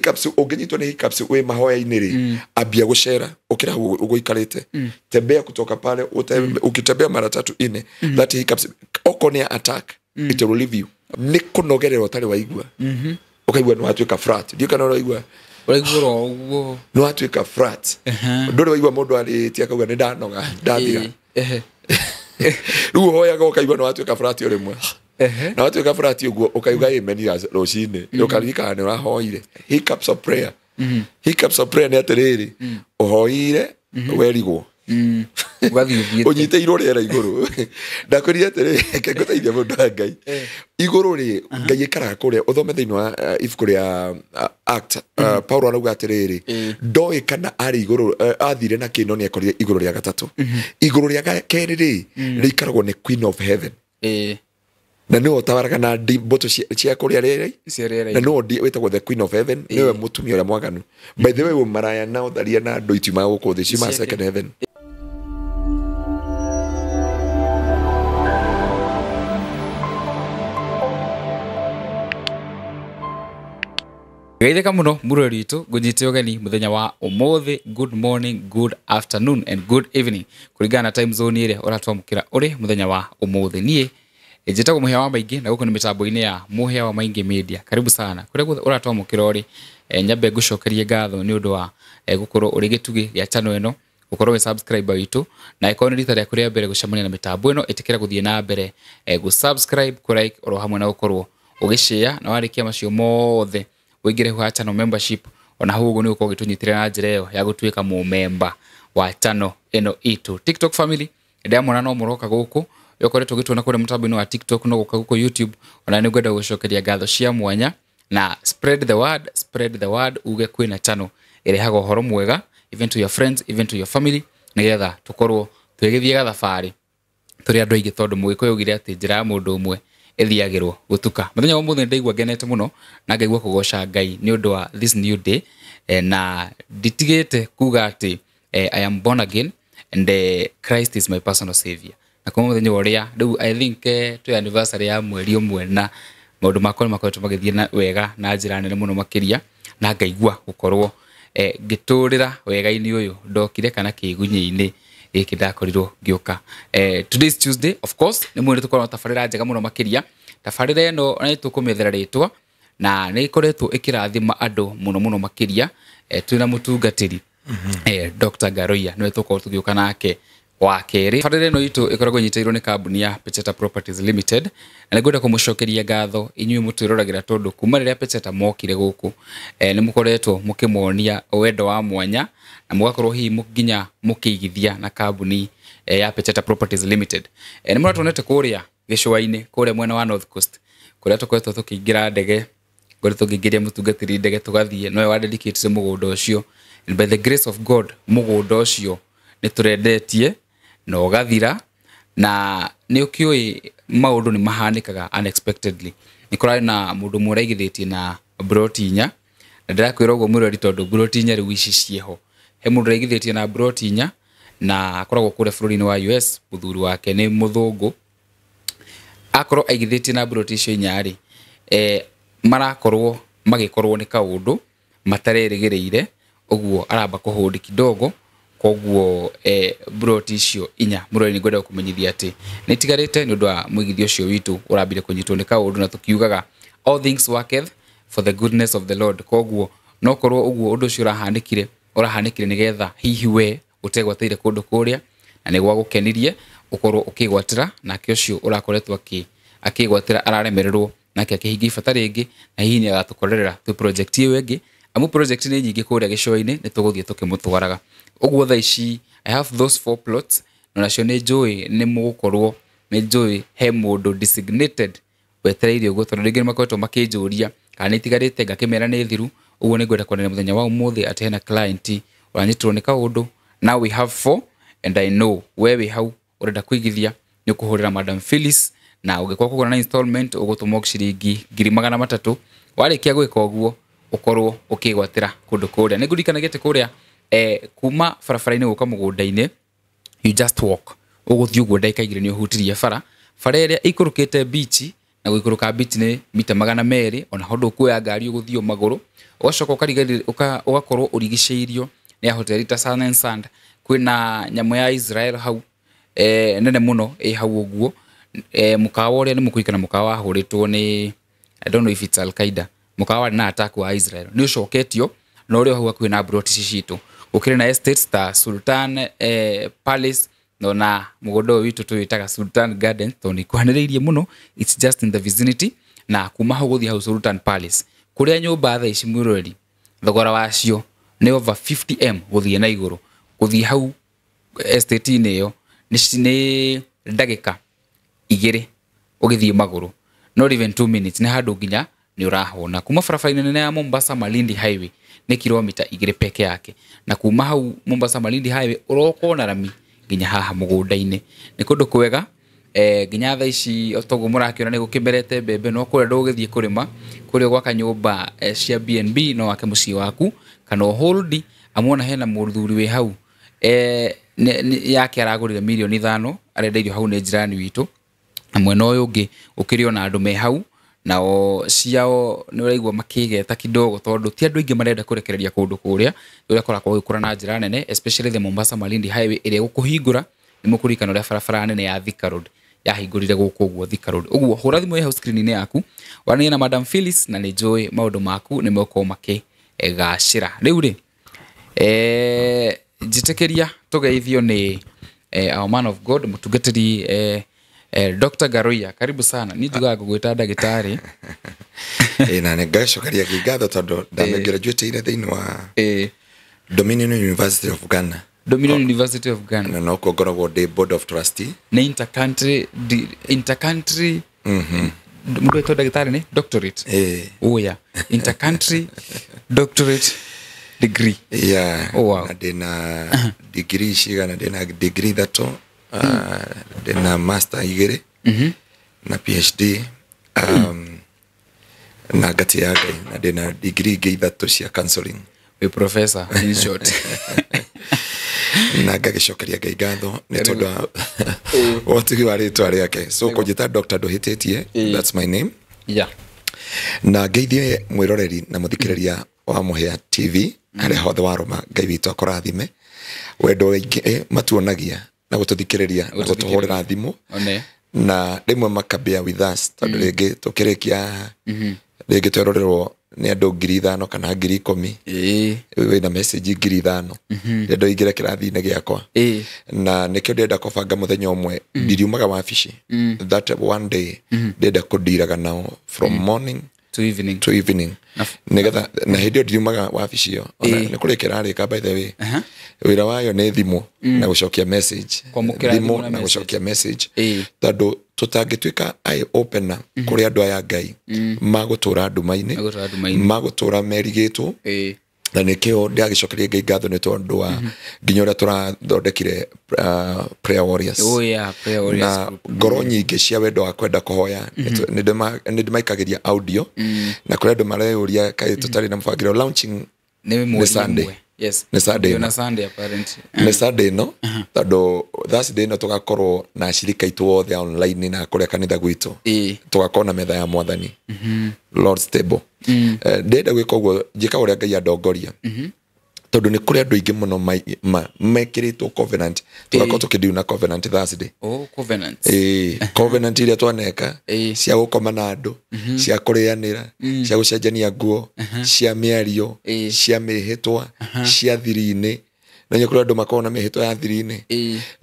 Hiccups, ũngĩnyitwo nĩ hiccups wĩ mahoya-inĩ rĩ, ambia gũcera ũkĩra hau ũgũikarĩte, tembea kutoka pale ukitembea mara tatu ine, that hiccups okorwo nĩ attack, it will leave you. Nĩ kũnogerera ũtarĩ waigua, ũkaigua nĩ watuĩka flat. Ndiũ kana ũraigua. Ũraigua oro ũguo. Nĩ watuĩka flat. Ndũrĩ waigua mũndũ arĩtie akauga nĩ ndanoga, ndathira? Ehe. Rĩu ũhoyaga ũkaigua nĩ watuĩka flat o rĩmwe. Na watuĩka flat ũguo, ũkauga amen ya rũcinĩ, ũkaririkana nĩ ũrahoire. Hiccups of prayer, hiccups of prayer nĩ atĩrĩrĩ, ũhoire werigwo. Ũgathiĩ ũthiĩte. Ũnyitĩirwo rĩera igũrũ. Ndakwĩrire atĩrĩ, reke ngũteithie, mũndũ wa Ngai. Igũrũ rĩ, Ngai ĩkaraga kũrĩa. Ũthome thĩinĩ wa ibuku rĩa Act, Paulo arauga atĩrĩrĩ, ndoĩ kana arĩ igũrũ, athire na kĩno nĩ akorire igũrũ rĩa gatatũ. Igũrũ rĩa kerĩ rĩ, rĩikaragwo nĩ Queen of Heaven. Na nĩwe ũtawaraga na mbũtũ cia kũrĩa rĩera. Cia rĩera. Na nĩwe wĩtagwo the Queen of Heaven, nĩwe mũtumia ũrĩa mwaganu. By the way, maraya na ũtharia na andũ itiumaga gũkũ thĩ, ciumaga Ciake. second heaven. Geithĩka mũno mũrori witũ, ngũnyite ũgeni mũthenya wa ũmũthĩ. Good morning, good afternoon and good evening, kũringana na time zone ĩrĩa ũratwamũkĩra ũrĩ mũthenya wa ũmũthĩ. Niĩ njĩtagwo Mũhĩa wa Maingĩ, na gũkũ nĩ mĩtambo-inĩ ya Mũhĩa wa Maingĩ Media. Karibu sana kũrĩa guothe ũratwamũkĩra ũrĩ. Nyambe ngũcokerie ngatho nĩ ũndũ wa gũkorwo ũrĩ gĩtugĩ gĩa channel ĩno, gũkorwo wĩ subscriber witũ. Na ĩkorwo nĩ rita rĩaku rĩa mbere gũcemania na mĩtambo ĩno, ĩtĩkĩra gũthiĩ na mbere gũ-subscribe, kũ-like, oro hamwe na gũkorwo ũgĩshare. Na warĩkia macio mothe, ũingĩre ha channel membership. Ona hau ũguo nĩ ũgũkorwo ũgĩtũnyitĩrĩra na njĩra ĩyo ya gũtuĩka mũmemba wa channel ĩno itũ. TikTok family, ndĩramona no mũroka gũkũ, ũkoretwo ũgĩtuona kũrĩa mũtambo-inĩ wa TikTok, no gũka gũkũ YouTube. Ona nĩ ngwenda gũcokeria ngatho cia mwanya. Na spread the word, spread the word, uge kwĩna channel ĩrehaga ũhoro mwega, even to your friends, even to your family, nĩgetha tũkorwo tũgĩthiĩ gathabarĩ tũrĩ andũ aingĩ, tondũ Mũgĩkũyũ augire atĩ njĩra ya mũndũ ũmwe ĩthiagĩrwo gũtuka. Mũthenya wa ũmũthĩ ndaigua ngenete mũno na ngaigua kũgoca Ngai nĩ ũndũ wa this new day. Na nditigĩte kuga atĩ I am born again and Christ is my personal savior. Na kuma mũthenya ũrĩa rĩu, I think twĩ anniversary ya mweri ũmwe, na maũndũ makwa nĩ makoretwo magĩthiĩ na wega na njĩra nene mũno makĩria, na ngaigua gũkorwo ngĩtũrĩra wega-inĩ ũyũ ndokire kana kĩgunyĩ-inĩ gĩkĩ ndakorirwo ngĩũka. Today is Tuesday, of course nĩ mwĩrĩ tũkorwo na tabarĩra njega mũno makĩria. Tabarĩra ĩno nĩ tũkũmĩethera rĩtwa, na nĩ ĩkoretwo ĩkĩrathima andũ mũno mũno makĩria. Twĩna mũtungatĩri Dr. Ngaruiya, nĩwe tũkorwo tũgĩũka nake wa kerĩ. Tabarĩra ĩno itũ ĩkoragwo ĩnyitĩrĩirwo nĩ kambuni ya Pecheta Properties Limited, na nĩngwenda kũmũcokeria ngatho inyuĩ mũtwĩroragĩra, tondũ kuma rĩrĩa Pecheta mokire gũkũ, nĩ mũkoretwo mũkĩmonia wendo wa mwanya na mũgakorwo hihi nginya mũkĩigithia na kambuni ya Pecheta Properties Limited. Nĩ mũratuonete kũrĩa gĩcũa-inĩ, kũrĩa mwena wa North Coast, kũrĩa tũkoretwo tũkĩingĩra ndege, ngoretwo ngĩingĩria mũtungatĩri ndege tũgathiĩ, nowe wa dedicate mũgũnda ũcio. And by the grace of God, mũgũnda ũcio nĩ tũrendetie na ũgathira. Na nĩ ũkĩũĩ maũndũ nĩ mahanĩkaga unexpectedly. Nĩ kũrarĩ na mũndũ ũmwe ũraigithĩtie na mburoti inya, na ndĩrakwĩra ũguo mwĩrori tondũ mburoti inya rĩu ici ciĩho. He mũndũ ũraigithĩtie na mburoti inya, na akoragwo kũrĩa bũrũri-inĩ wa US, mũthuri wake nĩ mũthũngũ. Akorwo aigithĩtie na mburoti icio inya rĩ, marakorwo magĩkorwo nĩ kaũndũ matarerĩgĩrĩire, ũguo aramba kũhũndi kidogo. Koguo mburoti icio inya, mũrori, nĩ ngwenda gũkũmenyithia atĩ nĩ itigarĩte nĩ ũndũ wa mũigithia ũcio witũ ũrambire kũnyitwo nĩ kaũndũ. Na tũkiugaga all things worketh for the goodness of the Lord. Koguo no korwo ũguo ũndũ ũcio ũrahanĩkire nĩgetha hihi we ũtegwatĩire kũndũ kũrĩa na nĩ gwagũkenirie ũkorwo ũkĩgwatĩra, nake ũcio ũrakoretwo akĩgwatĩra araremererwo, nake akĩhingia ibata rĩngĩ, na hihi nĩ agatũkorerera twĩ project ĩyo ĩngĩ, amu project nĩ nyingĩ kũrĩa gĩcũa-inĩ, nĩ tũgũthiĩ tũkĩmũtwaraga ũguo. Thaa ici I have those four plots, na nacio nĩ njũĩ nĩ mũgũkorwo, nĩ njũĩ he mũndũ designated wetereire ũguo, tondũ rĩngĩ nĩ makoretwo makĩnjũria kana nĩ itigarĩte, ngakĩmera nĩ thiru. Ũguo nĩ ngwenda kwanĩrĩra mũthenya wa ũmũthĩ atĩ hena client ũranyitirwo nĩ kaũndũ. Now we have four, and I know we wĩ hau ũrenda kũigithia, nĩ ũkũhũrĩra Madam Phyllis. Na ũngĩkorwo kũgũra na installment, ũgũtũma ciringi 300,000. Warĩkia gwĩka ũguo, ũkorwo ũkĩgwatĩra kũndũ kũrĩa. Nĩ ngũririkanagia atĩ kũrĩa kuma barabara-inĩ gũka mũgũnda-inĩ, you just walk, ũgũthiĩ ũguo ndagĩka 2 nĩ ũhutirie bara, bara ĩrĩa ĩikũrũkĩte beach. Na gũikũrũka beach nĩ mita 200, ona ho ndũkuoya ngari, ũgũthiĩ o magũrũ. Ũgacoka ũgakorwo ũrigicĩirio nĩ hoteli ta Sun and Sand. Kwĩna nyamũ ya Israel hau, nene mũno ĩ hau ũguo. Mũkawa ũrĩa nĩ mũkũririkana, mũkawa wahũrĩtwo nĩ, I don't know if it's Al-Qaeda, mũkawa warĩ na attack wa Israel, nĩ ũcoketio na ũrĩ o hau hakuhĩ na plot ici citũ. Gũkĩrĩ na estates ta Sultan Palace, na mũgũnda ũyũ witũ tũwĩtaga Sultan Gardens tondũ nĩ ikuhanĩrĩirie mũno, it's just in the vicinity. Na kuma hau gũthiĩ hau Sultan Palace, kũrĩa nyũmba thaa ici, mwĩroreri, thogora wacio nĩ over 50M gũthiĩ na igũrũ. Gũthiĩ hau estate-inĩ ĩyo nĩ ndagĩka 2 ũgĩthiĩ magũrũ, not even 2 minutes, nĩ handũ nginya nĩ ũrahũna. Kuma barabara-inĩ nene ya Mombasa Malindi Highway nĩ kilomita 2 peke yake, na kuma hau Mombasa Malindi Highway ũroka na rami nginya haha mũgũnda-inĩ. Nĩ kũndũ kwega. Nginya thaa ici toguo mũrakĩona nĩ gũkĩmerete mbembe, no kũrĩa ndũgũgĩthiĩ kũrĩma, kũrĩa gwaka nyũmba cia B&B, no wake mũciĩ waku kana ũhold. Amuona hena mũthuri wĩ hau, yake aragũrire mirioni 5, arendeirio hau nĩ jirani witũ. Na mwena ũyũ ũngĩ ũkĩrĩ ona andũ me hau, nao ciao nĩ ũraigua makĩgeta kidogo, tondũ ti andũ aingĩ marenda kũrekereria kũndũ kũrĩa ũrĩa kũrakorwo gũgĩkũra na njĩra nene, especially the Mombasa Malindi Highway ĩrĩa ĩgũkũhingũra. Nĩ mũkũririkana ũrĩa barabara nene ya Thika Road yahingũrire gũkũ ũguo, Thika Road ũguo. Hũra thimũ ĩ hau screen-inĩ yaku, waranĩrie na Madam Phyllis, na nĩ njũĩ maũndũ maku nĩ megũkorwo makĩgacĩra. Rĩu rĩ, njĩtĩkĩria tũgeithio nĩ our man of God, mũtungatĩri Dr. Ngaruiya. Karibu sana. Niĩ njugaga ngũgwĩta ndagĩtarĩ. Ĩ, na nĩ ngacokeria Ngai ngatho tondũ ndamĩgraduateire thĩinĩ wa Dominion University of Ghana. Dominion University of Ghana. Na nokuo ngoragwo ndĩ board of trustee. Nĩ intercountry intercountry, mũndũ etwo ndagĩtarĩ nĩ doctorate. Oh yeah, intercountry doctorate degree. Yeah. Oh, wow. Na ndĩna degree cigana? Ndĩna degree 3, ndĩna master 2 na PhD, na ngati ya Ngai, na ndĩna degree ingĩ 3 cia counseling. Wĩ professor, in short. Na ngagĩcokeria Ngai ngatho nĩ tondũ wa ũtugi wa rĩtwa rĩake. So kũnjĩta doctor ndũhĩtĩtie, that's my name. Na ngeithie mwĩroreri na mũthikĩrĩria wa Mũhĩa TV harĩa hothe warũma. Ngai witũ akũrathime wendo waingĩ matuonagia na gũtũthikĩrĩria na gũtũhũrĩra thimũ, One. na rĩmwe makabia with us, tondũ rĩngĩ tũkĩrĩkia rĩngĩ twerorerwo nĩ andũ 5,000 kana 10,000, wĩna message 5,000, ndĩrenda ũingĩre kĩrathi-inĩ gĩakwa. Na nĩkĩo ndĩrenda kũbanga mũthenya ũmwe ndiriumaga wabici. That one day ndĩrenda kũndiraga nao from morning to evening. To evening, nĩgetha na hĩndĩ ĩyo ndiriumaga wabici ĩyo. Ona nĩ kũrĩka ĩrarĩka, by the way. Wĩra wayo nĩ thimũ na gũcokia message. Kwamũkĩra thimũ thimũ na na message. Gũcokia message, tondũ tũtangĩtuĩka eye opener kũrĩ andũ aya Ngai, magũtũra nduma-inĩ. Magũtũũra nduma-inĩ. Magũtũra merigĩtwo. Na nĩkĩo ndĩragĩcokeria Ngai ngatho nĩ tondũ wa nginya ũrĩa tũrathondekire prayer warriors. Oh yeah, prayer warriors Na group. ngoro nyingĩ cia wendo wa kwenda kũhoya, nĩ ndĩmaikagĩria audio, na kũrĩ andũ mareyũria kaĩ tũtarĩ na mũbangĩro launching. Nĩ mweri Sunday. ũmwe. Yes. Nĩ Sunday Nĩ ĩno. Sunday apparently. Nĩ Sunday ĩno, tondũ Thursday ĩno tũgakorwo na ashirika aitũ othe online na kũrĩa kanitha gwitũ, tũgakorwo na metha ya Mwathani, Lord's table. Ndĩrenda gwĩka ũguo, njĩka ũrĩa Ngai andongoria, tondũ nĩ kũrĩ andũ aingĩ mũno mekĩrĩtwo covenant. Tũgakorwo tũkĩdeal na covenant Thursday. Oh, covenants. Ĩĩ, covenant iria twaneka, cia gũkoma na andũ, cia kũrĩanĩra, cia gũcenjania nguo, cia mĩario, cia mĩhĩtwa, cia thiri-inĩ. Na nĩ kũrĩ andũ makoragwo na mĩhĩtwa ya thiri-inĩ,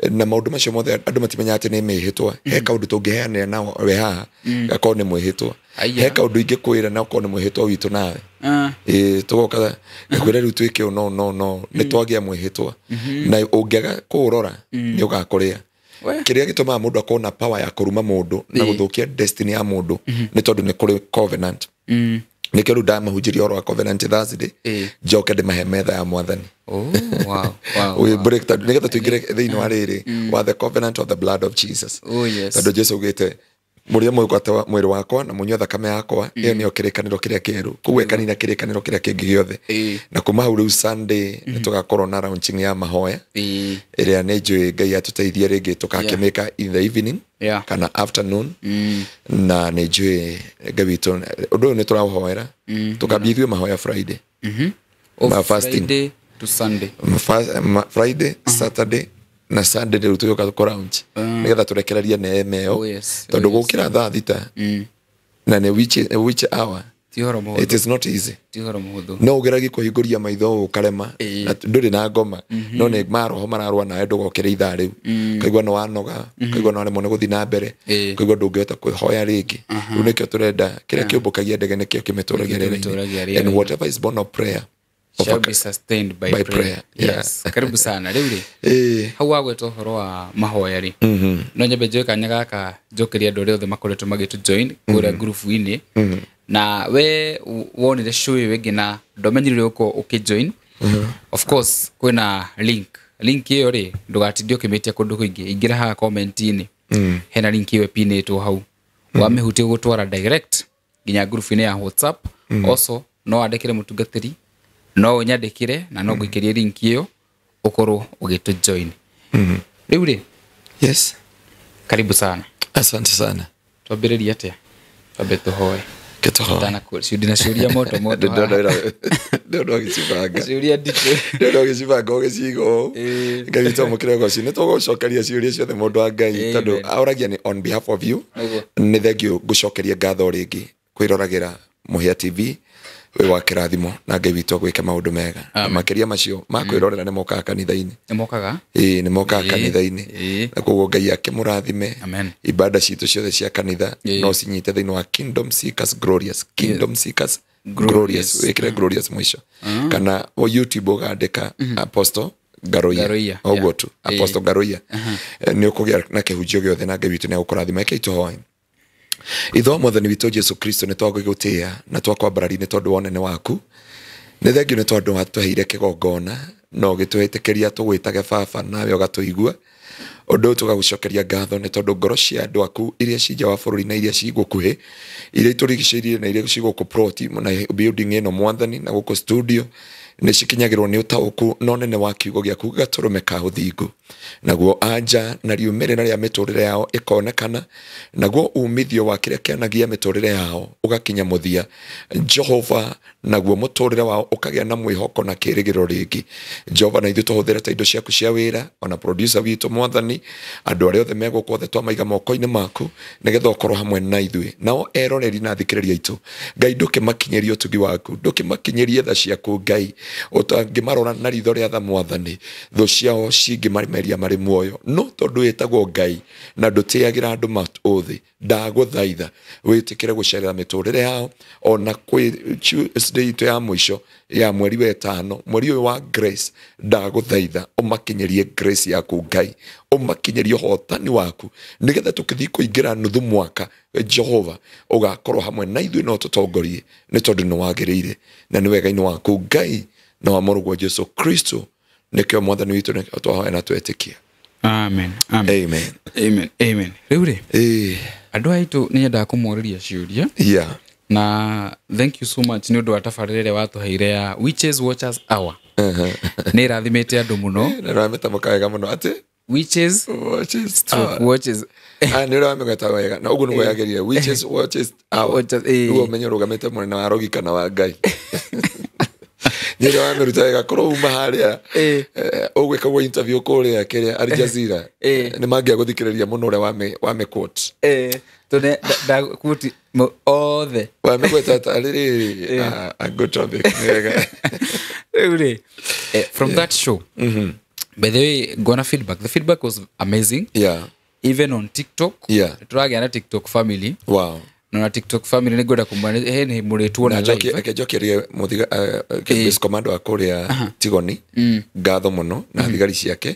na maũndũ macio mothe andũ matimenyaga atĩ nĩ mĩhĩtwa. He kaũndũ tũngĩheanĩra nao we haha gakorwo nĩ mwĩhĩtwa. Aya. He kaũndũ ingĩkwĩra na ũkorwo nĩ mwĩhĩtwa witũ nawe. Ĩĩ, tũgoka ngakwĩra rĩu twĩke ũũ, no no no nĩ twagĩa mwĩhĩtwa, na ũngĩaga kũũrora nĩ ũgakũrĩa. We. Kĩrĩa gĩtũmaga mũndũ akorwo na power ya kũruma mũndũ na gũthũkia destiny ya mũndũ nĩ tondũ nĩ kũrĩ covenant. Nĩkĩo rĩu ndamahunjĩria ũhoro wa covenant Thursday, njoke ndĩmahe metha ya Mwathani. Oh, wow. We break tondũ nĩgetha tũingĩre thĩinĩ wa rĩrĩ wa the covenant of the blood of Jesus. Oh, yes. Tondũ Jesu augĩte Mũrĩe mũgate wa mwĩrĩ wakwa na mũnyue thakame yakwa, ĩyo nĩyo kĩrĩkanĩro kĩrĩa kĩerũ. Koguo ĩkanina kĩrĩkanĩro kĩrĩa kĩngĩ gĩothe. Na kuma hau rĩu Sunday nĩ tũgakorwo na launching ya mahoya ĩrĩa nĩ njũĩ Ngai atũteithie rĩngĩ tũgakĩmĩka in the evening kana afternoon. Na nĩ njũĩ Ngai witũ ũndũ ũyũ nĩ tũraũhoera. Tũkambia ithuĩ mahoya Friday. Of Fasting. Friday to Sunday. Friday, Saturday na Sunday rĩu tũgĩũka kũ launch nĩgetha tũrekererie neema ĩyo. Oh, yes. Tondũ Oh, yes. gũkĩra thaa 6 na nĩ which hour, Ti ũhoro mũhũthũ. it is not easy. Ti ũhoro mũhũthũ. No ũgeragie kũhingũria maitho ũkarema na ndũrĩ na ngoma, no nĩ maroho mararũa nawe ndũgokĩre ithaa rĩu, ũkaigua nĩ wanoga, ũkaigua nĩ waremwo nĩ gũthiĩ na mbere, ũkaigua ndũngĩhota kwĩhoya rĩngĩ. Rĩu nĩkĩo tũrenda kĩrĩa kĩũmbũkagia ndege nĩkĩo kĩmĩtũragia Kĩmĩtũragia rĩera-inĩ, and rĩera-inĩ. whatever is born of prayer Shall be sustained by by prayer. prayer. Yeah. Yes. Karibu sana. Rĩu rĩ, hau wagweta ũhoro wa mahoya rĩ, no nyambe njoe kanya gaka njokerie andũ arĩa othe makoretwo magĩtũ join kũrĩa ngurubu-inĩ. Na we wonire show ĩyo ĩngĩ na ndwamenyire ũko ũkĩjoin. Of course kwĩna link. Link ĩyo rĩ, ndũgatinde ũkĩmĩtia kũndũ kũingĩ, ingĩra haha comment-inĩ, hena link ĩyo ĩpinĩtwo hau, wamĩhutia gũtwara direct nginya ngurubu-inĩ ya WhatsApp. Also no wandĩkĩre mũtungatĩri, no ũnyandĩkĩre na no ngũikĩrie link ĩyo ũkorwo ũgĩtũ join. Rĩu rĩ, Yes. karibu sana. Asante sana. Twambĩrĩrie atĩa? Twambe tũhoe. Kĩtũhoe. Ndina ciũria moto moto haha. Ndĩrona ũgĩcibanga. Ciũria nditũ. Ndĩrona ũgĩcibanga ũgĩciga ũũ. Ngai witũ amũkĩre ũgoci. Nĩ tũgũcokeria ciũria ciothe mũndũ wa Ngai tondũ aũragia nĩ on behalf of you. Nĩguo. Nĩ thengiũ ngũcokeria ngatho rĩngĩ kwĩroragĩra Mũhĩa TV wĩ wa kĩrathimo na Ngai witũ agwĩke maũndũ mega. Na makĩria macio ma kwĩrorera nĩ mokaga kanitha-inĩ. Nĩ mokaga? Ĩĩ, nĩ mokaga kanitha-inĩ. Na koguo Ngai akĩmũrathime. Amen. Ibada citũ ciothe cia kanitha no cinyite thĩinĩ wa Kingdom Seekers Glorious. Kingdom Seekers Glorious. Wĩkĩre Glorious mũico. Kana o YouTube ũgandĩka Apostle Ngaruiya. Ngaruiya, Ũguo yeah. tu Apostle Ngaruiya. Nĩ ũkũgĩa na kĩhunjio gĩothe na Ngai witũ nĩ agũkũrathima. Rekei tũhoe. Ithe wa Mwathani witũ Jesu Kristo, nĩ twagũgũtĩĩa na twakwambararia nĩ tondũ wa ũnene waku. Nĩ thengiũ nĩ tondũ watũheire kĩgongona na ũgĩtwĩtĩkĩria tũgwĩtage baba nawe ũgatũigua. Ũndũ ũyũ tũgagũcokeria ngatho nĩ tondũ ngoro cia andũ aku iria ci nja wa bũrũri na iria ci gũkuhĩ, iria itũrigicĩirie na iria ci gũkũ plot na building ĩno Mwathani na gũkũ studio nĩ cikinyagĩrwo nĩ ũtaũku na ũnene wa kiugo gĩaku gatũrũme ka ũthingu. Naguo anja na riumĩrĩra rĩa mĩtũrĩre yao ĩkonekana, naguo umithio wa kĩrĩa kĩanagia mĩtũrĩre yao ũgakinya mũthia Jehova, naguo mũtũrĩre wao ũkagĩa na mwĩhoko na kĩĩrĩgĩrĩro rĩngĩ. Jehova, na ithuĩ tũhũthĩre ta indo ciaku cia wĩra, ona producer witũ Mwathani, andũ arĩa othe me gũkũ othe twamaiga moko-inĩ maku nĩgetha ũkorwo hamwe na ithuĩ. Nao eroreri na athikĩrĩria aitũ, Ngai ndũkĩmakinyĩrie ũtugi waku, ndũkĩmakinyĩrie tha ciaku Ngai, ũtangĩmarora na ritho rĩa tha Mwathani, thũ ciao cingĩmameria marĩ muoyo. No tondũ wĩtagwo Ngai na ndũtĩagĩra andũ ũthĩ, ndagũthaitha wĩtĩkĩre gũcerera mĩtũrĩre yao ona kwĩ Tuesday itũ ya mũico ya mweri wa ĩtano, mweri ũyũ wa Grace, ndagũthaitha ũmakinyĩrie Grace yaku Ngai, ũmakinyĩrie ũhotani waku nĩgetha tũkĩthiĩ kũingĩra nuthu mwaka Jehova ũgakorwo hamwe na ithuĩ na ũtũtongorie nĩ tondũ nĩ wagĩrĩire na nĩ wega-inĩ waku Ngai na wa mũrũguo Jesu Kristo nĩkĩo Mwathani witũ nĩkĩo twahoya na twetĩkia. Amen. Amen. Amen. Amen. Amen. Rĩu rĩ, Ĩĩ. andũ aitũ nĩ nyendaga kũmorĩria ciũria. Yeah. Na thank you so much nĩ ũndũ wa tabarĩra ĩrĩa watũheire ya Witches Watchers Hour. Nĩ ĩrathimĩte andũ mũno. Na nĩwamĩtamũka wega mũno atĩ Witches Watches stroke Hour. watches. Nĩ ũrĩa wamĩgweta wega na ũguo nĩguo yagĩrĩire. Witches Watches Hour. Watchers, ĩĩ. Nĩguo ũmenye ũrũgamĩte mwena wa rogi kana wa Ngai. Nĩ ũrĩa wamĩruta wega korwo uma harĩa ũgwĩka guo interview kũrĩa kĩrĩa Al Jazeera, nĩ mangĩagũthikĩrĩria mũno ũrĩa wamĩ quote. Ndakuti othe. Wamĩgweta tarĩ rĩrĩ a good topic. Nĩ wega. Rĩu rĩ, from that show, by the way, ngona feedback. The feedback was amazing. Yeah. Even on TikTok. Yeah. Tũragĩa na TikTok family. Wow. Na TikTok family nĩ ngwenda kũmwĩra he nĩ mũrĩtuona live. Reke njokerie mũthiga base commando wa kũrĩa Tigoni ngatho mũno na thigari ciake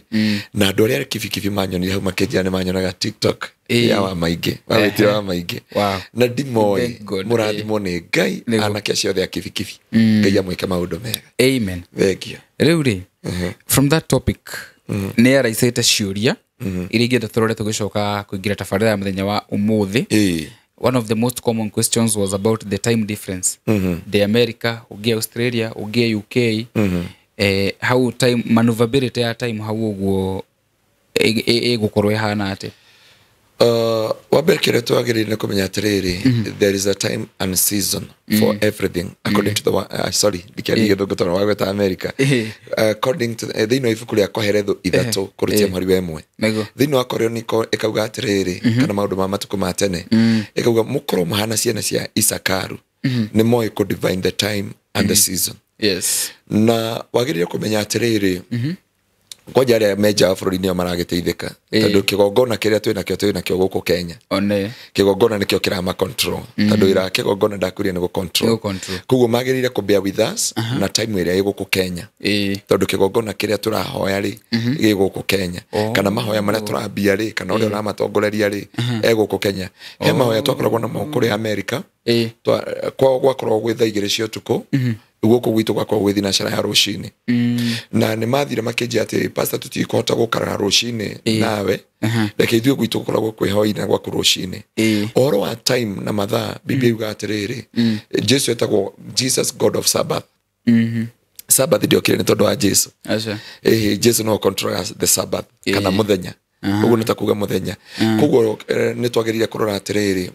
na andũ arĩa kibikibi manyonire hau makĩnjĩra nĩ manyonaga TikTok ya wa maingĩ wawĩtire wa maingĩ Wow. na ndimoĩ Thank God. mũrathimwo nĩ Ngai Nĩguo. anake acio othe a kibikibi Ngai amwĩke maũndũ mega. Amen. Thengiũ. Rĩu rĩ, from that topic nĩ araicĩte ciũria. Iria ingĩenda tũrore tũgĩcoka kũingĩra tabarĩra ya mũthenya wa ũmũthĩ. One of the most common questions was about the time difference. The America, ũngĩ Australia, ũngĩ UK. How time maneuverability ya time hau ũguo ĩgũkorwo ĩhana atĩa? Wa mbere kĩrĩa twagĩrĩire nĩ kũmenya atĩrĩrĩ, there is a time and season for everything according to the sorry, ndikĩaria gĩthũngũ tondũ wagweta America. According to thĩinĩ wa ibuku rĩa Koherethu 3 kũrutia mũhari wa 1. Nĩguo. Thĩinĩ wa Koroniko ĩkauga atĩrĩrĩ, kana maũndũ ma matukũ ma tene, ĩkauga mũkorwo mũhana ciana cia Isakaru, nĩ moĩ kũ divine the time and the season. Yes. Na wagĩrĩire kũmenya atĩrĩrĩ, kwanja arĩa me nja wa bũrũri nĩo maragĩteithĩka, tondũ kĩgongona kĩrĩa twĩnakĩo gũkũ Kenya, One. kĩgongona nĩkĩo kĩrama control, tondũ wĩra wa kĩgongona ndakwĩrire nĩ gũ control. Nĩ gũ control. Koguo magĩrĩire kũ bear with us na time ĩrĩa ĩ gũkũ Kenya, tondũ kĩgongona kĩrĩa tũrahoya rĩ gĩ gũkũ Kenya, kana mahoya marĩa tũrambia rĩ, kana ũrĩa ũramatongoreria rĩ e gũkũ Kenya. He mahoya twakoragwo namo kũrĩa America, kwao gwakoragwo gwĩ thaa 2 cia ũtukũ, gũkũ gwitũ gwakoragwo gwĩ thinacara ya rũcinĩ. Na nĩ mathire makĩnjĩra atĩ pastor, tũtikũhota gũkara rũcinĩ nawe, reke ithuĩ gwitũ gũkoragwo kwĩ hwaĩ-inĩ na gwaku rũcinĩ. Ũhoro wa time na mathaa, Biblia yugaga atĩrĩrĩ, Jesu etagwo Jesus God of Sabbath. Sabbath ndĩokire nĩ tondũ wa Jesu. Jesu no control the Sabbath kana mũthenya. Ũguo nĩ ta kuga mũthenya. Koguo nĩ twagĩrĩire kũrora atĩrĩrĩ,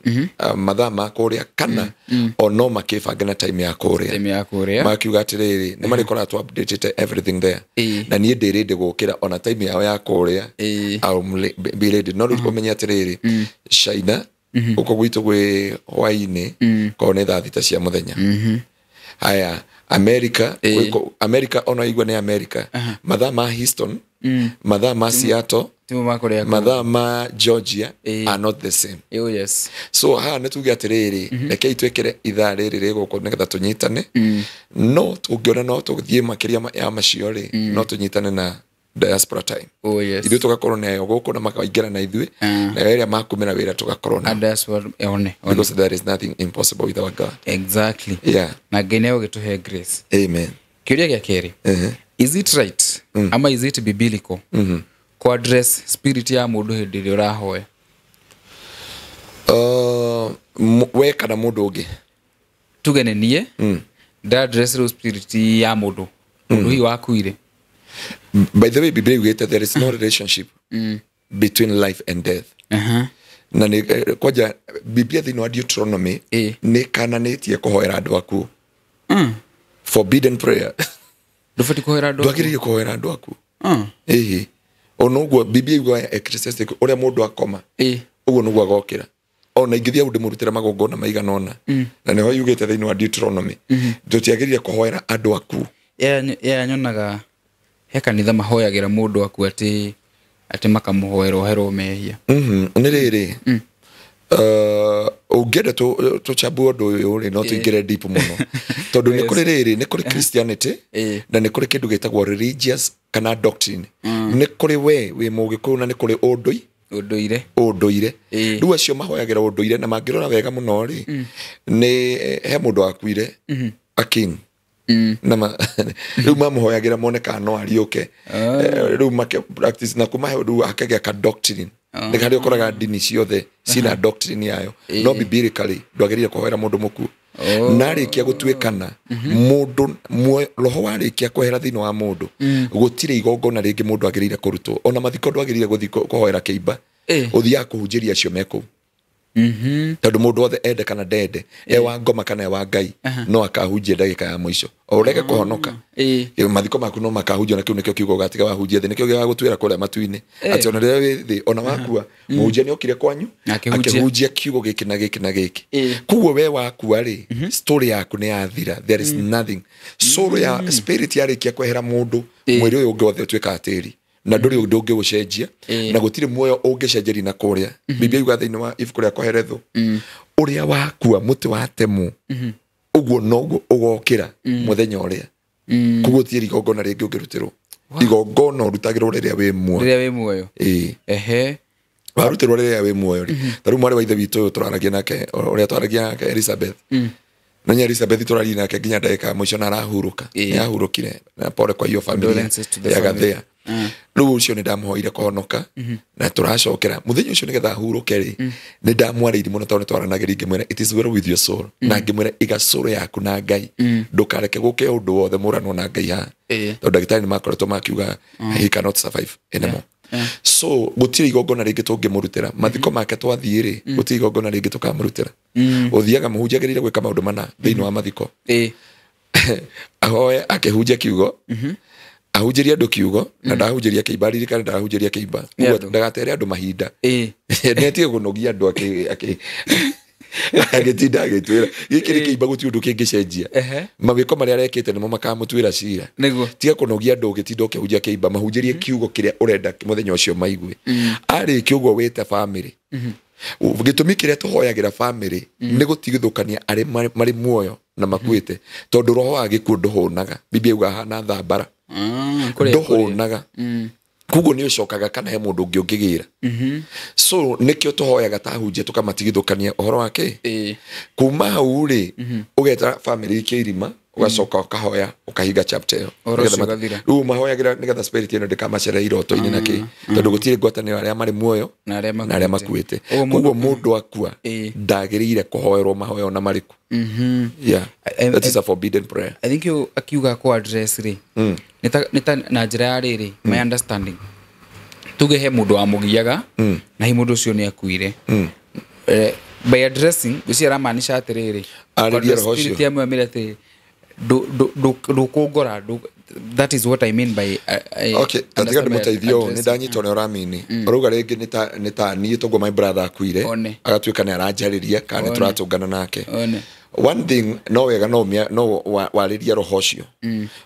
mathaa ma kũrĩa kana o no makĩbange na time ya kũrĩa. Time ya kũrĩa. Makiuga atĩrĩrĩ, nĩ marĩkoraga tũ updatĩte everything there. Na niĩ ndĩ ready gũkĩra ona time yao ya kũrĩa. I'll be ready. No rĩu ũmenye atĩrĩrĩ, China gũkũ gwitũ gwĩ hwaĩ-inĩ, korwo nĩ thaa 6 cia mũthenya. Haya, America, America ona igua nĩ America. Mathaa ma Houston, mathaa ma Seattle, mathaa ma Georgia are not the same. Oh, yes. So haha nĩ tuge atĩrĩrĩ, rekei twĩkĩre ithaa rĩrĩ rĩ gũkũ nĩgetha tũnyitane. No tũngĩona no tũthiĩ makĩria ya macio rĩ, no tũnyitane na diaspora time. Oh, yes. Ithuĩ tũgakorwo nayo gũkũ na makaingĩra na ithuĩ, nayo ĩrĩa makumĩra wĩra tũgakorwo nayo. Diaspora, one. Because there is nothing impossible with our God. Exactly. Yeah. Na Ngai nĩ egũgĩtũhe grace. Amen. Kĩũria gĩa kerĩ. Is it right ama is it biblical ku address spirit ya mũndũ hĩndĩ ĩrĩa ũrahoya? We kana mũndũ ũngĩ? Tuge nĩ niĩ nda address rĩu spirit ya mũndũ, mũndũ hihi wakuire. By the way, Biblia yugĩte there is no relationship between life and death. Na nĩ kwanja Biblia thĩinĩ wa Deuteronomy nĩ kananĩtie kũhoera andũ akuũ. Forbidden prayer. Ndũbatiĩ kũhoera andũ akuũ? Ndwagĩrĩire kũhoera andũ akuũ. Ĩhĩ. Ona ũguo Biblia yugaga Ecclesiastes ũrĩa mũndũ akoma, ũguo nĩguo agokĩra. Ona ingĩthiĩ hau ndĩmũrutĩre magongona maigana ũna. Na nĩho yugĩte thĩinĩ wa Deuteronomy. Tũtiagĩrĩire kũhoera andũ akuũ. Nyonaga he kanitha mahoyagĩra mũndũ aku atĩ makamũhoera oherwo mehia. Nĩ rĩrĩ, ũngĩenda tũchambue ũndũ ũyũ rĩ, no tũingĩre deep mũno. Tondũ nĩ kũrĩ rĩrĩ, nĩ kũrĩ Christianity, na nĩ kũrĩ kĩndũ gĩtagwo religious kana doctrine. Nĩ kũrĩ we wĩ mũgĩkũyũ na nĩ kũrĩ ũndũire. Ũndũire. Rĩu acio mahoyagĩra ũndũire na mangĩrora wega mũno rĩ, nĩ he mũndũ wakuire, a king. Na rĩu mamũhoyagĩra mone kana no ariũke. Rĩu make practice na kuma rĩu akagĩa ka doctrine. Nĩ harĩa ũkoraga ndini ciothe cina doctrine yayo. No biblically ndwagĩrĩire kũhoera mũndũ mũkuũ. Na arĩkia gũtuĩkana mũndũ roho warĩkia kwehera thĩinĩ wa mũndũ, gũtirĩ igongona rĩngĩ mũndũ agĩrĩire kũrutwo. Ona mathiko ndwagĩrĩire gũthiĩ kũhoera kĩimba. Ũthiaga kũhunjĩria acio me kũu. Tondũ mũndũ wothe ende kana ndende, e wa ngoma kana e wa Ngai, no akahunjia ndagĩka ya mũico. O ũrege kũhonoka, mathiko maku no makahunjio, na kĩu nĩkĩo kiugo ũgatiga wahunjia thĩ, nĩkĩo gĩgagũtuĩra kũrĩa matu-inĩ. Atĩ ona rĩrĩa wĩ thĩ, ona wakua, mũhunjia nĩ okire kwanyu, akĩhunjia kiugo gĩkĩ na gĩkĩ na gĩkĩ. Koguo we wakua rĩ, story yaku nĩ yathira. There is nothing. Soul ya spirit yarĩkia kwehera mũndũ, mwĩrĩ ũyũ ũngĩ wothe ũtuĩkaga tĩri. Na ndũrĩ ũndũ ũngĩũcenjia, na gũtirĩ muoyo ũngĩcenjeria na kũrĩa. Biblia yugaga thĩinĩ wa ibuku rĩa Koherethu, ũrĩa wakua mũtĩ watemwo, ũguo noguo ũgokĩra mũthenya ũrĩa. Koguo gũtirĩ igongona rĩngĩ ũngĩrutĩrwo. Igongona ũrutagĩrwo rĩrĩa wĩ muoyo. Rĩrĩa wĩ muoyo. Warutĩrwo rĩrĩa wĩ muoyo rĩ. Ta rĩu mwarĩ wa ithe witũ ũyũ tũraragia nake, ũrĩa twaragia nake Elizabeth. No nya Elizabeth tũraria nake nginya ndagĩka ya mũico na arahurũka. Nĩ ahurũkire. Na pole kwa hiyo familia ya Gathea. Rĩu ũcio nĩ ndamũhoire kũhonoka na tũracokera mũthenya ũcio nĩgetha ahurũke rĩ, nĩ ndamwarĩirie mũno tondũ nĩ twaranagĩria, ngĩmwĩra it is well with your soul, na ngĩmwĩra iga soul yaku na Ngai, ndũkareke gũke ũndũ wothe mũranwo na Ngai haha, tondũ ndagĩtarĩ nĩ makoretwo makiuga he cannot survive anymore. So gũtirĩ igongona rĩngĩ tũngĩmũrutĩra mathiko make. Twathiĩ rĩ, gũtirĩ igongona rĩngĩ tũkamũrutĩra. Ũthiaga mũhunjia agĩrĩire gwĩka maũndũ mana thĩinĩ wa mathiko: ahoe, akĩhunjia kiugo, ahunjĩrie andũ kiugo, na ndahunjĩria kĩimba, aririkane ndarahunjĩria kĩimba. Nĩ Ũguo andũ. Ndagatere andũ mahinda, nĩ atige kũnogia andũ agĩtinda agĩtwĩra gĩkĩ nĩ kĩimba, gũtirĩ ũndũ kĩngĩcenjia. Mawĩko marĩa arekĩte nĩmo makamũtuĩra cira. Tiga kũnogia andũ ũgĩtinda ũkĩhunjia kĩimba, mahunjĩrie kiugo kĩrĩa ũrenda mũthenya ũcio maigue. Arĩkia ũguo, wĩte bamĩrĩ. Gĩtũmi kĩrĩa tũhoyagĩra bamĩrĩ nĩ gũtigithũkania arĩ marĩ muoyo na makuĩte, tondũ roho wa gĩkuũ ndũhũnaga. Biblia yuga hana thambara. Kũrĩa, kũrĩa. Ndũhũnaga, koguo nĩ ũcokaga kana he mũndũ ũngĩ ũngĩgĩra. So nĩkĩo tũhoyaga ta hunjia tũkamatigithũkania ũhoro wa kĩ. Kuma hau rĩ, ũgeta bamĩrĩ ikia irima, ũgacoka ũkahoya, ũkahinga chapter ĩyo. Ũhoro Nĩgetha ũcio ũgathira. Rĩu mahoyagĩra nĩgetha spirit ĩno ndĩkamacerere iroto-inĩ na kĩ, tondũ gũtirĩ ngwatanĩro arĩa marĩ muoyo na arĩa na arĩa makuĩte. Ũguo Koguo mũndũ akua ndagĩrĩire kũhoerwo mahoya ona marĩkũ. Yeah, that is a forbidden prayer. I think you akiuga ku address rĩ, nĩ ta na njĩra ya rĩrĩ, my understanding, tuge he mũndũ wamũgiaga na hi mũndũ ũcio nĩ akuire. By addressing ũcio aramaanisha atĩrĩrĩ, Arĩrie roho ũcio. spirit ya amwĩre atĩ ndũkũngora, that is what I mean by Okay, tatiga ndĩmũteithie ũũ, nĩ ndanyita ũrĩa ũramini ũrauga. Rĩngĩ nĩ ta niĩ toguo my brother akuire, One. agatuĩka nĩ aranjarĩria kana nĩ One. tũratũngana nake. One. One thing, no wega no no warĩrie roho ũcio.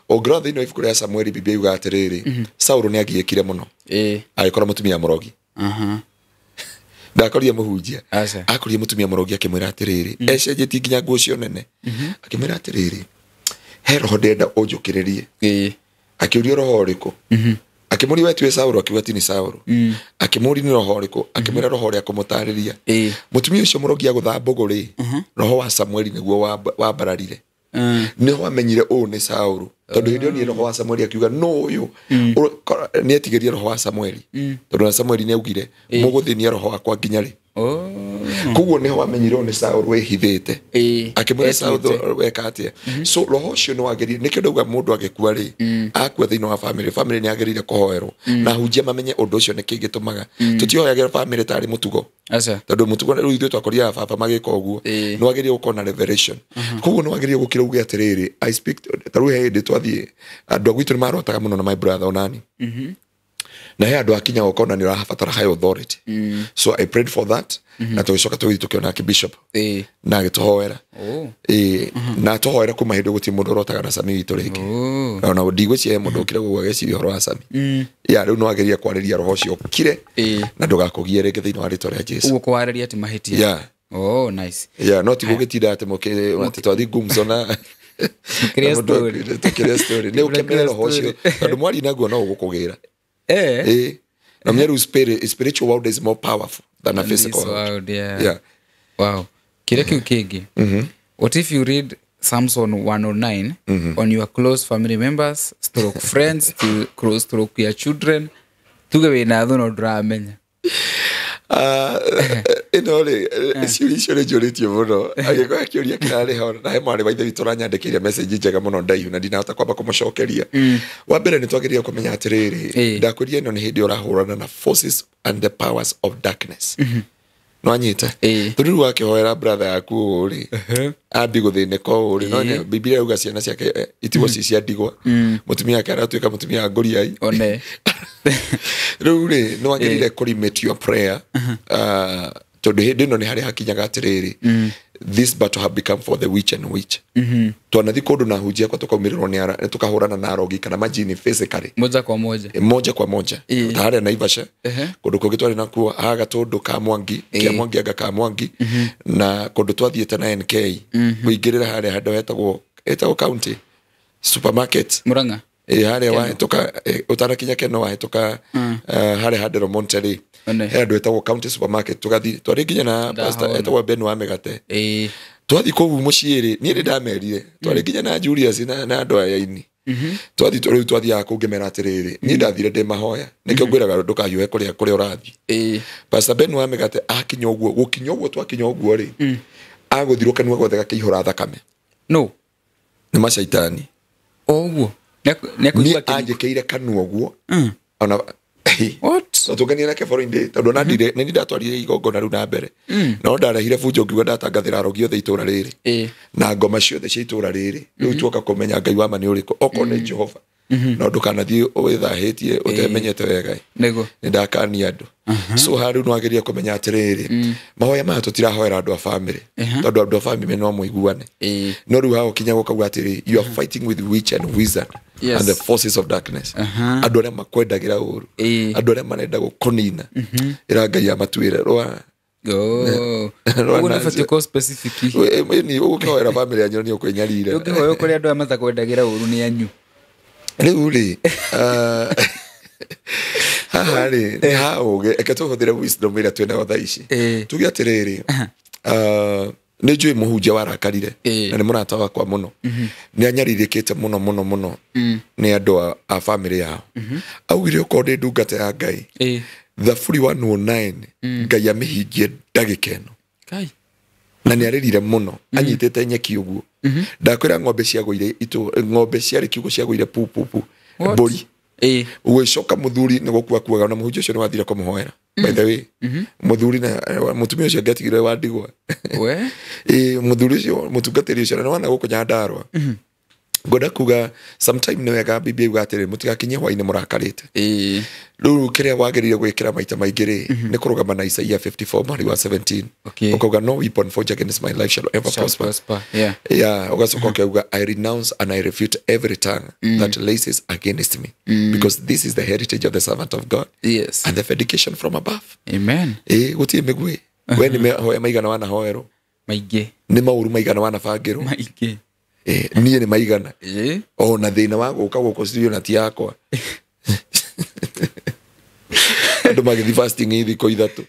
Ũngĩrora thĩinĩ wa ibuku rĩa Samueli, Biblia yugaga atĩrĩrĩ, Saũlũ nĩ agiĩkire mũno agĩkora mũtumia mũrogi. Ndakorire mũhunjia. Aca. Akorire mũtumia mũrogi, akĩmwĩra atĩrĩrĩ, ecenjetie nginya nguo cio nene, akĩmwĩra atĩrĩrĩ, he roho ndĩrenda ũnjũkĩrĩrie. Akĩũrio roho ũrĩkũ? Akĩmũria we tiwe Saũlũ? Akiuga ti nĩ Saũlũ. Akĩmũria nĩ roho ũrĩkũ? Akĩmwĩra roho ũrĩa kũmũtarĩria. Mũtumia ũcio mũrogi agũtha mbũgũ rĩ, roho wa Samueli nĩguo wambararire. Nĩho amenyire ũũ nĩ Saũlũ, tondũ hĩndĩ ĩyo niĩ roho wa Samueli akiuga no ũyũ nĩ etigĩrie roho wa Samueli, tondũ na Samueli nĩ augire mũgũthĩnia roho wakwa nginya rĩ. Koguo nĩho amenyire ũyũ nĩ Saũlũ wĩhithĩte. Akĩmwĩra Saũlũ weka atĩa? So roho ũcio nĩ wagĩrĩire, nĩkĩo ndauga mũndũ agĩkua rĩ, akua thĩinĩ wa family, family nĩ agĩrĩire kũhoerwo na hunjia mamenye ũndũ ũcio nĩkĩ gĩtũmaga. Tũtihoyagĩra family tarĩ mũtugo, Aca. tondũ mũtugo rĩu ithuĩ twakorire baba magĩka ũguo. Nĩ wagĩrĩire gũkorwo na revelation, koguo nĩ wagĩrĩire gũkĩra uge atĩrĩrĩ, I speak. Ta rĩu he hĩndĩ twathiĩ, andũ a gwitũ nĩ marotaga mũno na my brother onani, na he andũ akinya ũkona nĩ ũrabatara high authority. So I prayed for that, na tũgĩcoka tũgĩthiĩ tũkĩona archbishop na agĩtũhoera. Ĩĩ, na atũhoera, kuma hĩndĩ ĩyo gũtirĩ mũndũ ũrotaga na Sami witũ rĩngĩ. Ona ndigwĩciria he mũndũ ũkire gũgũ ageciria ũhoro wa Sami. Ya rĩu nĩ wagĩrĩire kwarĩria roho ũcio ũkire na ndũgakũgie rĩngĩ thĩinĩ wa rĩtwa rĩa Jesu. Ũguo kwarĩria ti mahĩtia. Yeah. Oh, nice. Yeah, no ti gũgĩtinda atĩ mũkĩ atĩ twathi gumzo na Tũkĩrĩa na mũndũ story. Tũkĩrĩa story nĩ ũkemere roho ũcio, tondũ mwari naguo no ũgũkũgĩra. Ĩĩ, na menya rĩu spiritual world is more powerful than a This physical world. world, yeah. Yeah. Wow. Kĩrĩa kĩu kĩngĩ, what if you read Samson 109 on your close family members stroke friends to close stroke your children? Tuge wĩna thũ no ndũramenya. Ah, ĩno rĩ, ciũria icio nĩ njũrĩtio mũno, agĩkorwo kĩũria kĩrarĩ ho, na he mwarĩ wa ithe witũ ũranyandĩkĩire message njega mũno ndaihu na ndinahota kwamba kũmũcokeria. Wa mbere, nĩ twagĩrĩire kũmenya atĩrĩrĩ, ndakwĩria ĩno nĩ hĩndĩ ũrahũrana na forces and the powers of darkness, no anyita. Tondũ rĩu wakĩhoera brother yaku ũũ rĩ, ambi gũthĩnĩka ũũ rĩ, no Biblia yauga ciana ciake itigwo ci cia ndigwa, mũtumia wake aratuĩka mũtumia wa ngũriai. One. Rĩu rĩ, nĩ wagĩrĩire kũ limit your prayer, tondũ hĩndĩ ĩno nĩ harĩa hakinyaga atĩrĩrĩ, this battle have become for the witch and witch. Twanathi kũndũ na hunjia kwa tũkaumĩrĩrwo nĩ tũkahũrana na arogi kana majini physically. Moja kwa moja. Moja kwa moja. Ta harĩa Naivasha, kũndũ kũngĩ twarĩ nakuo haga tũndũ ka Mwangi kĩa Mwangi anga ka Mwangi, na kũndũ twathiĩte na NK kũingĩrĩra harĩa handũ hetagwo county supermarket. Murang'a. Ĩ, harĩa wahĩtũka, ũtanakinya Keno, wahĩtũka harĩa Handero Monterey. One. He handũ hetagwo county supermarket, tũgathiĩ twarĩ nginya na pastor Ndahona. etagwo Ben wa mĩgate. Twathiĩ kũu mũciĩ rĩ, niĩ nĩ ndamerire twarĩ nginya na Julius na andũ aya aini. Twathi rĩu twathiaga kũu ngĩmera atĩrĩrĩ, niĩ ndathire ndĩ mahoya, nĩkĩo ngwĩraga ndũkahiũhe kũrĩa kũrĩa ũrathiĩ. Pastor Ben wa mĩgate akinya ũguo, gũkinya ũguo twakinya ũguo rĩ, agũthirwo kanua gothe gakĩihũra thakame. No nĩ macaitani. O ũguo niĩ anjĩkĩire kanua ũguo ona tũngania nake foreign day, tondũ ona ndire nĩ ndatwarire igongona rĩu na mbere, no ndarehire bunjo ngiuga ndatangathĩra arogi othe itũra rĩrĩ na ngoma ciothe cia itũra rĩrĩ. Rĩu tuoka kũmenya Ngai wa ma nĩ ũrĩkũ, okorwo nĩ Jehova, no ndũkanathiĩ wĩthahĩtie ũtemenyete wega. Nĩguo nĩ ndakania andũ. So haha rĩu nĩwagĩrĩire kũmenya atĩrĩrĩ, mahoya maya tũtirahoera andũ a family, tondũ andũ a family no mũiguane. No rĩu haha ũkinya gũkauga atĩrĩ, you are fighting with witch and wizard and the forces of darkness. Andũ arĩa makwendagĩra ũru, andũ arĩa marenda gũkũnina, ĩra Ngai amatuĩre rwa. Ũguo nĩ ũbatiĩ gũkorwo specific. Nĩ ũgũkĩhoera family yanyu nĩ ũkwĩnyarira. Ũngĩhoya kũrĩ andũ aya matakwendagĩra ũru nĩ anyu. Rĩu rĩ, haha rĩ nĩ ha ũgĩ, reke tũhũthĩre wisdom ĩrĩa twĩnayo thaa ici. Tuge atĩrĩrĩ, nĩ njũĩ mũhunjia warakarire na nĩ mũrata wakwa mũno, nĩ anyarirĩkĩte mũno mũno mũno nĩ andũ a family yao. Augire okorwo ndĩ ndungata ya Ngai, Thaburi 109 Ngai amĩhingie ndagĩka ĩno. Na nĩ arĩrire mũno anyitĩte nyeki ũguo. Ndakwĩra ng'ombe ciagũire ng'ombe ciarĩ kiugo ciagũire pu pu pu, mbũri. Ũgĩcoka mũthuri nĩ gũkua kuaga, na mũhunjia ũcio nĩ wathire kũmũhoera. By the way, mũthuri na mũtumia ũcio angĩatigire wa ndigwa. Mũthuri ũcio mũtungatĩri ũcio na nĩwana gũkũ Nyandarũa. Ngwenda kuga sometime nĩ wega Biblia yuga atĩrĩ, mũtigakinye hwaĩ-inĩ mũrakarĩte. Rĩu kĩrĩa wagĩrĩire gwĩkĩra maita maingĩ rĩ, nĩ kũrũgama na Isaiah 54 mweri wa 17. Ũkauga no weapon forged against my life shall ever prosper. Yeah, ũgacoka ũkauga I renounce and I refute every tongue that laces against me, because this is the heritage of the servant of God. Yes. And the vindication from above. Amen. Gũtirĩ mĩguĩ. We nĩ mahoya maigana wanahoerwo? Maingĩ. Nĩ maũru maigana wanabangĩrwo? Maingĩ. Niĩ nĩ maigana. Ona thĩna wa gũka gũkũ studio na ti yakwa. Andũ magĩthiĩ fasting thikũ ithatũ.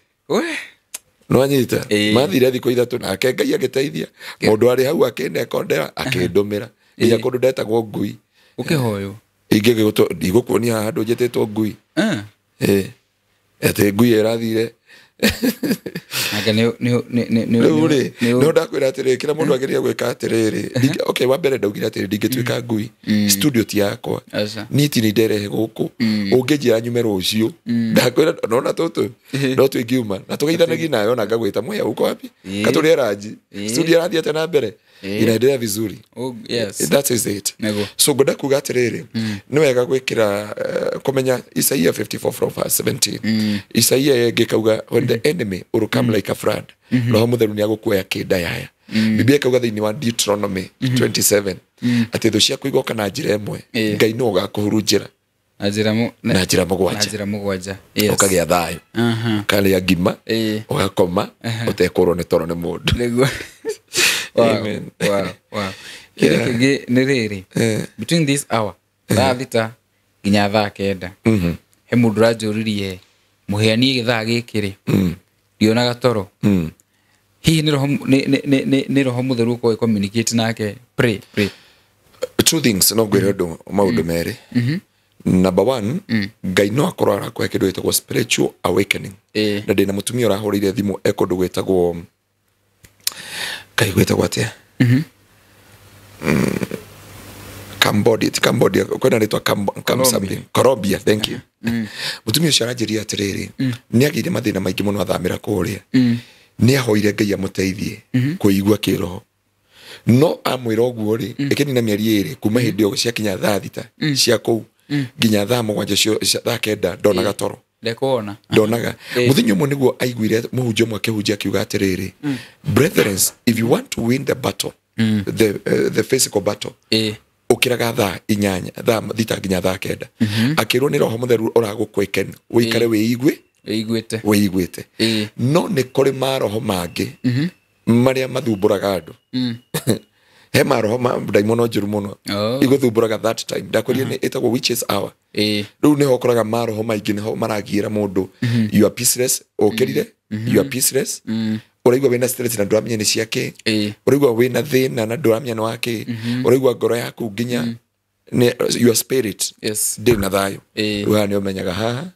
Nĩwanyita? Mathire thikũ ithatũ nake Ngai agĩteithia. Mũndũ arĩ hau akĩnekondera akĩndũmĩra. Nginya kũndũ ndetagwo ngui. Ũkĩhoywo? Ndigũkuonia haha handũ njĩtĩtwo ngui. Atĩ ngui ĩrathire. Rĩu rĩ, no ndakwĩra atĩrĩrĩ, kĩrĩa mũndũ agĩrĩire gwĩka atĩrĩrĩ, okay, wa mbere ndaugire atĩrĩrĩ, ndingĩtuĩka ngui, studio ti yakwa, niĩ ti nĩ nderehe gũkũ, ũngĩnjĩra nyume rũciũ, ndakwĩra nona tũtũ, no twĩngiuma, na tũgeithanagie nawe ona ngagwĩta mũhĩa uko wapi, katũrĩe ranji, studio ĩrathiĩ atĩa na mbere, inaendelea vizuri. That is it. So ngwenda kuga atĩrĩrĩ, nĩ wega gwĩkĩra kũmenya Isaiah 54 from verse 17. Isaiah ĩngĩ kauga when the enemy will come like a flood, Roho Mũtheru nĩ agũkuoya kĩnda yaya. Biblia ĩkauga thĩinĩ wa Deuteronomy 27 atĩ thũ ciaku igoka na njĩra ĩmwe, Ngai nĩwe ũgakũhurunjĩra na njĩra mũgwanja, ũkagĩa thayũ, ũkarĩa ngima, ũgakoma, ũtekũrwo nĩ toro nĩ mũndũ. Amen. Wow, wow. Kĩndũ kĩngĩ nĩ rĩrĩ, between this hour thaa 6 nginya thaa 9, he mũndũ ũranjũririe mũhĩa niĩ gĩthaa gĩkĩ rĩ, ndionaga toro. Hihi nĩ Roho Mũtheru ũkorwo communicate nake? Pray, pray. Two things no ngwĩre ũndũ maũndũ merĩ. Number one, Ngai no akorwo arakũhe kĩndũ gĩtagwo spiritual awakening. Na ndĩna mũtumia ũrahũrĩire thimũ e kũndũ gwĩtagwo Kai gwĩtagwo atĩa? Cambodia, Cambodia, kwĩna rĩtwa something. Colombia, thank you. Mũtumia ũcio aranjĩrire atĩrĩrĩ, nĩ agĩire mathĩna maingĩ mũno athamĩra kũrĩa. Nĩ ahoire Ngai amũteithie kũigua kĩroho. No amwĩra ũguo rĩ, ĩkĩnina mĩeri ĩrĩ kuma hĩndĩ ĩyo ciakinya thaa 6 cia kũu nginya thaa 7 thaa 9 ndonaga toro. Ndekuona. Ndonaga. Mũthenya ũmwe nĩguo aiguire mũhunjia ũmwe akĩhunjia akiuga atĩrĩrĩ, brethren, if you want to win the battle, the physical battle, ũkĩraga thaa 8, thaa 6 nginya thaa 9. Akĩrwo nĩ Roho Mũtheru ũragũkwĩken, ũikare wĩigue, wĩiguĩte. No nĩ kũrĩ maroho mangĩ marĩa mathumbũraga andũ. He maroho ma ndaimono njũru mũno igũthumbũraga that time. Ndakwĩrire nĩ ĩtagwo witches hour. Rĩu nĩho ũkoraga maroho maingĩ nĩho maragiĩra mũndũ. You are peaceless, ũkĩrire, you are peaceless. Ũraigua wĩna stress na ndũramenya nĩ cia kĩ. Ũraigua wĩna thĩna na ndũramenya nĩ wa kĩ. Ũraigua ngoro yaku nginya Your spirit Yes. ndĩrĩ na thayũ. Ĩĩ. Rĩu haha nĩ ũmenyaga haha,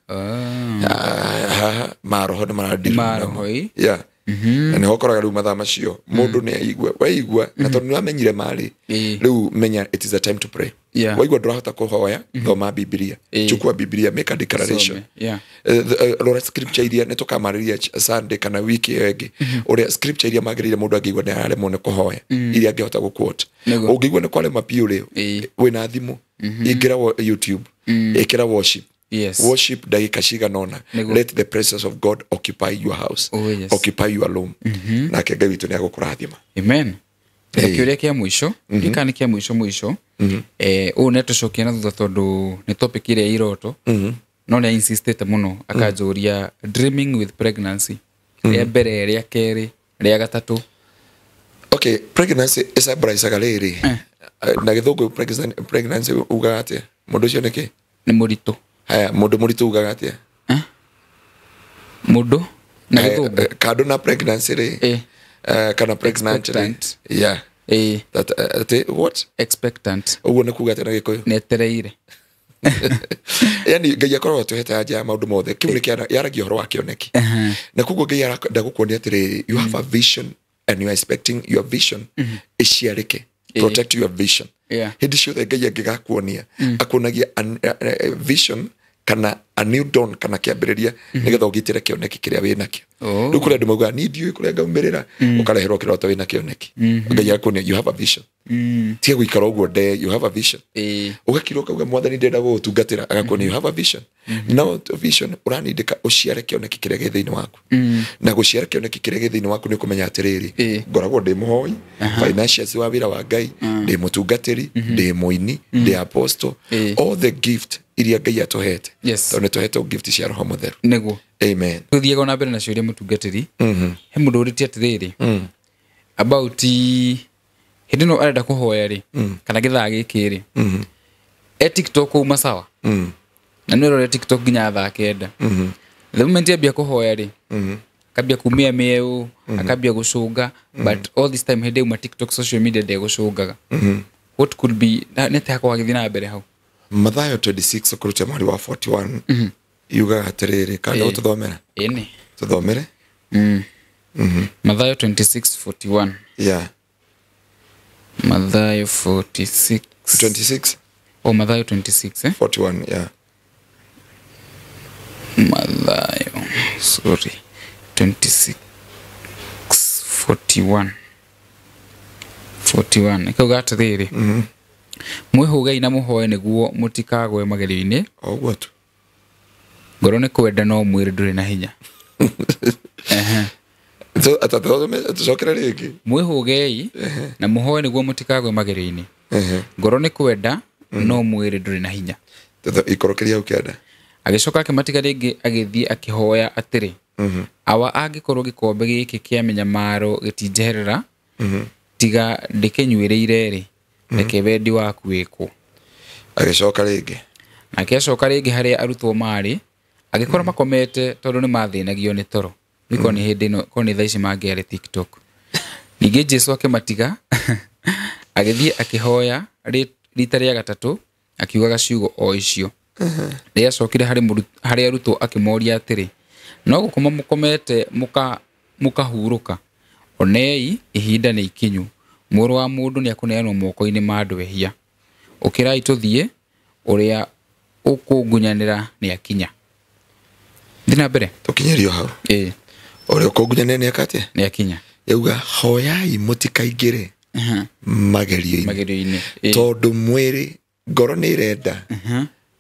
haha maroho nĩ marandiruma. Maroho, ĩ. Yeah. Na nĩho ũkoraga rĩu mathaa macio mũndũ nĩ aigua waigua, na tondũ nĩ wamenyire marĩ, Ĩĩ. rĩu menya it is a time to pray. Yeah. Waigua ndũrahota kũhoya, thoma Bibilia, Ĩĩ. chukua Bibilia, make a declaration. Some, yeah. Rora scripture iria nĩ tũkamarĩria Sunday kana wiki ĩyo ĩngĩ, ũrĩa scripture iria magĩrĩire mũndũ angĩigua nĩ araremwo nĩ kũhoya, iria angĩhota gũquote. Nĩguo. Ũngĩigua nĩ kwarema biũ rĩ, Ĩĩ. wĩna thimũ, ingĩra YouTube, ĩkĩra worship. Yes. Worship ndagĩka cigana ũna. Nĩguo. Let the presence of God occupy your house, Oh, yes. occupy your room, nake Ngai witũ nĩ agũkũrathima. Amen. Na Ĩĩ. kĩũria kĩa mũico, gĩka nĩ kĩa mũico mũico, ũũ nĩ atũcokia na thutha tondũ nĩ topic ĩrĩa ya iroto, no nĩ insistĩte mũno akanjũria dreaming with pregnancy, rĩa mbere, rĩa kerĩ, rĩa gatatũ. Okay, pregnancy ĩcambaracaga rĩrĩ na gĩthũngũ pregnancy ugaga atĩa mũndũ ũcio nĩkĩ? Nĩ mũritũ. Haya, mũndũ mũritũ ugaga atĩa? Mũndũ na Eh, gĩthũngũ. Kando na pregnancy rĩ, Ĩĩ. kana pregnant rĩ. Expectant. Yeah. Ĩĩ. That, atĩ what? Expectant. Ũguo nĩ kuga atĩa na gĩkũyũ? Nĩ etereire. Yani Ngai akoragwo atũhete anja ya maũndũ mothe. Kĩu nĩ yaragia ũhoro wa kĩoneki, na koguo Ngai arenda gũkuonia atĩrĩrĩ, you have a vision and you are expecting your vision ĩciarĩke. Protect your vision. Yeah. Hĩndĩ ciothe Ngai angĩgakuonia, akuonagia a vision kana a new dawn kana kĩambĩrĩria, nĩgetha ũgitĩre kĩoneki kĩrĩa wĩ nakĩo. Oh. Rĩu kũrĩ andũ maugaga niĩ ndiũĩ kũrĩa ngaumĩrĩra, ũkareherwo kĩroto wĩna kĩoneki. Ngai agakuonia you have a vision. Tiga gũikara ũguo nde, you have a vision. Ĩĩ. Ũgakira ũkauga mwathani ndĩrenda gũgũtungatĩra, agakuonia you have a vision. No vision ũranindĩka ũciare kĩoneki kĩrĩa gĩ thĩinĩ waku, na gũciara kĩoneki kĩrĩa gĩ thĩinĩ waku nĩ kũmenya atĩrĩrĩ, Ĩĩ. ngoragwo ndĩ mũhoi, financials wa wĩra wa Ngai, ndĩ mũtungatĩri, ndĩ mũini, ndĩ apostle. Ĩĩ. All the gift iria Ngai atũhete, Yes. tondũ nĩ tũhetwo gift cia Roho Mũtheru. Nĩguo. Amen. Tũthiaga na mbere na ciũria, mũtungatĩri. He mũndũ ũrĩtie atĩrĩrĩ about hĩndĩ ĩno arenda kũhoya rĩ, kana gĩthaa gĩkĩ rĩ, e TikTok uma sawa, na nĩ ũrore TikTok nginya thaa 9. The moment ambia kũhoya rĩ, akambia kumia mĩeũ, akambia gũcũnga, but all this time hĩndĩ auma TikTok, social media ndegũcũngaga. What could be nĩ atĩa hakorwo agĩthiĩ na mbere hau? Mathayo 26 kũruta mweri wa 41 yugaga atĩrĩrĩ, kana Ĩĩ. ũtũthomera? Ĩnĩ. Tũthomere. Mathayo 26:41. Yeah. Mathayo 46. 26. Oh, Mathayo 26, eh? 41, yeah. Mathayo, sorry, 26 41 41 ĩkauga atĩrĩrĩ, mwĩhũgei na mũhoe nĩguo mũtikagwe magerio-inĩ. O ũguo tu. Ngoro nĩ kwenda no mwĩrĩ ndũrĩ na hinya. So, tũcokere rĩngĩ. Mwĩhũgei na mũhoe nĩguo mũtikagwe magerio-inĩ, ngoro nĩ kwenda no mwĩrĩ ndũrĩ na hinya. Ikorokeria hau kĩanda. Agĩcoka akĩmatiga rĩngĩ, agĩthiĩ akĩhoya atĩrĩ, Awa, angĩkorwo gĩkombe gĩkĩ kĩa mĩnyamaro gĩtinjeherera tiga ndĩkĩnyuĩrĩire rĩ, reke wendi waku wĩkwo. Agĩcoka rĩngĩ. Nake acoka rĩngĩ harĩa arutwo marĩ, agĩkora makomete tondũ nĩ mathĩnagio nĩ toro. Rĩu korwo nĩ hĩndĩ ĩno, korwo nĩ thaa ici mangĩarĩ TikTok. Ningĩ Jesu akĩmatiga agĩthiĩ akĩhoya rita rĩa gatatũ, akiugaga ciugo o icio. Rĩrĩa acokire harĩ arutwo akĩmoria atĩrĩ, no gũkoma mũkomete mũkahurũka? Onei, ihinda nĩ ikinyu, mũrũ wa mũndũ nĩ akũneanwo moko-inĩ ma andũ ehia. Ũkĩrai tũthiĩ, ũrĩa ũkũngunyanĩra nĩ akinya. Thiĩ na mbere. Tũkinyĩrio hau. Ĩĩ. Ũrĩa ũkũngunyanĩra nĩ eka atĩa? Nĩ akinya. Yauga hoyai mũtikaingĩre magerio-inĩ. Magerio-inĩ. Ĩĩ. Tondũ mwĩrĩ, ngoro nĩ ĩrenda,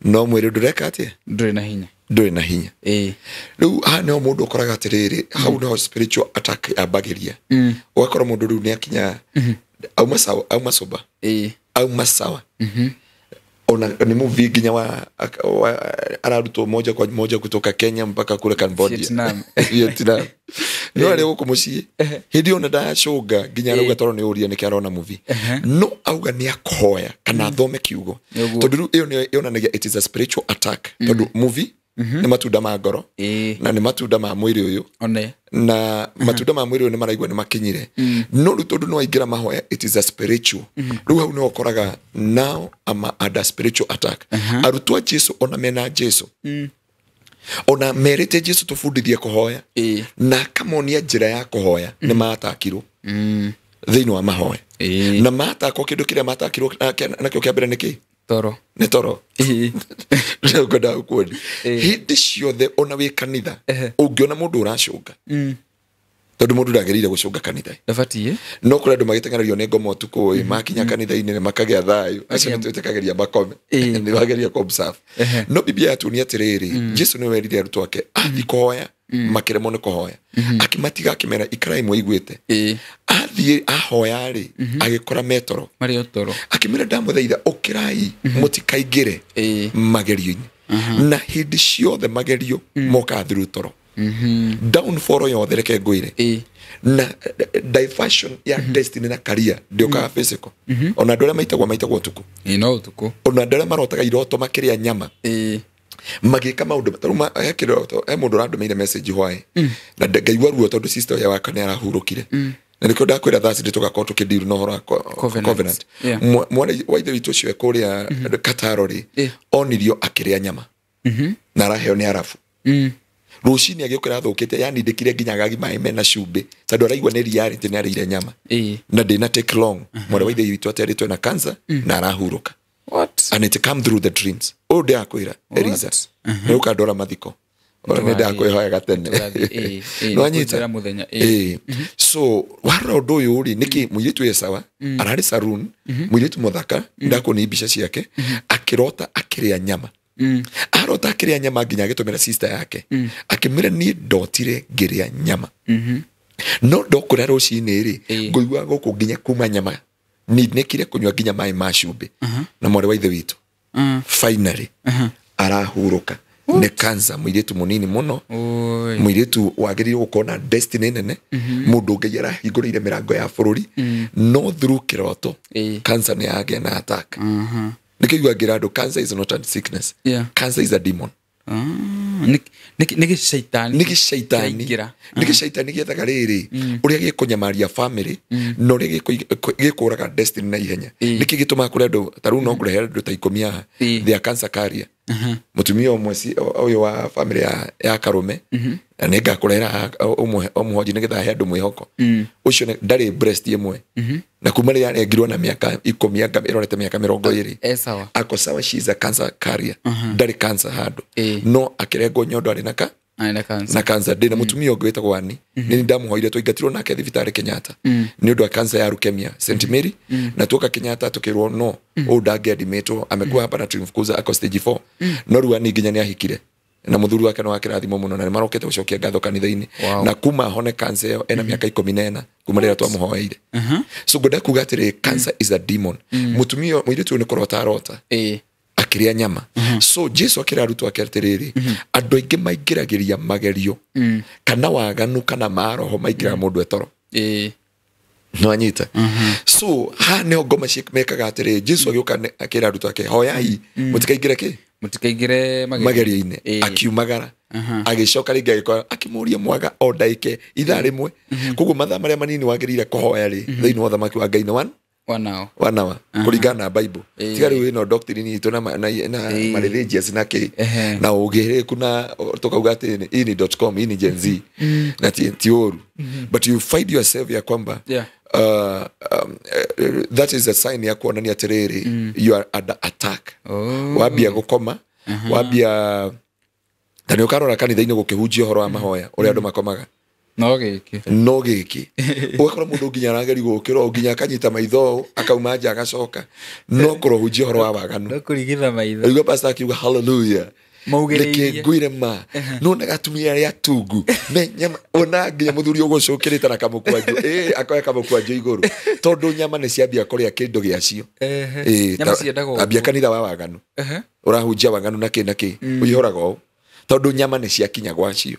no mwĩrĩ ndũreka atĩa? Ndũrĩ na hinya. Ndũrĩ na hinya. Ĩĩ. Rĩu haha nĩho mũndũ ũkoraga atĩrĩrĩ, hau nĩho spiritual attack yambagĩria. Ũgakora mũndũ rĩu nĩ akinya auma sawa, auma sober, Ĩĩ. auma sawa, ona ni movie nginya wa ararutwo moja kwa moja kutoka Kenya mpaka kule Cambodia. Vietnam. Vietnam. No arĩ gũkũ mũciĩ hĩndĩ ĩyo ona ndacũnga nginya arauga toro nĩ ũria nĩkĩ arona movie, no auga nĩ akoya kana athome kiugo. Nĩguo. Tondũ rĩu ĩyo nĩyo yonanagia it is a spiritual attack, tondũ movie Nĩ matunda ma ngoro na nĩ matunda ma mwĩrĩ ũyũ na matunda ma mwĩrĩ ũyũ nĩ maraigua nĩ makinyire no rĩu tondũ nĩ waingĩra mahoya it is a spiritual rĩu hau nĩho ũkoraga now I'm under spiritual attack. Arutwo a Jesu ona mena Jesu ona merĩte Jesu tũbundithie kũhoya na akamonia njĩra ya kũhoya nĩ matakirwo thĩinĩ wa mahoya na matakwo kĩndũ kĩrĩa matakirwo nakĩo kĩa mbere nĩ kĩ toro nĩ toro ngwendaga gũkuonia hĩndĩ ciothe ona wĩ kanitha ũngĩona mũndũ ũracũnga tondũ mũndũ ndagĩrĩire gũcũnga kanitha ndabatiĩ no kũrĩ andũ magĩteng'ererio nĩ ngoma ũtukũ ĩ makinya kanitha-inĩ nĩ makagĩa thayũ acio nĩ twĩtĩkagĩria makome nĩ mageria kũ observe no Biblia yatuonia atĩrĩrĩ Jesu nĩwe werire arutwo ake athiĩ kũhoya makĩremwo nĩ kũhoya akĩmatiga akĩmera ikarai mwĩiguĩte athiĩ ahoya rĩ agĩkora metoro marĩ o toro akĩmera ndamũthaitha ũkĩrai mũtikaingĩre magerio-inĩ na hĩndĩ ciothe magerio mokaga through toro downfall yothe reke ngwĩre na diversion ya destiny na career ndĩũkaga physical ona andũ arĩa maitagwo ũtukũ no ũtukũ ona andũ arĩa marotaga iroto makĩrĩa nyama magĩka maũndũ tarĩu he kĩroto he mũndũ ũrandũmĩire message hwaĩ na ngaigua ruo tondũ sister ũrĩa wakwa nĩ arahurũkire na nĩkĩo ndakwĩra thaa cindĩ tũgakorwo tũkĩdeal na ũhoro wa covenant. Mwana wa ithe witũ ũcio e kũrĩa Kataro rĩ onirio akĩrĩa nyama na araheo nĩ arabu rũcinĩ agĩũkĩra athũkĩte yani ndĩkire nginya agagi maĩ mena cumbĩ tondũ araigua nĩ reality nĩ arĩire nyama na ndĩna take long mwarĩ wa ithe witũ aterĩtwo na cancer na arahurũka. What? And it come through the dreams. Ũyũ ndĩrakwĩra Eliza nĩ ũkandwara mathiko nĩ ndakwĩhoya gatene nĩwanyita. So warora ũndũ ũyũ rĩ nĩkĩ mũirĩtu e sawa ararĩ saloon mũirĩtu mũthaka ndakuonia mbica ciake akĩrota akĩrĩa nyama arota akĩrĩa nyama nginya agĩtũmĩra sister yake akĩmwĩra niĩ ndotire ngĩrĩa nyama no ndokũrĩa rũcinĩ rĩ ngũigua gũkũ nginya kuma nyama nĩkire kũnyua nginya maĩ ma cumbĩ na mwarĩ wa ithe witũ finally arahurũka nĩ cancer mũirĩtu mũnini mũno mũirĩtu wagĩrĩirwo gũkorwo na destiny nene mũndũ Ngai arahingũrĩire mĩrango ya bũrũri no through kĩroto cancer nĩ yagĩa na attack. Nĩkĩo igua ngĩra andũ cancer is not a sickness. Cancer is a demon. Nĩ gĩcaitani nĩ gĩcaitani gĩethaga rĩrĩ ũrĩa gĩkũnyamaria family na ũrĩa gĩkũraga destiny na ihenya nĩkĩ gĩtũmaga kũrĩ andũ ta rĩu no ngũrehere andũ ta 10 haha they are cancer carrier mũtumia ũmwe ũyũ wa family ya Karũme na nĩ ngakũrehera ũmũhonji nĩgetha ahe andũ mwĩhoko ũcio ndarĩ breast ĩmwe na kuma rĩrĩa arengirwo na mĩaka 10 ĩrorete mĩaka 20 ako sawa she is a cancer carrier ndarĩ cancer handũ no akĩrengwo nyondo arĩ na cancer ndĩ na mũtumia ũngĩ wĩtagwo Annie nĩ ndamũhoire twaingatirwo nake thibitarĩ Kenyatta nĩ ũndũ wa cancer ya leukemia St Mary na tuoka Kenyatta tukĩrwo no ũyũ ndangĩadimitwo amekuwa hapa na tulimfukuza ako stage 4 no rĩu Annie nginya nĩ ahikire na mũthuri wake nĩ wa kĩrathimo mũno na nĩ marokete gũcokia ngatho kanitha-inĩ na kuma ahone cancer ĩyo ena mĩaka 14 kuma rĩrĩa twamũhoeire. So ngwenda kuga atĩrĩ cancer is a demon. Mũtumia mũirĩtu ũyũ nĩ kũrota arota akĩrĩa nyama. So Jesu akĩra arutwo ake atĩrĩrĩ andũ aingĩ maingĩragĩria magerio kana waganu kana maroho maingĩraga mũndũ etoro nĩwanyita. So haha nĩho ngoma mekaga atĩrĩ Jesu agĩũka akĩra arutwo ake hoyai mũtikaingĩre kĩ mũtikaingĩre magerio-inĩ akiumagara agĩcoka rĩngĩ agĩkora akĩmũria mwaga o ndagĩka ithaa rĩmwe koguo mathaa marĩa manini wagĩrĩire kũhoya rĩ thĩinĩ wa ũthamaki wa Ngai nĩ one hour kũringana na Bible tiga rĩu ĩno doctrine itũ na ma religious na kĩ na ũgĩrĩku na tũkauga atĩ ini.com ini Gen Z na ti ũru but you find yourself ya kwamba that is a sign ya kuonania atĩrĩrĩ you are under attack. Wambia gũkoma wambia ta nĩ ũkarora kanitha-inĩ gũkĩhunjia ũhoro wa mahoya ũrĩa andũ makomaga no gĩkĩ ũgakora mũndũ nginya arageria gũkĩra nginya akanyita maitho akauma nja agacoka no kũrohunjia ũhoro wa waganu no kũrigitha maitho ũigua pastor akiuga hallelujah maugĩrĩirie ngwire ma no atumia arĩa atungu me nyama ona nginya mũthuri ũgũcũkĩrĩte na kamũkwanjũ akoya kamũkwanjũ igũrũ tondũ nyama nĩ ciambia kũrĩa kĩndũ gĩacio. Ambia kanitha wa waganu ũrahunjia waganu na kĩ na kĩ ũihũraga ũũ tondũ nyama nĩ ciakinya gwacio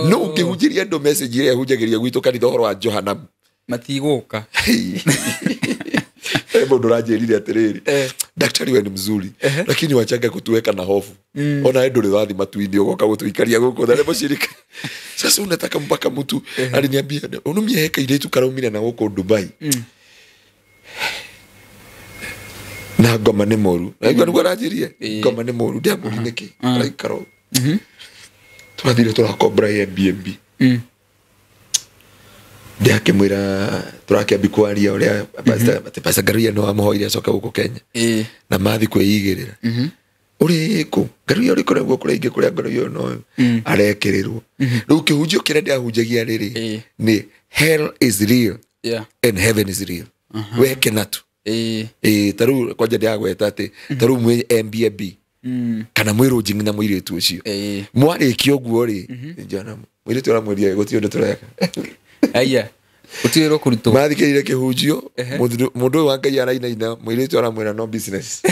no ũngĩhunjĩria andũ message ĩrĩa ĩhunjagĩria gwitũ kanitha ũhoro wa Johanamu matigũka. Mundu uranjirire atiriri, daktari we ni mzuri, lakini wachanga kutuweka na hofu. Ona nduri wathi matuini ugoka gutuikaria guku thare mucirika. Sasa unataka mpaka mtu aliniambia unumie heka ile karaumire na guku Dubai. Na ngoma nĩ mũru. Na igua nĩguo aranjĩrie. Ngoma nĩ mũru ndiamũri nĩkĩ. Araikara ũũ. Twathire tũrakombora Airbnb. Ndiakĩmwĩra tũrakĩambi kwaria ũrĩa Pastor Ngaruiya no amũhoire acoke gũkũ Kenya. Na mathi kwĩigĩrĩra. Ũrĩ kũ? Ngaruiya ũrĩ kũ? Kũrĩa ingĩ kũrĩa Ngaruiya no arekĩrĩrwo. Rĩu kĩhunjio kĩrĩa ndĩahunjagia rĩrĩ nĩ hell is real and heaven is real. Weke natu. Taru kwanja ndiagweta atĩ taru mwĩ MBB kana mwĩ rũnjing'i na mũirĩtu ũcio mwarĩkia ũguo rĩ njana mũirĩtu aramwĩria gũtirĩ ũndũ tũreka. Aya gũtirĩ ũndũ kũrutwo. Mathikĩrĩire kĩhunjio mũndũ ũyũ wa Ngai arainaina mũirĩtu aramwĩra no business.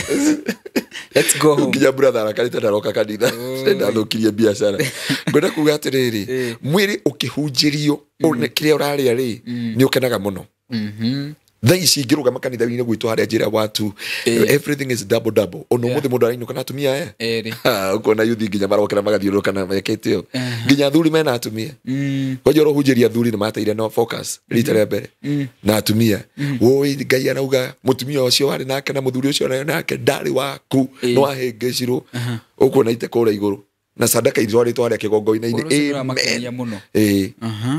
Let's go home. Nginya brother arakarĩte ndaroka kanitha ndathũkirie biacara. Ngwenda kuga atĩrĩrĩ mwĩrĩ ũkĩhunjĩrio kĩrĩa ũrarĩa rĩ nĩ ũkenaga mũno. Thaa ici ingĩrũgama kanitha-inĩ gwitũ harĩa njĩra watu everything is double double. Ona ũmũthĩ mũndũ arainũka na atumia aya. Ũkona yuthi nginya marokera magathiũrũrũka na mekĩte ũũ. Nginya athuri mena atumia. Kwanja ũrohunjĩria athuri nĩ mateire no focus rita rĩa mbere na atumia. Woi Ngai arauga mũtumia ũcio warĩ nake na mũthuri ũcio warĩ nake ndarĩ waku no wahĩngĩcirwo. Ũkuona ite kũrĩa igũrũ na sadaka itwarĩtwo harĩa kĩgongona-inĩ. Amen.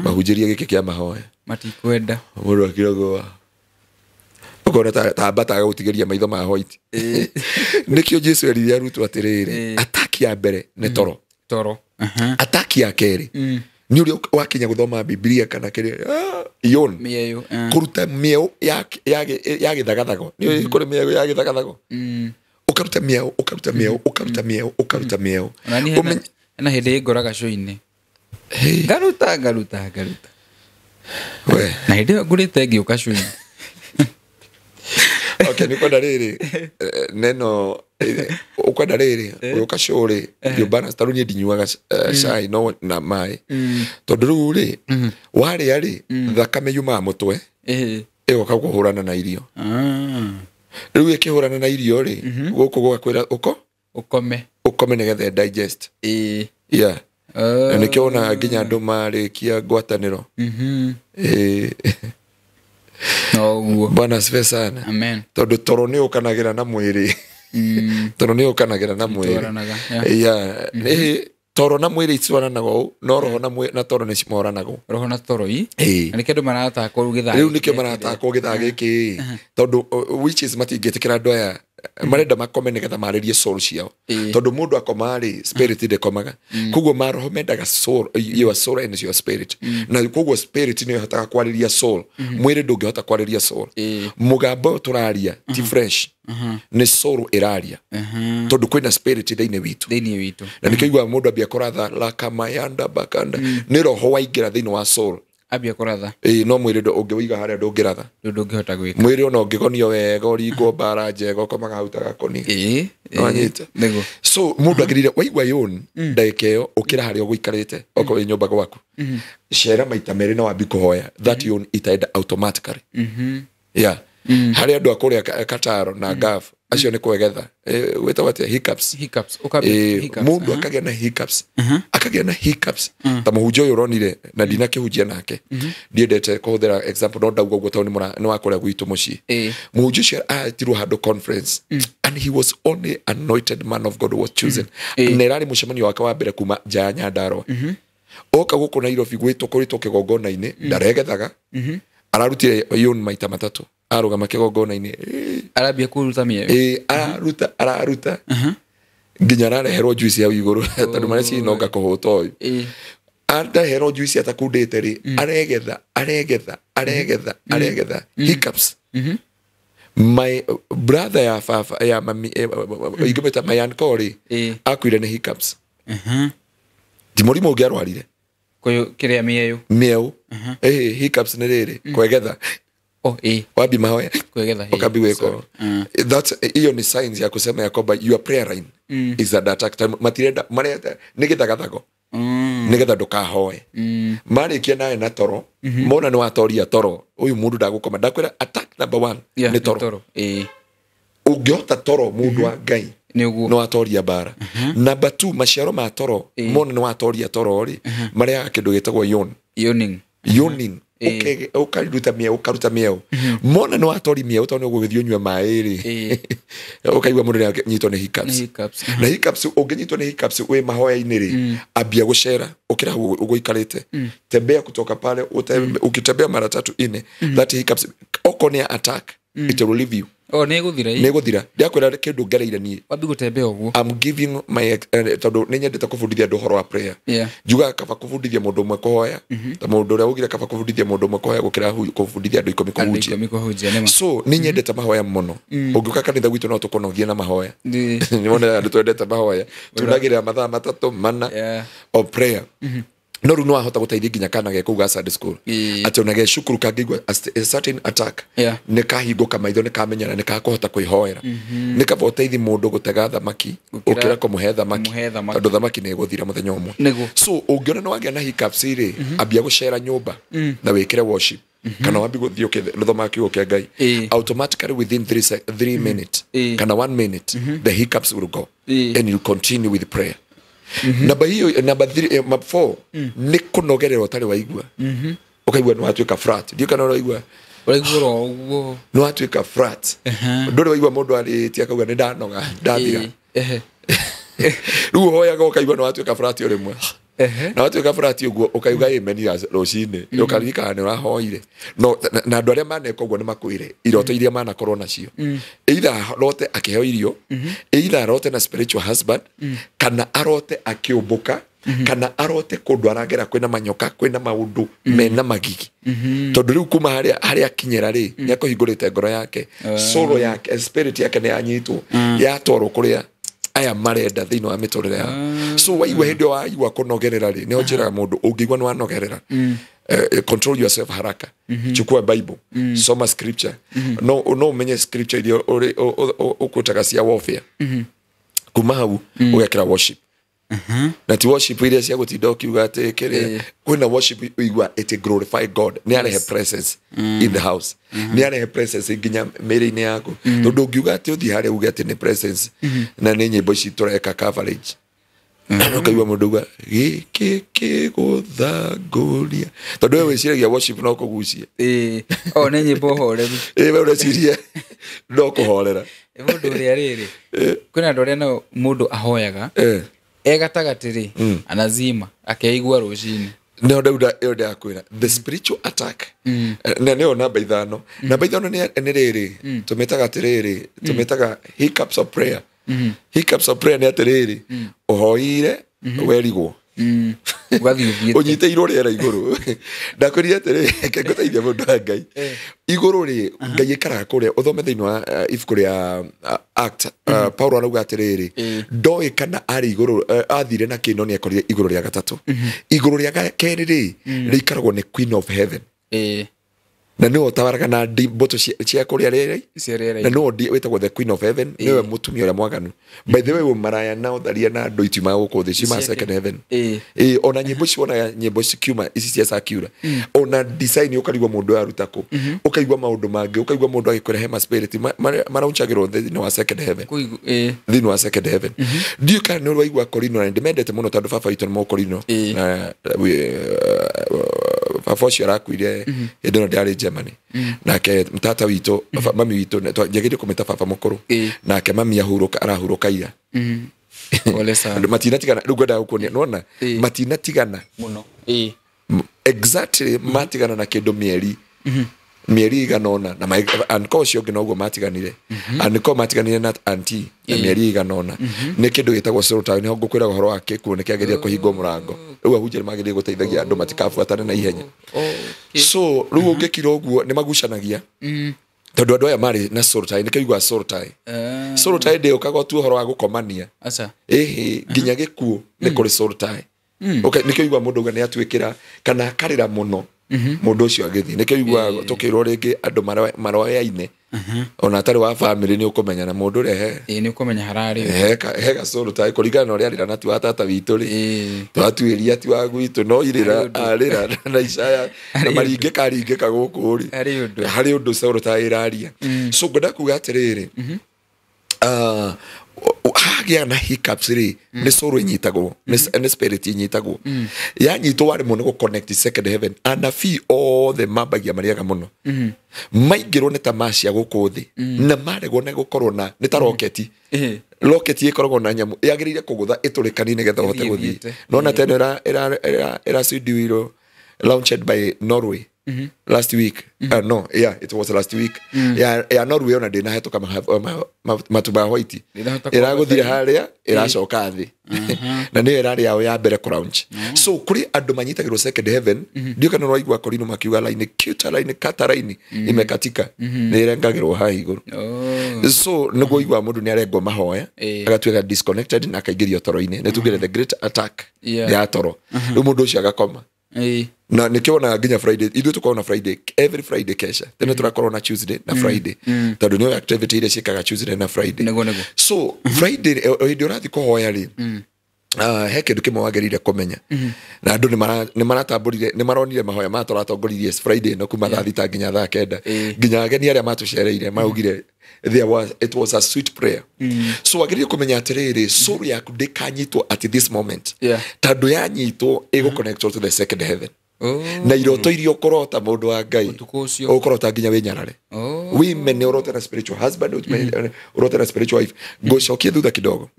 Mahunjĩrie gĩkĩ kĩa mahoya matikwenda mũndũ akiragwo ukona ta mbata agagũtigĩria maitho ma white. Nĩkĩo Jesu erire arutwo atĩrĩrĩ ataki ya mbere nĩ toro. Toro. Ataki ya kerĩ nĩ ũrĩa wakinya gũthoma Biblia kana kĩrĩa yon kũruta mĩeũ ya gĩthagathago. Nĩ kũrĩ mĩeũ ya gĩthagathago. Ũkaruta mĩeũ ũkaruta mĩeũ ũkaruta mĩeũ ũkaruta mĩeũ. Na hĩndĩ ngoraga cũinĩ ngaruta ngaruta ngaruta. Na hĩndĩ ĩyo ngũrĩte ngĩũka cũinĩ. Okay, nĩ kwenda rĩrĩ neno ukwenda rĩrĩ ũgĩũka show rĩ you balance. Tarĩu niĩ ndinyuaga cai no na maĩ tondũ rĩu rĩ warĩa rĩ thakame yumaga mũtwe ĩgoka kũhũrana na irio. Rĩu ĩkĩhũrana na irio rĩ gũkũ gũgakwĩra ũko ũkome ũkome nĩgetha digest. Yeah. Na nĩkĩo wonaga nginya andũ marĩkia ngwatanĩro. No, Bwana asifiwe sana. Amen. Tondũ toro nĩ ũkanagĩra na mwĩrĩ. Toro nĩ ũkanagĩra na mwĩrĩ. Yeah. Toro na mwĩrĩ icwaranaga ũũ, no roho na toro nĩ cimoranaga. Roho na toro i? Na nĩkĩo andũ maratakwo rĩu gĩthaa. Rĩu nĩkĩo maratakwo gĩthaa gĩkĩ. Tondũ which is matingĩtĩkĩra andũ aya marenda makome nĩgetha marĩrie soul ciao. Tondũ mũndũ akoma rĩ spirit ndĩkomaga. Koguo maroho mendaga soul, your soul and your spirit. Na koguo spirit nĩyo ĩhotaga kwarĩria soul. Mwĩrĩ ndũngĩhota kwarĩria soul. Mũgambo ũyũ tũraria ti fresh. Nĩ soul ĩraria. Tondũ kwĩna spirit thĩinĩ witũ. Thĩinĩ witũ. Na nĩkĩo iguaga mũndũ ambia kũratha lakamayanda bakanda. Nĩ roho waingĩra thĩinĩ wa soul. Ambia kũratha. No mwĩrĩ ũngĩũiga harĩa ndũngĩratha. Ndũngĩhota gwĩka. Mwĩrĩ ona ũngĩgonio wega ũringwo mbara njega ũkomaga hau ta gakoni. Nĩwanyita? Nĩguo. So mũndũ agĩrĩire waigua yoni ndagĩka ĩyo ũkĩra harĩa ũgũikarĩte okorwo wĩ nyũmba gwaku. Cera maita merĩ na wambi kũhoya that yoni itaenda automatically. Yeah. Harĩ andũ a kũrĩa Kataro na Gulf acio nĩ kwegetha. Wĩtagwo atĩa? Hiccups. Hiccups. Hiccups. Mũndũ akagĩa na hiccups. Akagĩa na hiccups. Ta mũhunjia ũyũ ũronire na ndinakĩhunjia nake. Ndiendete kũhũthĩra example no ndauga ũguo tondũ nĩ wa kũrĩa gwitũ mũciĩ. Mũhunjia ũcio aretirwo handũ conference and he was only anointed man of God who was chosen. Na ĩrarĩ mũcemanio wake wa mbere kuma nja ya Nyandarua. Oka gũkũ Nairobi gwĩtwo kũrĩtwo kĩgongona-inĩ ndaregethaga. Ararutire yon maita matatũ. Arũgama kĩgongona-inĩ. Arambia kũruta mĩeũ. Araruta araruta nginya arareherwo juice hau igũrũ tondũ marĩa cinonga kũhũta ũyũ. Arareherwo juice atakundĩte rĩ aregetha aregetha aregetha aregetha hiccups. My brother ya baba ya mami ingĩmwĩta my uncle rĩ akuire nĩ hiccups. Ti mũrimũ ũngĩ arwarire. Kĩrĩa mĩeũ. Mĩeũ. Hiccups nĩ rĩrĩ kwegetha. Wabi mahoya. Ukabi weko. That's hiyo ni signs ya kusema ya kwamba your prayer line is under attack. Matirenda marenda nĩ gĩthagathago. Nĩgetha ndũkahoe. Marĩkia nawe na toro, mona nĩ watoria toro, ũyũ mũndũ ndagũkoma. Ndakwĩra attack number one nĩ toro. Ũngĩhota toro, mũndũ wa Ngai, nĩguo nĩ watoria mbara. Number two, maciaro ma toro, mona nĩ watoria toro rĩ, marĩaga kĩndũ gĩtagwo yawn. Yawning. Yawning. Ũkaruta mĩeũ, ũkaruta mĩeũ. Mona nĩ watori mĩeũ, tondũ nĩ ũgũgĩthiĩ ũnyue maĩ rĩ, ũkaigua mũndũ nĩ anyitwo nĩ hiccups. Nĩ hiccups. Na hiccups, ũngĩnyitwo nĩ hiccups wĩ mahoya-inĩ rĩ, ambia gũcera, ũkĩra hau ũgũikarĩte, tembea kutoka pale, ukitembea mara tatu ine, that hiccups oko nĩ attack, it will leave you. O nĩ ĩgũthira. Nĩ ĩgũthira. Ndiakwĩra kĩndũ ngereire niĩ. Wambi gũtembea ũguo. I'm giving my tondũ nĩ nyendete kũbundithia andũ ũhoro wa prayer. Njugaga kaba kũbundithia mũndũ ũmwe kũhoya, ta mũndũ ũrĩa augire kaba kũbundithia mũndũ ũmwe kũhoya gũkĩra kũbundithia andũ 10 Andũ kũhunjia. 10 kũhunjia nĩma. So nĩ nyendete mahoya mũno. Ũngĩũka kanitha gwitũ no tũkũnogie na mahoya. Ndĩ. Nĩwona andũ twendete mahoya, tunagĩrĩra mathaa 3 4 of prayer. No rĩu nĩwahota gũteithia nginya kana ge kũu ga Sunday school, atĩ ona ge cukuru kangĩigua a certain attack, nĩ kahingũka maitho, nĩ kamenyana, nĩ kakũhota kwĩhoera. Nĩ kaba ũteithi mũndũ gũtega thamaki ũkĩra kũmũhe thamaki, Kũmũhe thamaki. tondũ thamaki nĩ ĩgũthira mũthenya ũmwe. Nĩguo. So ũngĩona nĩ wagĩa na hiccups rĩ, ambia gũcera nyũmba na wĩkĩre worship, kana wambi gũthiĩ ũkĩthomaga kiugo kĩa Ngai. Automatically within 3 minutes kana 1 minute, the hiccups will go and you continue with prayer. Namba hiyo, namba 3, namba 4 nĩ kũnogerera ũtarĩ waigua, ũkaigua nĩ watuĩka flat. Ndiũ kana ũraigua. Ũraigua oro ũguo. Nĩ watuĩka flat. Ndũrĩ waigua mũndũ arĩtie akauga nĩ ndanoga, ndathira? Rĩu ũhoyaga ũkaigua nĩ watuĩka flat o rĩmwe. Na watuĩka flat ũguo, ũkauga amen ya rũcinĩ, ũkaririkana nĩ ũrahoire. No na andũ arĩa maneka ũguo nĩ makwĩre iroto iria manakorwo nacio, either arote akĩheo irio, either arote na spiritual husband, kana arote akĩũmbũka, kana arote kũndũ aragera kwĩna manyoka, kwĩna maũndũ mena magigi, tondũ rĩu kuma harĩa harĩa akinyĩra rĩ, nĩ akũhingũrĩte ngoro yake, soul yake, spirit yake nĩ yanyitwo, yatwarwo kũrĩa aya marenda thĩinĩ wa mĩtũrĩre yao. So waigua hĩndĩ ĩyo waigua kũnogerera rĩ, nĩho njĩraga mũndũ, ũngĩigua nĩ wanogerera, control yourself haraka, chukua Bible, soma scripture. No ũmenye scripture iria ũkwĩtaga cia warfare. Kuma hau ũgekĩra worship, na ti worship iria cia gũtinda ũkiuga atĩ kĩrĩa. Kwĩna worship ũigua it glorify God, nĩ arehe presence in the house, nĩ arehe presence nginya mĩĩrĩ-inĩ yaku, tondũ ũngiuga atĩ ũthiĩ harĩa uge atĩ nĩ presence na nĩ nyĩmbo ici tũreka coverage, ũkaigua mũndũ uga gĩkĩ kĩgũthangũria, tondũ we wĩciragia worship no kũgucia. O nĩ nyĩmbo horeru. Ĩ, we ũreciria no kũhorera. Mũndũ ũrĩa rĩrĩ, kwĩna andũ arĩa no mũndũ ahoyaga e gatagatĩ rĩ, anazima akeigua rũcinĩ. No ndauda ĩyo ndakwĩra the spiritual attack, na nĩyo namba 5. Namba 5 nĩ rĩrĩ, tũmĩtaga atĩrĩrĩ, tũmĩtaga hiccups of prayer. Hiccups of prayer nĩ atĩrĩrĩ, ũhoire werigwo. Ũgathiĩ ũthiĩte. Ũnyitĩirwo rĩera igũrũ. Ndakwĩrire atĩrĩrĩ, reke ngũteithie, mũndũ wa Ngai. Igũrũ rĩ, Ngai ĩkaraga kũrĩa. Ũthome thĩinĩ wa ibuku rĩa Act, Paulo arauga atĩrĩrĩ, ndoĩ kana arĩ igũrũ, athire na kĩno nĩ ekorire igũrũ rĩa gatatũ. Igũrũ rĩa kerĩ rĩ, rĩikaragwo nĩ Queen of Heaven, na nĩwe ũtawaraga na mbũtũ cia kũrĩa rĩrĩ Cia rĩera. Na nĩwe wĩtagwo the Queen of Heaven, nĩwe mũtumia ũrĩa mwaganu. By the way, ũmaraya na ũtharia na andũ itiumaga gũkũ thĩ, ciumaga Ciake. second heaven. Ĩĩ. Ĩĩ, ona nyĩmbo ici wonaga nyĩmbo cikiuma ici cia sakura, ona design ũkarigwo mũndũ ũyũ aruta kũ, ũkaigua maũndũ mangĩ, ũkaigua mũndũ agĩkwĩra hema spirit maraunchagĩrwo thĩinĩ wa second heaven. Thĩinĩ wa second heaven. Ndiũĩ kana nĩ ũraigua Korino, na ndĩmendete mũno tondũ baba witũ nĩ Mũkorino. Na baba ũcio arakuire hĩndĩ ĩno ndĩrarĩ Germany. Nake tata witũ, mami witũ, njagĩrĩire kũmĩta baba mũkũrũ. Nake mami ahurũka, arahurũka ira. Pole sana. Andũ matinatigana. Rĩu ngwendaga gũkuonia nĩwona matinatigana Mũno. Exactly, matigana na kĩndũ mĩeri igana ũna, na anko ũcio ũngĩ noguo matiganire, anko matiganire na anti na mĩeri igana ũna. Nĩ kĩndũ gĩtagwo soul tie. Nĩho ngũkwĩra ũhoro wa gĩkuũ nĩ kĩagĩrĩire kũhingwo mũrango. Rĩu ahunjia nĩ magĩrĩire gũteithagia andũ matikabuatane na ihenya. So rĩu ũngĩkira ũguo nĩ magucanagia, tondũ andũ aya marĩ na soul tie. Nĩkĩo iguaga soul tie. Soul tie ndĩũkaga tu ũhoro wa gũkomania. Aca. Ĩhĩ, nginya gĩkuũ nĩ kũrĩ soul tie. Okay, nĩkĩo igua mũndũ uga nĩ atuĩkĩra kana akarĩra mũno mũndũ ũcio agĩthiĩ. Nĩkĩo igua tũkĩrwo rĩngĩ andũ maroyaine. Ona atarĩ wa family nĩ ũkũmenya na mũndũ ũrĩa he Ĩĩ, nĩ ũkũmenya hararĩ. He gacũrũ ta kũringana na ũrĩa arĩra na ti wa tata witũ rĩ, Ĩĩ. twatuĩria ti wa gwitũ, no irĩra Harĩ ũndũ. arĩra na icaya na Harĩ ũndũ. maringĩka aringĩka gũkũ rĩ, Harĩ ũndũ. harĩ ũndũ cũrũ ta ĩraria. So ngwenda kuga atĩrĩrĩ, hagĩa na hiccups rĩ, nĩ cũrũ inyitagwo, nĩ spirit inyitagwo. Yanyitwo waremwo nĩ gũ-connect second heaven, anabii othe mambagia marĩaga mũno, maingĩrwo nĩ tamaa cia gũkũ thĩ na maregwo nĩ gũkorwo na nĩ ta roketi. Ĩĩ. Roketi ĩkoragwo na nyamũ yagĩrĩire kũgũtha ĩtũrĩkani nĩgetha ũhote Ĩthiĩ gũthiĩ. ĩthiĩte. Nona teno ĩracidiwirwo, launched by Norway last week. No, yeah, it was last week ya Norway, ona ndĩnahĩtũka matu ma white. Ndĩnahota Ĩragũthire kwambata. harĩa ĩracoka thĩ, na nĩyo ĩrarĩ yao ya mbere kũlaunch. So kũrĩ andũ manyitagĩrwo second heaven. Ndiũ kana ũraigua korino makiuga line kiuta line kata line imekatika, nĩ ĩrengagĩrwo haha igũrũ. Oh. So nĩguo igua mũndũ nĩ arengwo mahoya, agatuĩka disconnected na akaingĩrio toro-inĩ. Nĩ tugire the great attack ya toro. Rĩu mũndũ ũcio agakoma. Ĩĩ. Na nĩkĩo wonaga nginya Friday ithuĩ tũkorwo na Friday, every Friday kesha tene tũrakorwo na Tuesday na Friday, tondũ nĩyo activity iria ciĩkaga Tuesday na Friday. Nĩguo, nĩguo. So Friday, hĩndĩ ũrathiĩ kũhoya rĩ, he kĩndũ kĩmwe wagĩrĩire kũmenya, na andũ nĩ maratambũrire, nĩ maronire mahoya maya tũratongoririe Friday ĩno kuma thaa 6 nginya thaa 9. Nginya ageni arĩa matũcereire maugire there was, it was a sweet prayer. So wagĩrĩire kũmenya atĩrĩrĩ, soul yaku ndĩkanyitwo at this moment, tondũ yanyitwo ĩgũconnect to the second heaven. Oh. Na iroto iria ũkũrota, mũndũ wa Ngai, Ũtukũ ũcio. ũkũrota nginya wĩnyarare. Oh. Wimene ũrote na spiritual husband, ũrote na spiritual wife. Ngũcokie thutha kidogo,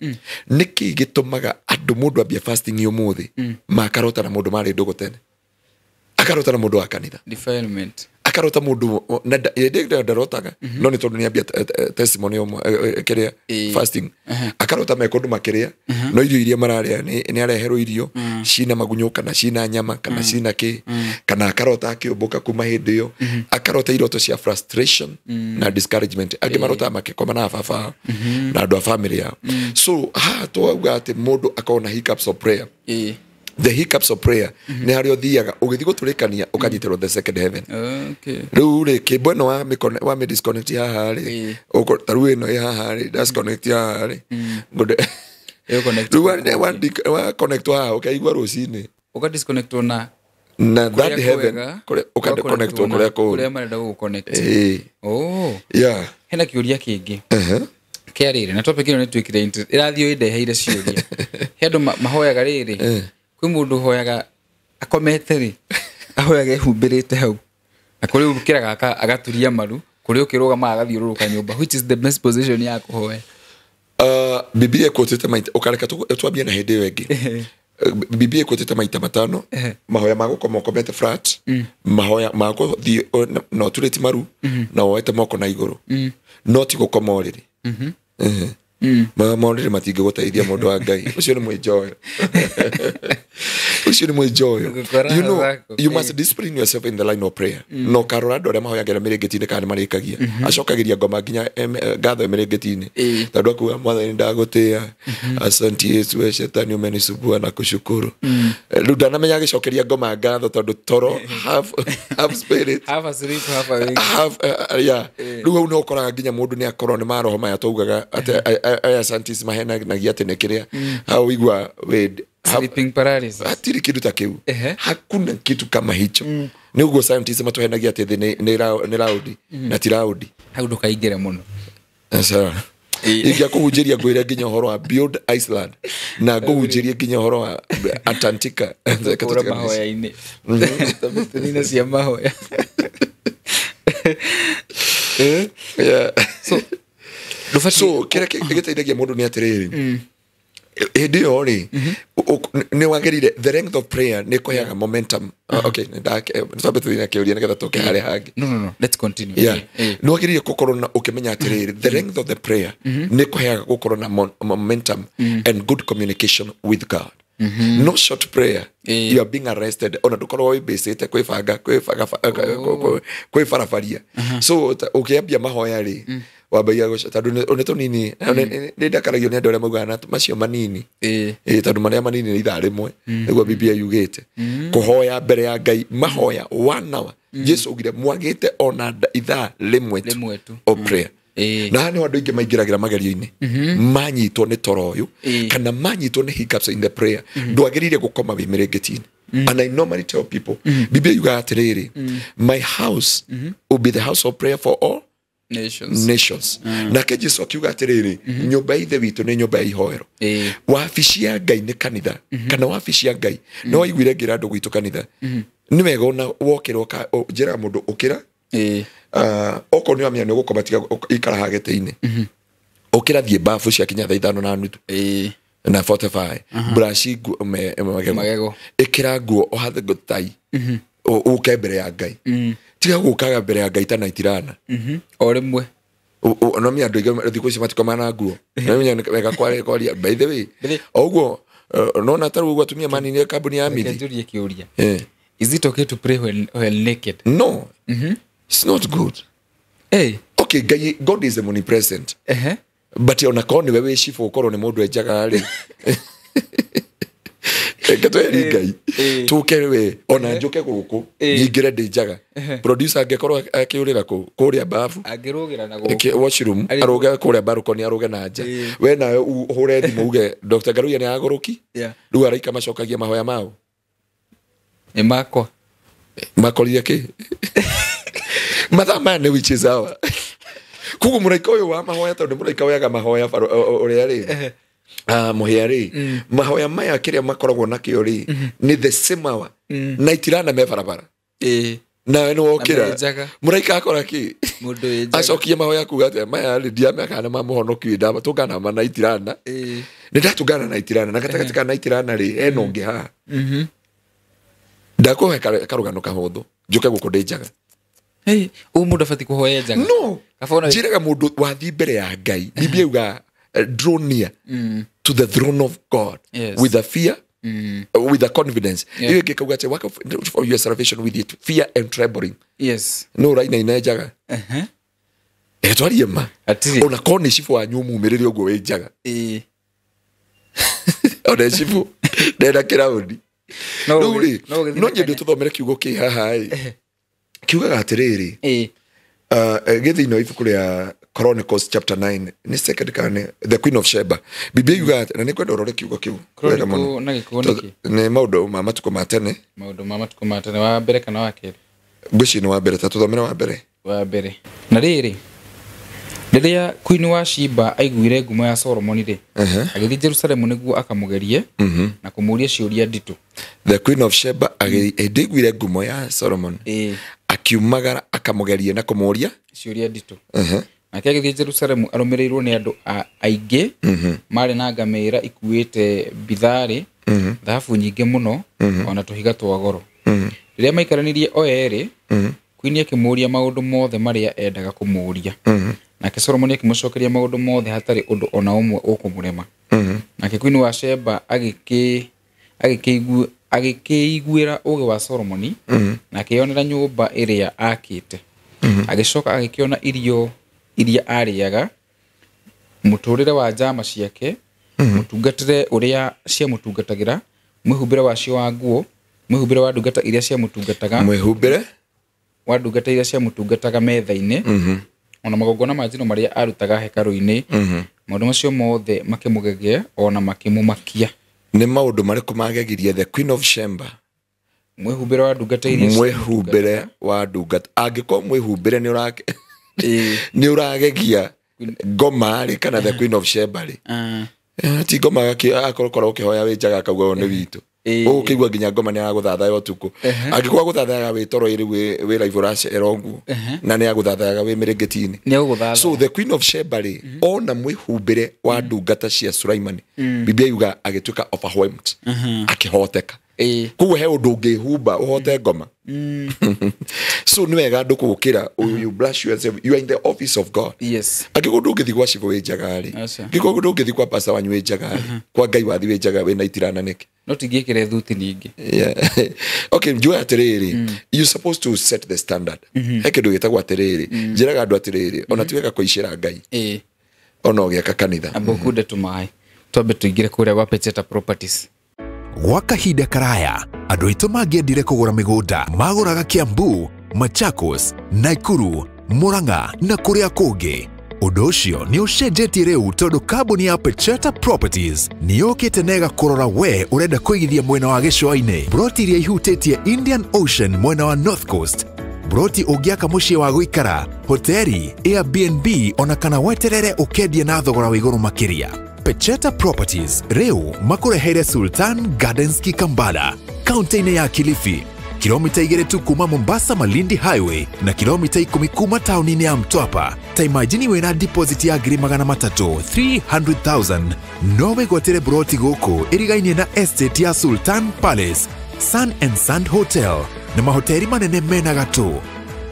nĩkĩ gĩtũmaga andũ mũndũ ambia fasting ũmũthĩ makarota na mũndũ marĩ ndũgũ tene, akarota na mũndũ wa kanitha, Defilement. akarota mũndũ na hĩndĩ ĩyo ndarotaga, no nĩ tondũ nĩ ambia testimony ũmwe, kĩrĩa fasting, akarota me kũndũ makĩrĩa, no irio iria mararĩa nĩ areherwo irio cina magunyũ kana cina nyama kana cina kĩ, kana akarota akĩũmbũka kuma hĩndĩ ĩyo, akarota iroto cia frustration na discouragement. Angĩ marotaga makĩkoma na baba ao na andũ a family yao. So haha twauga atĩ mũndũ akorwo na hiccups of prayer. The hiccups of prayer nĩ harĩa ũthiaga ũgĩthiĩ gũtũrĩkania ũkanyitĩrwo the second heaven. Rĩu rĩ, kĩmbo ĩno wa mĩ disconnect haha rĩ, ta rĩu ĩno ĩ haha rĩ, disconnect haha rĩ. Ĩgũconnect Rĩu kũu wa connect haha ũkaigua rũcinĩ. Ũka disconnect na na kũrĩa that heaven kwega, kũrĩa ũka ũga connect kũrĩa kũu. Kũrĩa marenda gũgũconnect. Ĩĩ. Oh. Yeah. Hena kĩũria kĩngĩ kĩa rĩrĩ, na topic ĩno nĩ twĩkire ĩrathiĩ ĩndeheire ciũria. He andũ mahoyaga rĩrĩ, kwĩ mũndũ ũhoyaga akomete rĩ, ahoyaga ehumbĩrĩte hau, na kũrĩ ũkĩraga agaturia maru, kũrĩ ũkĩrũgama agathiũrũrũka nyũmba. Which is the best position ya kũhoya? Biblia ĩkũtĩte maita, ũkareka twambie na hĩndĩ ĩyo ĩngĩ. Biblia ĩkũtĩte maita matano: mahoya ma gũkoma ũkomete flat, mahoya ma gũthiĩ na ũturĩti maru na woete moko na igũrũ, no ti gũkoma ũrĩrĩ. Ma ũrĩrĩ matingĩgũteithia, mũndũ wa Ngai. Ũcio nĩ mwĩnjoyo, ũcio nĩ mwĩnjoyo. Gũkora You know, thako. you must discipline yourself in the line of prayer. No karora andũ arĩa mahoyagĩra mĩrĩngĩti-inĩ kana nĩ marĩkagia, acokagĩria ngoma nginya ngatho mĩrĩngĩti-inĩ, tondũ akuga, "Mwathani, ndagũtĩa, asante Yesu, we shetani umenisumbua na kushukuru." Rĩu ndanamenya agĩcokeria ngoma ngatho, tondũ toro half spirit, Half asleep, half awake. Half, yeah. Rĩu hau nĩ ũkoraga nginya mũndũ nĩ akorwo nĩ maroho maya twaugaga atĩ aya scientists mahenanagia atĩ nĩ kĩrĩa hau igua wĩ Sleeping paralysis. Hatirĩ kĩndũ ta kĩu. Hakuna kitu kama hicho. Nĩ ũguo scientists matũhenagia atĩ thĩ nĩ raundi na ti raundi. Hau ndũkaingĩre mũno. Sawa. Ingĩakũhunjĩria ngwĩre nginya ũhoro wa Build Iceland na ngũhunjĩrie nginya ũhoro wa Antarctica. Kũra mahoya-inĩ, tũnina cia mahoya. Yeah. So ndũbatiĩ So kĩrĩa gĩteithagia mũndũ nĩ atĩrĩrĩ, hĩndĩ ĩyo rĩ nĩ wagĩrĩire, the length of prayer nĩ kũheaga momentum. Okay, nĩ twambe tũthiĩ na kĩũria nĩgetha tũke harĩa hangĩ. No, no, no, let's continue. Yeah. Nĩ wagĩrĩire gũkorwo na ũkĩmenya atĩrĩrĩ, the length of the prayer nĩ kũheaga gũkorwo na momentum and good communication with God. No short prayer, you are being arrested. Ona ndukorwo wĩmbĩcĩte kwĩbanga kwĩbarabaria. So ũkĩambia mahoya rĩ, wambagia tondũ nĩ tũnini, nĩ ndakaragio nĩ andũ arĩa maugaga na macio manini. Tondũ marĩa manini nĩ ithaa rĩmwe, nĩguo Biblia yugĩte. Kũhoya mbere ya Ngai, mahoya 1 hour. Jesu augire mwagĩte ona ithaa rĩmwe tu of prayer. Na haha nĩho andũ aingĩ maingĩragĩra magerio-inĩ, manyitwo nĩ toro ũyũ kana manyitwo nĩ hiccups in the prayer. Ndwagĩrĩire gũkoma wĩ mĩrĩngĩti-inĩ. And I normally tell people, Biblia yugaga atĩrĩrĩ, my house will be the house of prayer for all nations. Nake Jesu akiuga atĩrĩrĩ, nyũmba ya Ithe witũ nĩ nyũmba ya ihoero. Wabici ya Ngai nĩ kanitha, kana wabici ya Ngai. No waiguire ngĩra andũ gwitũ kanitha, nĩ wega ona wokĩra njĩraga mũndũ ũkĩra, okorwo nĩ wamenya nĩ ũgũkoma tiga ikara haha gĩtĩ-inĩ, ũkĩra thiĩ bafu ciakinya thaa 5:30 na 45, brush magego, ĩkĩra nguo ũhathe tai, ũke mbere ya Ngai. Tiga gũkaga mbere ya Ngai ta naitirana o rĩmwe. No menya andũ aingĩ thikũ ici matikomaga na nguo. No menya wega kwaria by the way. O ũguo nona ta rĩu ũguo atumia maninire kambuni ya Mithi. Njũrie kĩũria. Is it okay to pray when naked? No. It's not good. Hey. Okay, God is omnipresent. But ona korwo nĩwe wĩ cibũ ũkorwo nĩ mũndũ enjaga rĩ. Reke tweri Ngai. Tũke we ona njũke gũkũ nyingĩre ndĩ njaga. Producer angĩkorwo akĩũrĩra kũ kũrĩa bafu. Angĩrũgĩra na gũkũ. Washroom arũge kũrĩa balcony arũge na nja. We nawe ũhũre thimũ uge Dr. Ngaruiya nĩ agũrũki. Rĩu araika macokagia mahoya mao. Nĩ makwa. Makorire kĩ? Mathaa maya nĩ witches hour. Koguo mũraika ũyũ wa mahoya tondũ nĩ mũraika woyaga mahoya ũrĩa rĩ. Mũhĩa rĩ, mahoya maya kĩrĩa makoragwo nakĩo rĩ, nĩ the same hour. Na itirana me barabara. Nawe nĩ wokĩra. Mũraika akora kĩ? Acokie mahoya kuga atĩa, maya rĩ ndiamenya kana mamũhonoki ndatũngana ma na itirana. Nĩ ndatũngana na itirana, na gatagatĩ ka na itirana rĩ, hena ũngĩ haha. Ndakũhe karũgano kahũthũ, njũke gũkũ ndĩ njaga. Ũũ mũndũ abatiĩ kũhoya njaga? No. Njĩraga mũndũ wathiĩ mbere ya Ngai, Biblia yugaga draw near to the throne of God with a fear, with a confidence. Iyo ĩngĩ kauga atĩ work for your salvation with it, fear and trembling. Yes. No ũrainaina njaga. Twarie ma. Ona korwo nĩ cibũ wanyu ũmumĩrĩre ũguo wĩ njaga. Ona cibũ ndenda kĩraũndi. Rĩu rĩ, no nyende tũthomere kiugo kĩ haha ĩ. Kiugaga atĩrĩrĩ, gĩ thĩinĩ wa ibuku rĩa Chronicles chapter 9, nĩ second kana the Queen of Sheba. Biblia yugaga na nĩ kwenda ũrore kiugo kĩu. Chronicle na gĩkũũ nĩkĩ? Nĩ maũndũ ma matukũ ma tene. Maũndũ ma matukũ ma tene, wa mbere kana wa kerĩ? Ngwĩciria nĩ wa mbere, ta tũthomere wa mbere. Wa mbere. Na rĩrĩ, rĩrĩa Queen wa Sheba aiguire ngumo ya Solomoni rĩ, agĩthiĩ Jerusalemu nĩguo akamũgerie na kũmũũria ciũria nditũ. The Queen of Sheba hĩndĩ aiguire ngumo ya Solomon, akiumagara akamũgerie na kũmũũria ciũria nditũ. Nake agĩthiĩ Jerusalemu arũmĩrĩirwo nĩ andũ aingĩ marĩ na ngamĩĩra ikuĩte bitharĩ, thahabu nyingĩ mũno, ona tũhiga twa goro. Rĩrĩa maikaranirie o erĩ, Queen akĩmũũria maũndũ mothe marĩa endaga kũmũũria. Nake Solomoni akĩmũcokeria maũndũ mothe hatarĩ ũndũ ona ũmwe ũkũmũrema. Nake Queen wa Sheba agĩkĩiguĩra ũũgĩ wa Solomoni, na akĩyonera nyũmba ĩrĩa aakĩte. Agĩcoka agĩkĩona irio iria arĩaga, mũtũũrĩre wa njama ciake, mũtungatĩre ũrĩa ciamũtungatagĩra, mwĩhumbĩre wacio wa nguo, mwĩhumbĩre wa ndungata iria ciamũtungataga, mwĩhumbĩre wa ndungata iria ciamũtungataga metha-inĩ, ona magongona ma njino marĩa arutaga hekarũ-inĩ. Maũndũ macio mothe makĩmũgegia ona makĩmũmakia. Nĩ maũndũ marĩkũ magegirie the Queen of Sheba? Mwĩhumbĩre wa ndungata iria mwĩhumbĩre wa ndungata. Angĩkorwo mwĩhumbĩre nĩ ũragegia ngoma rĩ, kana the Queen of Sheba rĩ, ti ngoma akorwo ũkĩhoya wĩ njaga akauga ũyũ nĩ witũ. Ũkĩigua nginya ngoma nĩ agũthathayo ũtukũ. Angĩkorwo agũthathayaga wĩ toro ĩrĩ wĩ live ũracera ũguo, na nĩ agũthathayaga wĩ mĩrĩngĩti-inĩ. So the Queen of Sheba rĩ, ona mwĩhumbĩre wa ndungata cia Sulaimani, Biblia yuga agĩtuĩka overwhelmed, akĩhoteka. Koguo he ũndũ ũngĩhumba ũhote ngoma. So nĩ wega andũ kũũkĩra, you brush yourself, you are in the office of God. Angĩkorwo ndũngĩthiĩ gwa cibũ wĩ njaga rĩ, angĩkorwo ndũngĩthiĩ kwa pastor wanyu wĩ njaga rĩ, kwa Ngai wathi wĩ njaga wĩna itirana nĩkĩ? No tingĩkĩre thuti ningĩ. Yeah. Okay, njũĩ atĩrĩrĩ, you supposed to set the standard. He kĩndũ gĩtagwo atĩrĩrĩ, njĩraga andũ atĩrĩrĩ, ona ti wega kũicĩra Ngai ona ũgĩaka kanitha. Amba ũkunde tũmaĩ twambe tũingĩre kũrĩa gwa Pecheta Properties. Gwa kahinda karaya andũ aitũ mangĩendire kũgũra mĩgũnda magũraga Kiambu, Machakos, Nakuru, Murang'a na kũrĩa kũngĩ. Ũndũ ũcio nĩ ũcenjetie rĩu tondũ kambuni ya Pecheta Properties nĩ yũkĩte na ĩgakũrora we ũrenda kũigithia mwena wa gĩcũa-inĩ, broti iria ihutĩtie Indian Ocean mwena wa North Coast, broti ũngĩaka mũciĩ wa gũikara, hoteri, Airbnb ona kana weterere ũkendie na thogora wa igũrũ makĩria. Pecheta Properties rĩu makũreheire Sultan Gardens Kikambala, kaunti-inĩ ya Kilifi, kilomita 2 tu kuma Mombasa Malindi Highway na kilomita 10 kuma tauni-inĩ ya Mtwapa. Ta imagine wĩna deposit ya 300,000 300,000 no wĩgwatĩre broti gũkũ ĩrigainie na estate ya Sultan Palace, Sun and Sand Hotel na mahoteri manene mena gatũ.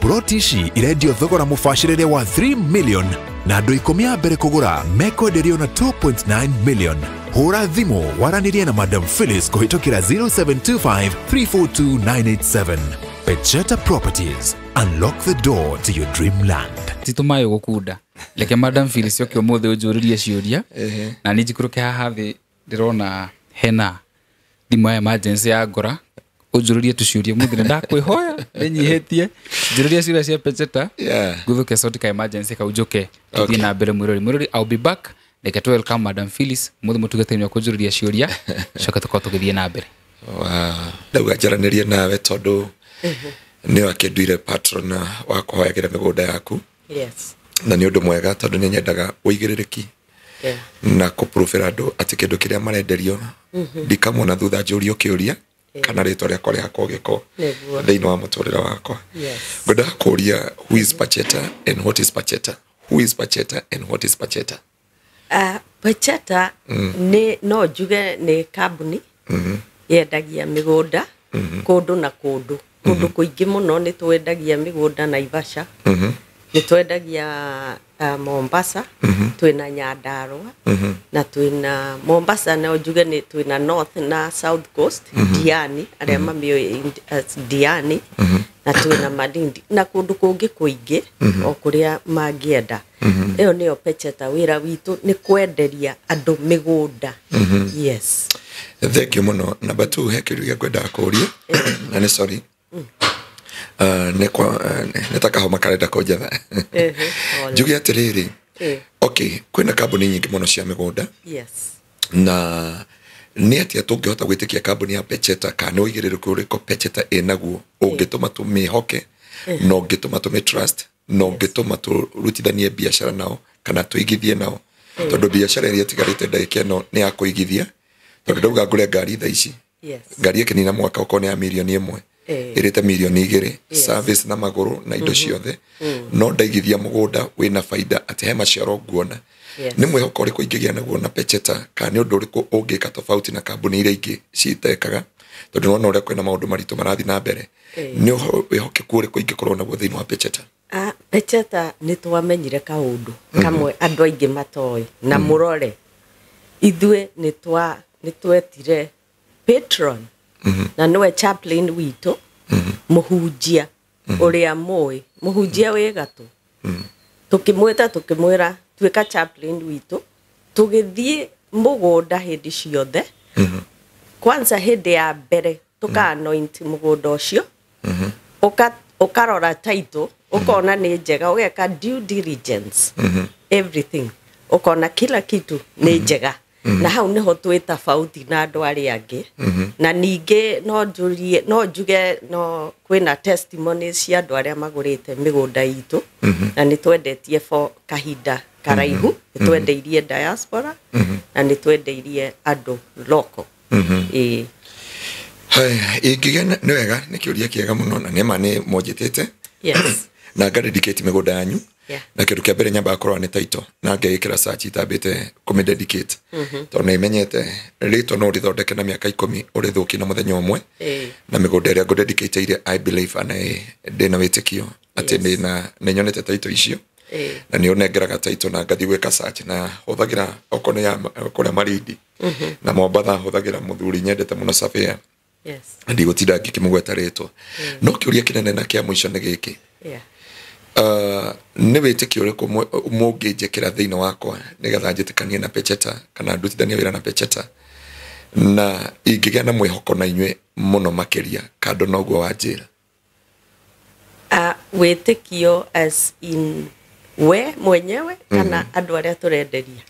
Broti ici irendio thogora mũbacĩrĩre wa 3 million na andũ 10 a mbere kũgũra mekwenderio na 2.9 million. Hũra thimũ waranĩrie na Madam Phyllis kũhĩtũkĩra 0725 342 987. Pecheta Properties, unlock the door to your dreamland. Ti tũmaĩ gũkunda. Reke Madam Phyllis oke ũmũthĩ ũnjũrĩrie ciũria na niĩ njikũrũke haha thĩ ndĩrona hena thimũ ya emergency ya ngora ũnjũrĩrie tũciũria mũthĩ nĩ ndakwĩhoya ndĩnyihĩtie njũrĩrie ciũria cia Pecheta ngũthũke soti ka emergency kau njũke tũthiĩ na mbere mwĩrori. I'll be back. Reke tũ welcome Madam Phyllis mũthĩ mũtungata-inĩ wa kũnjũrĩria ciũria coke tũkorwo tũgĩthiĩ na mbere. Ndauga njaranĩrie nawe tondũ nĩwe akĩnduire patron wa kũhoyagĩra mĩgũnda yaku. Na nĩ ũndũ mwega tondũ nĩ nyendaga ũigĩrĩrĩki na kũprofera andũ atĩ kĩndũ kĩrĩa marenderio ndikamona thutha njũrio kĩũria kana rĩtwa rĩakwa rĩhakwo gĩko thĩinĩ wa mũtũrĩre wakwa. Ngwendaga kũũria, who is Pacheta and what is Pacheta? Who is Pacheta and what is Pacheta? Pacheta nĩ no njuge nĩ kambuni yendagia mĩgũnda kũndũ na kũndũ kũndũ kũingĩ mũno. Nĩ twendagia mĩgũnda Naivasha, nĩ twendagia Mombasa, twĩna Nyandarua na twĩna Mombasa, no njuge nĩ twĩna North na South Coast, Diani arĩa mamĩũĩ as Diani, na twĩna Malindi na kũndũ kũngĩ kũingĩ o kũrĩa mangĩenda. Ĩyo nĩyo Pecheta. Wĩra witũ nĩ kwenderia andũ mĩgũnda. Yes. Thank you mũno. Number 2, he kĩũria gĩa kwendaga kũũria na nĩ sorry nĩ ta kahoma karenda kũnjetha. Njuge atĩrĩrĩ, okay, kwĩna kambuni nyingĩ mũno cia mĩgũnda. Na nĩ atĩa tũngĩhota gwĩtĩkia kambuni ya Pecheta kana nĩ ũigĩrĩrĩku ũrĩkũ Pecheta ĩnaguo ũngĩtũma tũmĩhoke na ũngĩtũma tũmĩ trust na ũngĩtũma tũrutithanie biacara nao kana tũigithie nao, tondũ biacara ĩrĩa ĩtigarĩte ndagĩka ĩno nĩ ya kũigithia, tondũ ndauga ngũre ngari thaa ici, ngari ĩkĩnina mwaka ũkorwo nĩ ya mirioni 1 ĩrĩte mirioni 2 service na magũrũ na indo ciothe, no ndaigithia mũgũnda wĩna baida atĩ he maciaro nguona. Nĩ mwĩhoko ũrĩkũ ingĩgĩa naguo na Pecheta kana nĩ ũndũ ũrĩkũ ũngĩka tofauti na kambuni iria ingĩ citekaga, tondũ nĩwona ũrĩa kwĩna maũndũ maritũ marathiĩ na mbere. Nĩ wĩhokeku ũrĩkũ ingĩkorwo naguo thĩinĩ wa Pecheta? Pecheta nĩ twamenyire kaũndũ kamwe andũ aingĩ matoĩ na mũrore ithuĩ nĩ twetire patron na nĩwe chaplain witũ mũhunjia ũrĩa mũĩ mũhunjia wĩ gatũ. Tũkĩmwĩta tũkĩmwĩra tuĩka chaplain witũ, tũgĩthiĩ mũgũnda hĩndĩ ciothe. Kwanza hĩndĩ ya mbere tũka anoint mũgũnda ũcio, ũkarora title, ũkona nĩ njega, ũgeka due diligence everything, ũkona kila kitu nĩ njega. Na hau nĩho twĩ tofauti na andũ arĩa angĩ. Na ningĩ no njuge no kwĩna testimonies cia andũ arĩa magũrĩte mĩgũnda itũ, na nĩ twendetie for kahinda karaihu, nĩ twendeirie diaspora na nĩ twendeirie andũ local. Ingĩgĩa nĩ wega, nĩ kĩũria kĩega mũno na nĩma nĩ monjĩtĩte na nga dedicate mĩgũnda yanyu. Na kĩndũ kĩa mbere nyambaga kũrora nĩ title na ngĩĩkĩra search itambĩte kũmĩ-dedicate, tondũ nĩ menyete rĩtwa no ũrĩthondeke na mĩaka 10, ũrĩthũkie na mũthenya ũmwe. Na mĩgũnda ĩrĩa ngũ-dedicate ire, I believe and ndĩna wĩtĩkio atĩ ndĩna nĩ nyonete title icio na nĩ ũnengeraga title na ngathiĩ gwĩka search, na hũthagĩra okorwo nĩ ya kũrĩa Malindi na Mombatha, hũthagĩra mũthuri nyendete mũno, surveyor. Ndigũtinda ngĩkĩmũgweta rĩtwa, no kĩũria kĩnene na kĩa mũico nĩ gĩkĩ: nĩ wĩtĩkio ũrĩkũ mũngĩnjĩkĩra thĩinĩ wakwa nĩgetha njĩtĩkanie na Pecheta kana ndutithanie wĩra na Pecheta na ingĩgĩa na mwĩhoko na inyuĩ mũno makĩria kando na ũguo wanjĩra? Wĩtĩkio as in we mwenyewe kana andũ arĩa tũrenderia?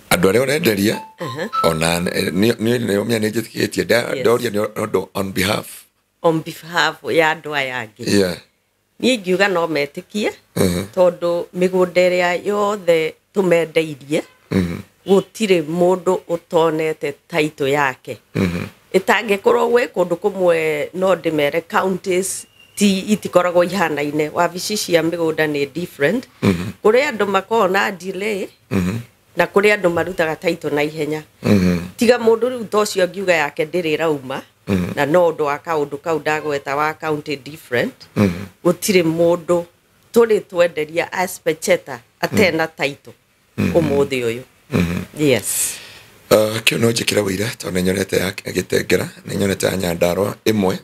Andũ arĩa ũrenderia ona nĩ nĩ njĩtĩkĩtie. Ndoria nĩ ũndũ on behalf. On behalf ya andũ aya angĩ? Yeah. Niĩ ingiuga no metĩkie, tondũ mĩgũnda ĩrĩa yothe tũmendeirie, gũtirĩ mũndũ ũtonete title yake. Ĩtangĩkorwo gwĩ kũndũ kũmwe, no ndĩmere counties ti itikoragwo ihanaine, wabici cia mĩgũnda nĩ different. Kũrĩ andũ makoragwo na delay na kũrĩ andũ marutaga title na ihenya. Tiga mũndũ rĩu ta ũcio ngiuga yake ndĩrĩ ĩrauma, na no ũndũ wa kaũndũ kau ndagweta wa county different, gũtirĩ mũndũ tũrĩ twenderia as Pecheta atena title ũmũthĩ ũyũ, yes. Kĩu no njĩkĩre wĩira, tondũ nĩ nyonete ya Gĩtengera, nĩ nyonete ya Nyandarua ĩmwe,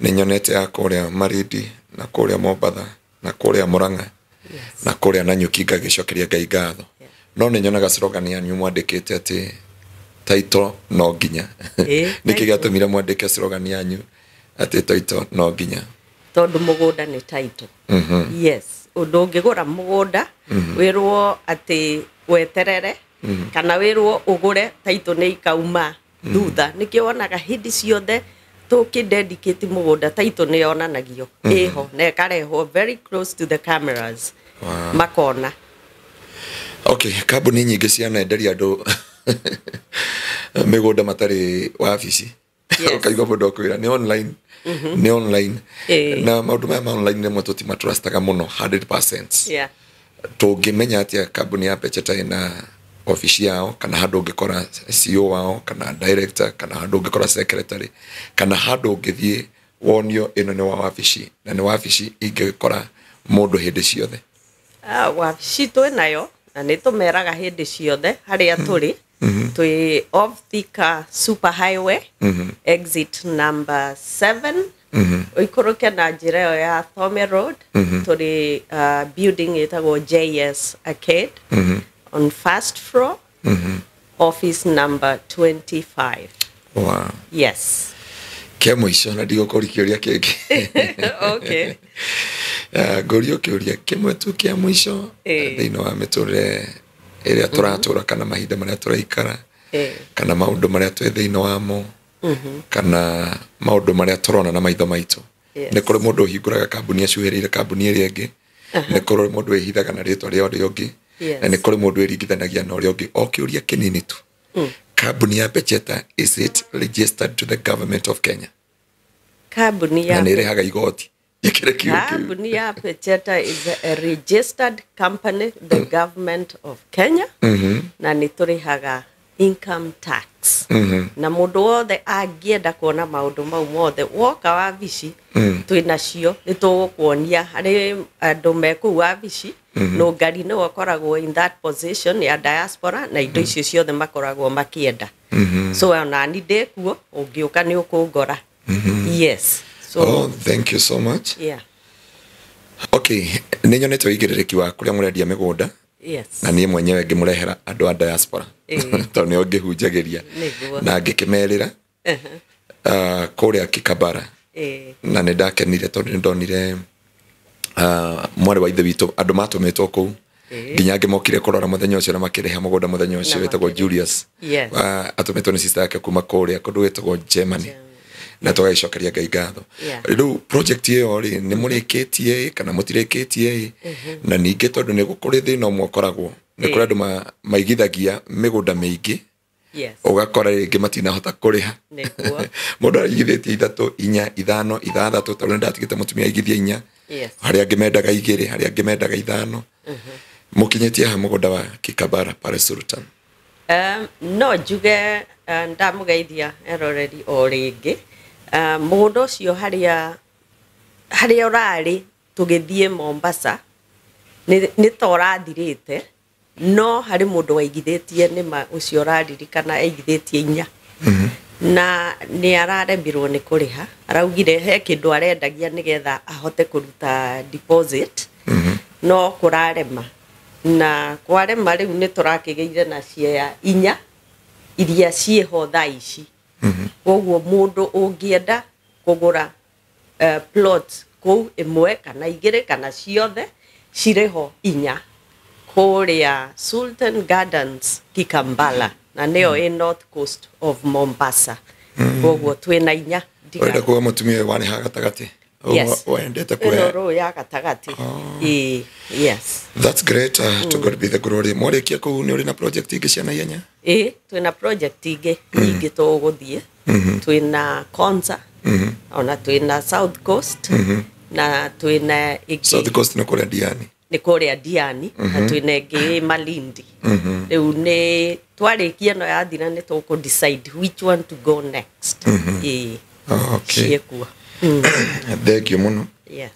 nĩ nyonete ya kũrĩa Malindi na kũrĩa Mombatha na kũrĩa Murang'a na kũrĩa Nanyuki, ngagĩcokeria Ngai ngatho. No nĩ nyonaga slogan yanyu mwandĩkĩte atĩ title no nginya. Nĩkĩ title. gĩatũmire mwandĩke slogan yanyu atĩ title no nginya? Tondũ mũgũnda nĩ title. Yes, ũndũ ũngĩgũra mũgũnda wĩrwo atĩ weterere kana wĩrwo ũgũre, title nĩ ikauma thutha. Nĩkĩo wonaga hĩndĩ ciothe tũkĩ-dedicate mũgũnda, title nĩ yonanagio ĩho na ĩkarehwo very close to the cameras. Makona. Okay, kambuni nyingĩ cianenderia andũ mĩgũnda matarĩ wabici. Ũkaigua mũndũ akwĩra nĩ online, nĩ online. Na maũndũ maya ma online rĩmwe tũtimatrustaga mũno 100%. Tũngĩmenya atĩa kambuni ya Pecheta ĩna obici yao, kana handũ ũngĩkora CEO wao kana director, kana handũ ũngĩkora secretary, kana handũ ũngĩthiĩ wonio ĩno nĩ wa wabici na nĩ wabici ingĩkora mũndũ hĩndĩ ciothe? Ah, wabici twĩ nayo na nĩ tũmeraga hĩndĩ ciothe harĩa tũrĩ. Twĩ off Thika Super Highway, exit number 7, ũikũrũke na njĩra ĩyo ya Thome Road. Tũrĩ building ĩtagwo JS Arcade on first floor, office number 25. Yes. Kĩa mũico, na ndigũkũria kĩũria kĩngĩ. Okay. Ngũrio kĩũria kĩmwe tu kĩa mũico. Thĩinĩ wa mĩtũrĩre ĩrĩa tũratũra kana mahinda marĩa tũraikara kana maũndũ marĩa twĩ thĩinĩ wamo kana maũndũ marĩa tũrona na maitho maitũ, nĩ kũrĩ mũndũ ũhingũraga kambuni acuhĩrĩire kambuni ĩrĩa ĩngĩ, nĩ kũrĩ mũndũ wĩhithaga na rĩtwa rĩa ũrĩa ũngĩ, na nĩ kũrĩ mũndũ wĩringithanagia na ũrĩa ũngĩ. O kĩũria kĩnini tu: kambuni ya Pecheta, is it registered to the government of Kenya? Kambuni Na ya nĩ ĩrĩhaga igoti? Ĩkĩre kiugo kĩu. Kambuni ya Pecheta is a registered company, the government of Kenya, na nĩ tũrĩhaga income tax. Na mũndũ wothe angĩenda kuona maũndũ mau mothe, woka wabici twĩ nacio, nĩ tũgũkuonia harĩ andũ me kũu wabici. Nũngari nĩwe ũkoragwo in that position ya diaspora na indo icio ciothe makoragwo makĩenda. So onani ndĩ kuo, ũngĩũka nĩ ũkũngora. Yes, so Oh, thank you so much. Okay, nĩ nyonete ũigĩrĩrĩki wa kũrĩa mũrendia mĩgũnda na niĩ mwenyewe ngĩmũrehera andũ a diaspora tondũ nĩo ngĩhunjagĩria na ngĩkĩmerĩra kũrĩa Kikabara, na nĩ ndakenire tondũ nĩ ndonire mwarĩ wa ithe witũ, andũ matũmĩtwo kũu nginya angĩ mokire kũrora mũthenya ũcio na makĩrĩha mũgũnda mũthenya ũcio, Na wĩtagwo makĩrĩha. Julius. Atũmĩtwo nĩ sister yake kuma kũrĩa kũndũ gwĩtagwo Germany, na tũgagĩcokeria Ngai ngatho. Rĩu project ĩyo rĩ, nĩ mũrĩkĩtie ĩ kana mũtirĩkĩtie ĩ? Na ningĩ tondũ nĩ kũrĩ thĩna ũmwe ũkoragwo, nĩ kũrĩ andũ maigithagia mĩgũnda mĩingĩ, ũgakora rĩngĩ matinahota kũrĩha. Mũndũ araigithĩtie ithatũ, inya, ithano, ithathatũ, tondũ nĩ ndatigĩte mũtumia aigithie inya. Yes. Harĩa angĩ mendaga 2, harĩa angĩ mendaga 5. Mũkinyĩtie ha mũgũnda wa Kikambala pale Sultan? No njuge ndamũgeithia eroreri o rĩngĩ. Mũgũnda ũcio harĩa ũrarĩ tũgĩthiĩ Mombasa nĩ ta ũrathirĩte, no harĩ mũndũ waigithĩtie, nĩma ũcio ũraririkana aigithĩtie 4. Na nĩ araremirwo nĩ kũrĩha, araugire he kĩndũ arendagia nĩgetha ahote kũruta deposit, no kũrarema. Na kwarema rĩu nĩ tũrakĩgĩire na share 4 iria ciĩho thaa ici. Koguo mũndũ ũngĩenda kũgũra plot kũu 1 kana 2 kana ciothe cirĩ ho 4 kũrĩa Sultan Gardens Kikambala, na nĩyo ĩ North Coast of Mombasa. Koguo twĩna 4. Ũrenda kuga mũtumia ũyũ warĩ ha gatagatĩ? Yes. Wendete Ĩno kuoya rũĩ ya gatagatĩ. Yes. That's great. To God be the glory. Mwarĩkia kũu nĩ ũrĩ na project ingĩ cia naihenya? Ĩ, twĩna project ingĩ nyingĩ tũgũthiĩ. Twĩna Konza, ona twĩna South Coast, na twĩna ĩngĩ. South Coast nĩ kũrĩa Diani. Nĩ kũrĩa Diani, na twĩna ĩngĩ Malindi. Rĩu nĩ twarĩkia ĩno yathira nĩ tũkũ decide which one to go next. Ĩ. Okay. Ciĩkuo. Thank you mũno. Yes.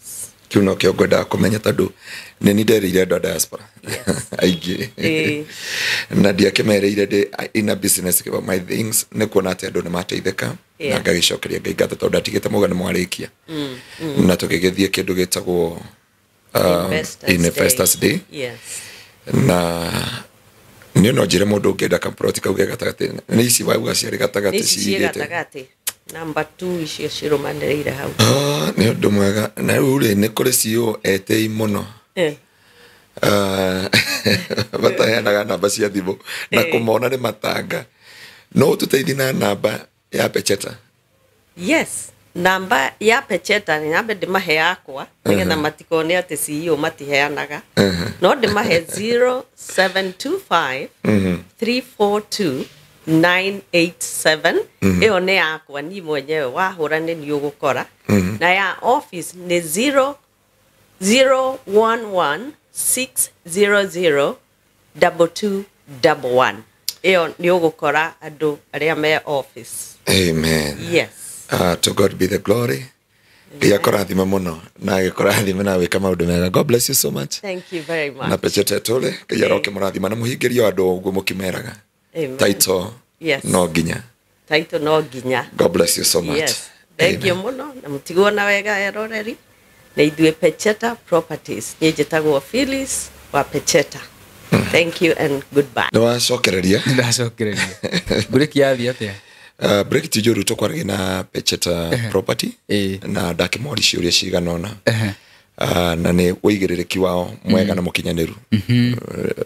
Kĩu no kĩo ngwendaga kũmenya tondũ nĩ ni nderĩire andũ a diaspora aingĩ. Na ndiakĩmereire ndĩ in a business about my things, nĩ kuona atĩ andũ nĩ mateithĩka, na ngagĩcokeria Ngai ngatho tondũ ndatigĩte mauga nĩ mwarĩkia. Na tũgĩgĩthiĩ kĩndũ gĩtagwo Investors Day. Yes. Na niĩ no njĩre mũndũ ũngĩenda kamploti kau ge gatagatĩ, nĩ ici wauga ciarĩ gatagatĩ, Nĩ ici ciĩ ciigĩte gatagatĩ. Number 2 icio cirũmanĩrĩire hau. Nĩ ũndũ mwega. Na rĩu rĩ, nĩ kũrĩ CEO etĩi mũno. Mataheanaga namba cia thimũ na kũmona nĩ matanga. No ũtũteithie na namba ya Pecheta? Yes, namba ya Pecheta nĩ nyambe ndĩmahe yakwa nĩgetha matikone atĩ CEO matiheanaga. No ndĩmahe 0725 342 987. Ĩyo nĩ yakwa niĩ mwenyewe, wahũra nĩ niĩ ũgũkora. Na ya office nĩ 001 600 2211. Ĩyo nĩ ũgũkora andũ arĩa me office. Amen. Yes. To God be the glory. Ngai akũrathime mũno na agĩkũrathime na wĩka maũndũ mega. God bless you so much. Thank you very much. Na Pecheta tũle, Ngai aroke mũrathima na mũhingĩrio andũ ũguo mũkĩmeraga. Amen. Title Yes. no nginya. Title no nginya. God bless you so much. Yes. Thank you mũno na mũtigwo na wega eroreri. Nĩ ithuĩ Pecheta Properties. Niĩ njĩtagwo Phyllis wa Pecheta. Thank you and goodbye. Nĩ wacokereria? Ndacokereria. Break yathiĩ atĩa? Break ti njũru, tũkwaragia na Pecheta Property na ndakĩmori ciũria cigana ũna. Na nĩ ũigĩrĩrĩki wao mwega na mũkinyanĩru.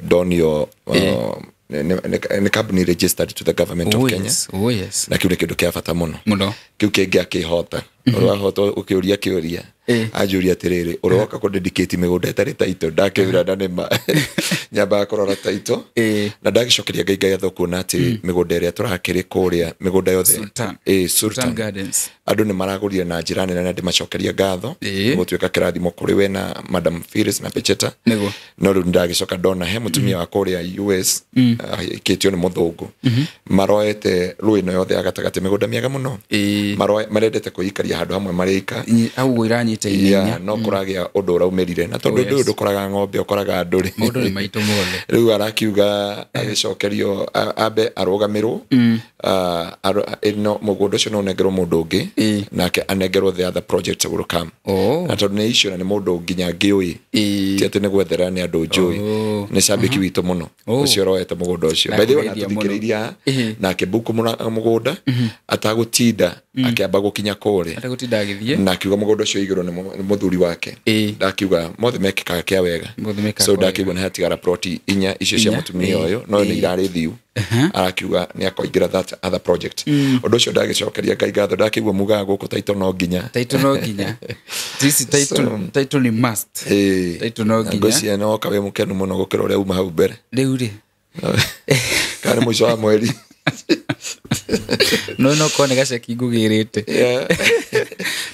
Ndonio nĩ company registered to the government of Kenya. Yes. Oh yes. Na kĩu nĩ kĩndũ kĩa bata mũno. Mũno. Kĩu kĩngĩ akĩhota. Ũrĩa wahota ũkĩũria kĩũria. Anjũria atĩrĩrĩ, ũrĩa woka kũ-dedicate mĩgũnda ĩtarĩ title, ndakĩũra na nĩma. Nyambaga kũrora title. Na ndagĩcokeria Ngai ngatho kuona atĩ mĩgũnda ĩrĩa tũrakĩrĩ kũrĩa, mĩgũnda yothe. Sultan. Sultan. Sultan Gardens. Andũ nĩ maragũrire na njĩra nene na ndĩmacokeria ngatho. Gũtuĩka kĩrathimo kũrĩ we na Madam Phyllis na Pecheta. Nĩguo. No rĩu ndagĩcoka ndona he mũtumia wa kũrĩa US, ahikĩtio nĩ mũthũngũ. Maroete rũĩ ĩno yothe ya gatagatĩ, mĩgũnda mĩega mũno. Marendete kwĩikaria handũ hamwe marĩika. Hau ũguo iranyita Yeah, no kũragĩa ũndũ ũraumĩrire na tondũ ũndũ ũyũ ndũkoraga ng'ombe ũkoraga andũ rĩ. Maũndũ nĩ maitũ mothe. Rĩu arakiuga agĩcokerio ambe arũgamĩrwo, ĩno mũgũnda ũcio no ũnengerwo mũndũ ũngĩ, nake anengerwo the other project will come. Na tondũ nĩ icio na nĩ mũndũ nginya ngĩũĩ, ti atĩ nĩ gwethera nĩ andũ njũĩ, nĩ cambĩki witũ mũno ũcio ũroete mũgũnda ũcio. By the way, Nakũgeithia mũno. ona tũthikĩrĩirie na akĩmbuku mũgũnda atagũtinda akĩamba gũkinya kũrĩa. Atagũtinda agĩthiĩ. Na akiuga mũgũnda ũcio igũrũ nĩ mũthuri wake. Ndakiuga mothe mekĩkaga kĩa wega. Mothe mekĩkaga So kwa wega. ndakiuga nĩ hatigara ploti 4 icio cia Inya, mũtumia ũyũ, no nĩ irarĩ thiu. Arakiuga nĩ akoingĩra that other project. Ũndũ ũcio ndagĩcokeria Ngai ngatho, ndakĩigua mugaga gũkũ title no nginya. Title no nginya. This title, title ni must. Title no nginya. Ngwĩciria nĩ woka wĩ mũkenu mũno gũkĩra ũrĩa uma hau mbere. Rĩu rĩ. Kana mũico wa mweri. No no korwo nĩ gaceki ngũgĩrĩte.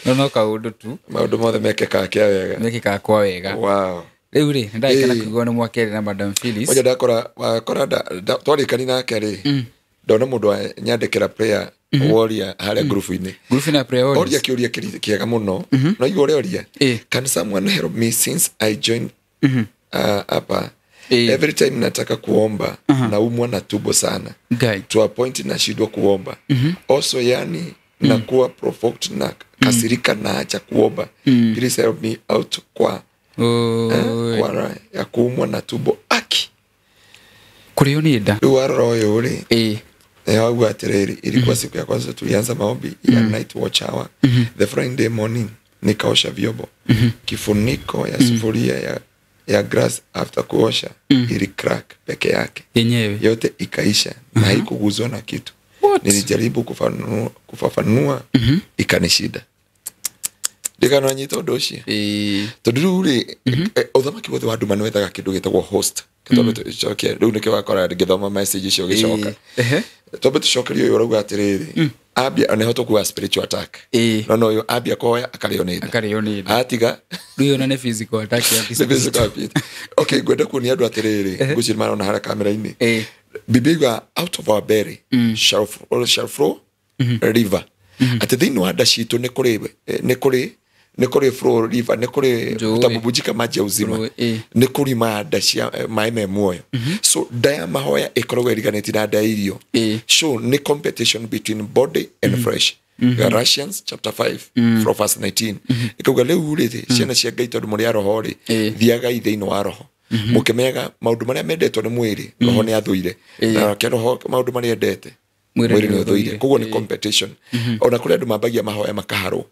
No kaũndũ tu. Maũndũ mothe mekĩkaga kĩa wega. Mekĩkaga kwa wega. Wow. Rĩu rĩ, nĩ ndagĩkena Ĩĩ. kũigua nĩ mwakerĩ na Madam Phyllis. Moja ndakora wakora twarĩkani nake rĩ, ndona mũndũ wanyandĩkĩra prayer warrior harĩa ngurubu-inĩ. Ngurubu na prayer Oria warriors. kĩũria kĩega mũno. No igua ũrĩa oria. Ĩĩ. Can someone help me since I joined hapa? Ĩĩ. Every time nataka kuomba naumwa na tumbo sana. Ngai. To a point nashindwa kuomba. Also yani nakuwa provoked na kasirika na acha kuomba. Please help me out kwa Oi. kwa raha ya kuumwa na tumbo aki. Kũrĩo nĩ nda. Rĩu warora ũyũ rĩ, Ĩĩ. auga atĩrĩrĩ, ilikuwa siku ya kwanza tulianza maombi ya night watch hour. The Friday morning nikaosha vyombo. Kifuniko ya sufuria ya grass after kuosha ili crack peke yake. Yenyewe. Yote ikaisha na haikuguzwa na kitu. What? Nilijaribu kufafanua ikanishida. Ndikananyita ũndũ ũcio. Ĩĩ. Tondũ rĩu rĩ, ũthamaki wothe wa nduma nĩ wethaga kĩndũ gĩtagwo host. Twambe tũcokie rĩu nĩkĩo wakora ngĩthoma message icio ũgĩcoka. Ehe. Twambe tũcokerie ũyũ ũrauga atĩrĩrĩ, ambia nĩho tũkuga spiritual attack. Ĩĩ. No ũyũ ambia kũhoya akarĩo nĩ nda. Akarĩo nĩ nda. Atiga Rĩu ona nĩ physical attack ya nĩ physical appearance. Okay, ngwenda kuonia andũ atĩrĩrĩ, ngwĩciria marona harĩa kamera-inĩ. Ĩĩ. Biblia yugaga out of our belly shall flow river. Atĩ thĩinĩ wa nda citũ nĩ kũrĩ flow river, nĩ kũrĩ Njũĩ. utabubujika maji ya uzima. Rũĩ, ĩĩ. Nĩ kũrima nda cia maĩ me muoyo. So nda ya mahoya ĩkoragwo ĩriganĩtie na nda ya irio. Ĩĩ. So nĩ competition between body and flesh. Galatians chapter 5 from verse 19. Ĩkauga rĩu rĩ, ciana cia Ngai tondũ mũrĩ a roho rĩ, Ĩĩ. thiagai thĩinĩ wa roho. Mũkĩmenyaga maũndũ marĩa mendetwo nĩ mwĩrĩ, roho nĩ athũire. Nake roho maũndũ marĩa endete, Mwĩrĩ mwĩrĩ nĩ nĩ ũthũire. ũthũire. Koguo nĩ Ĩĩ. competition. Ona kũrĩ andũ mambagia mahoya makaharwo.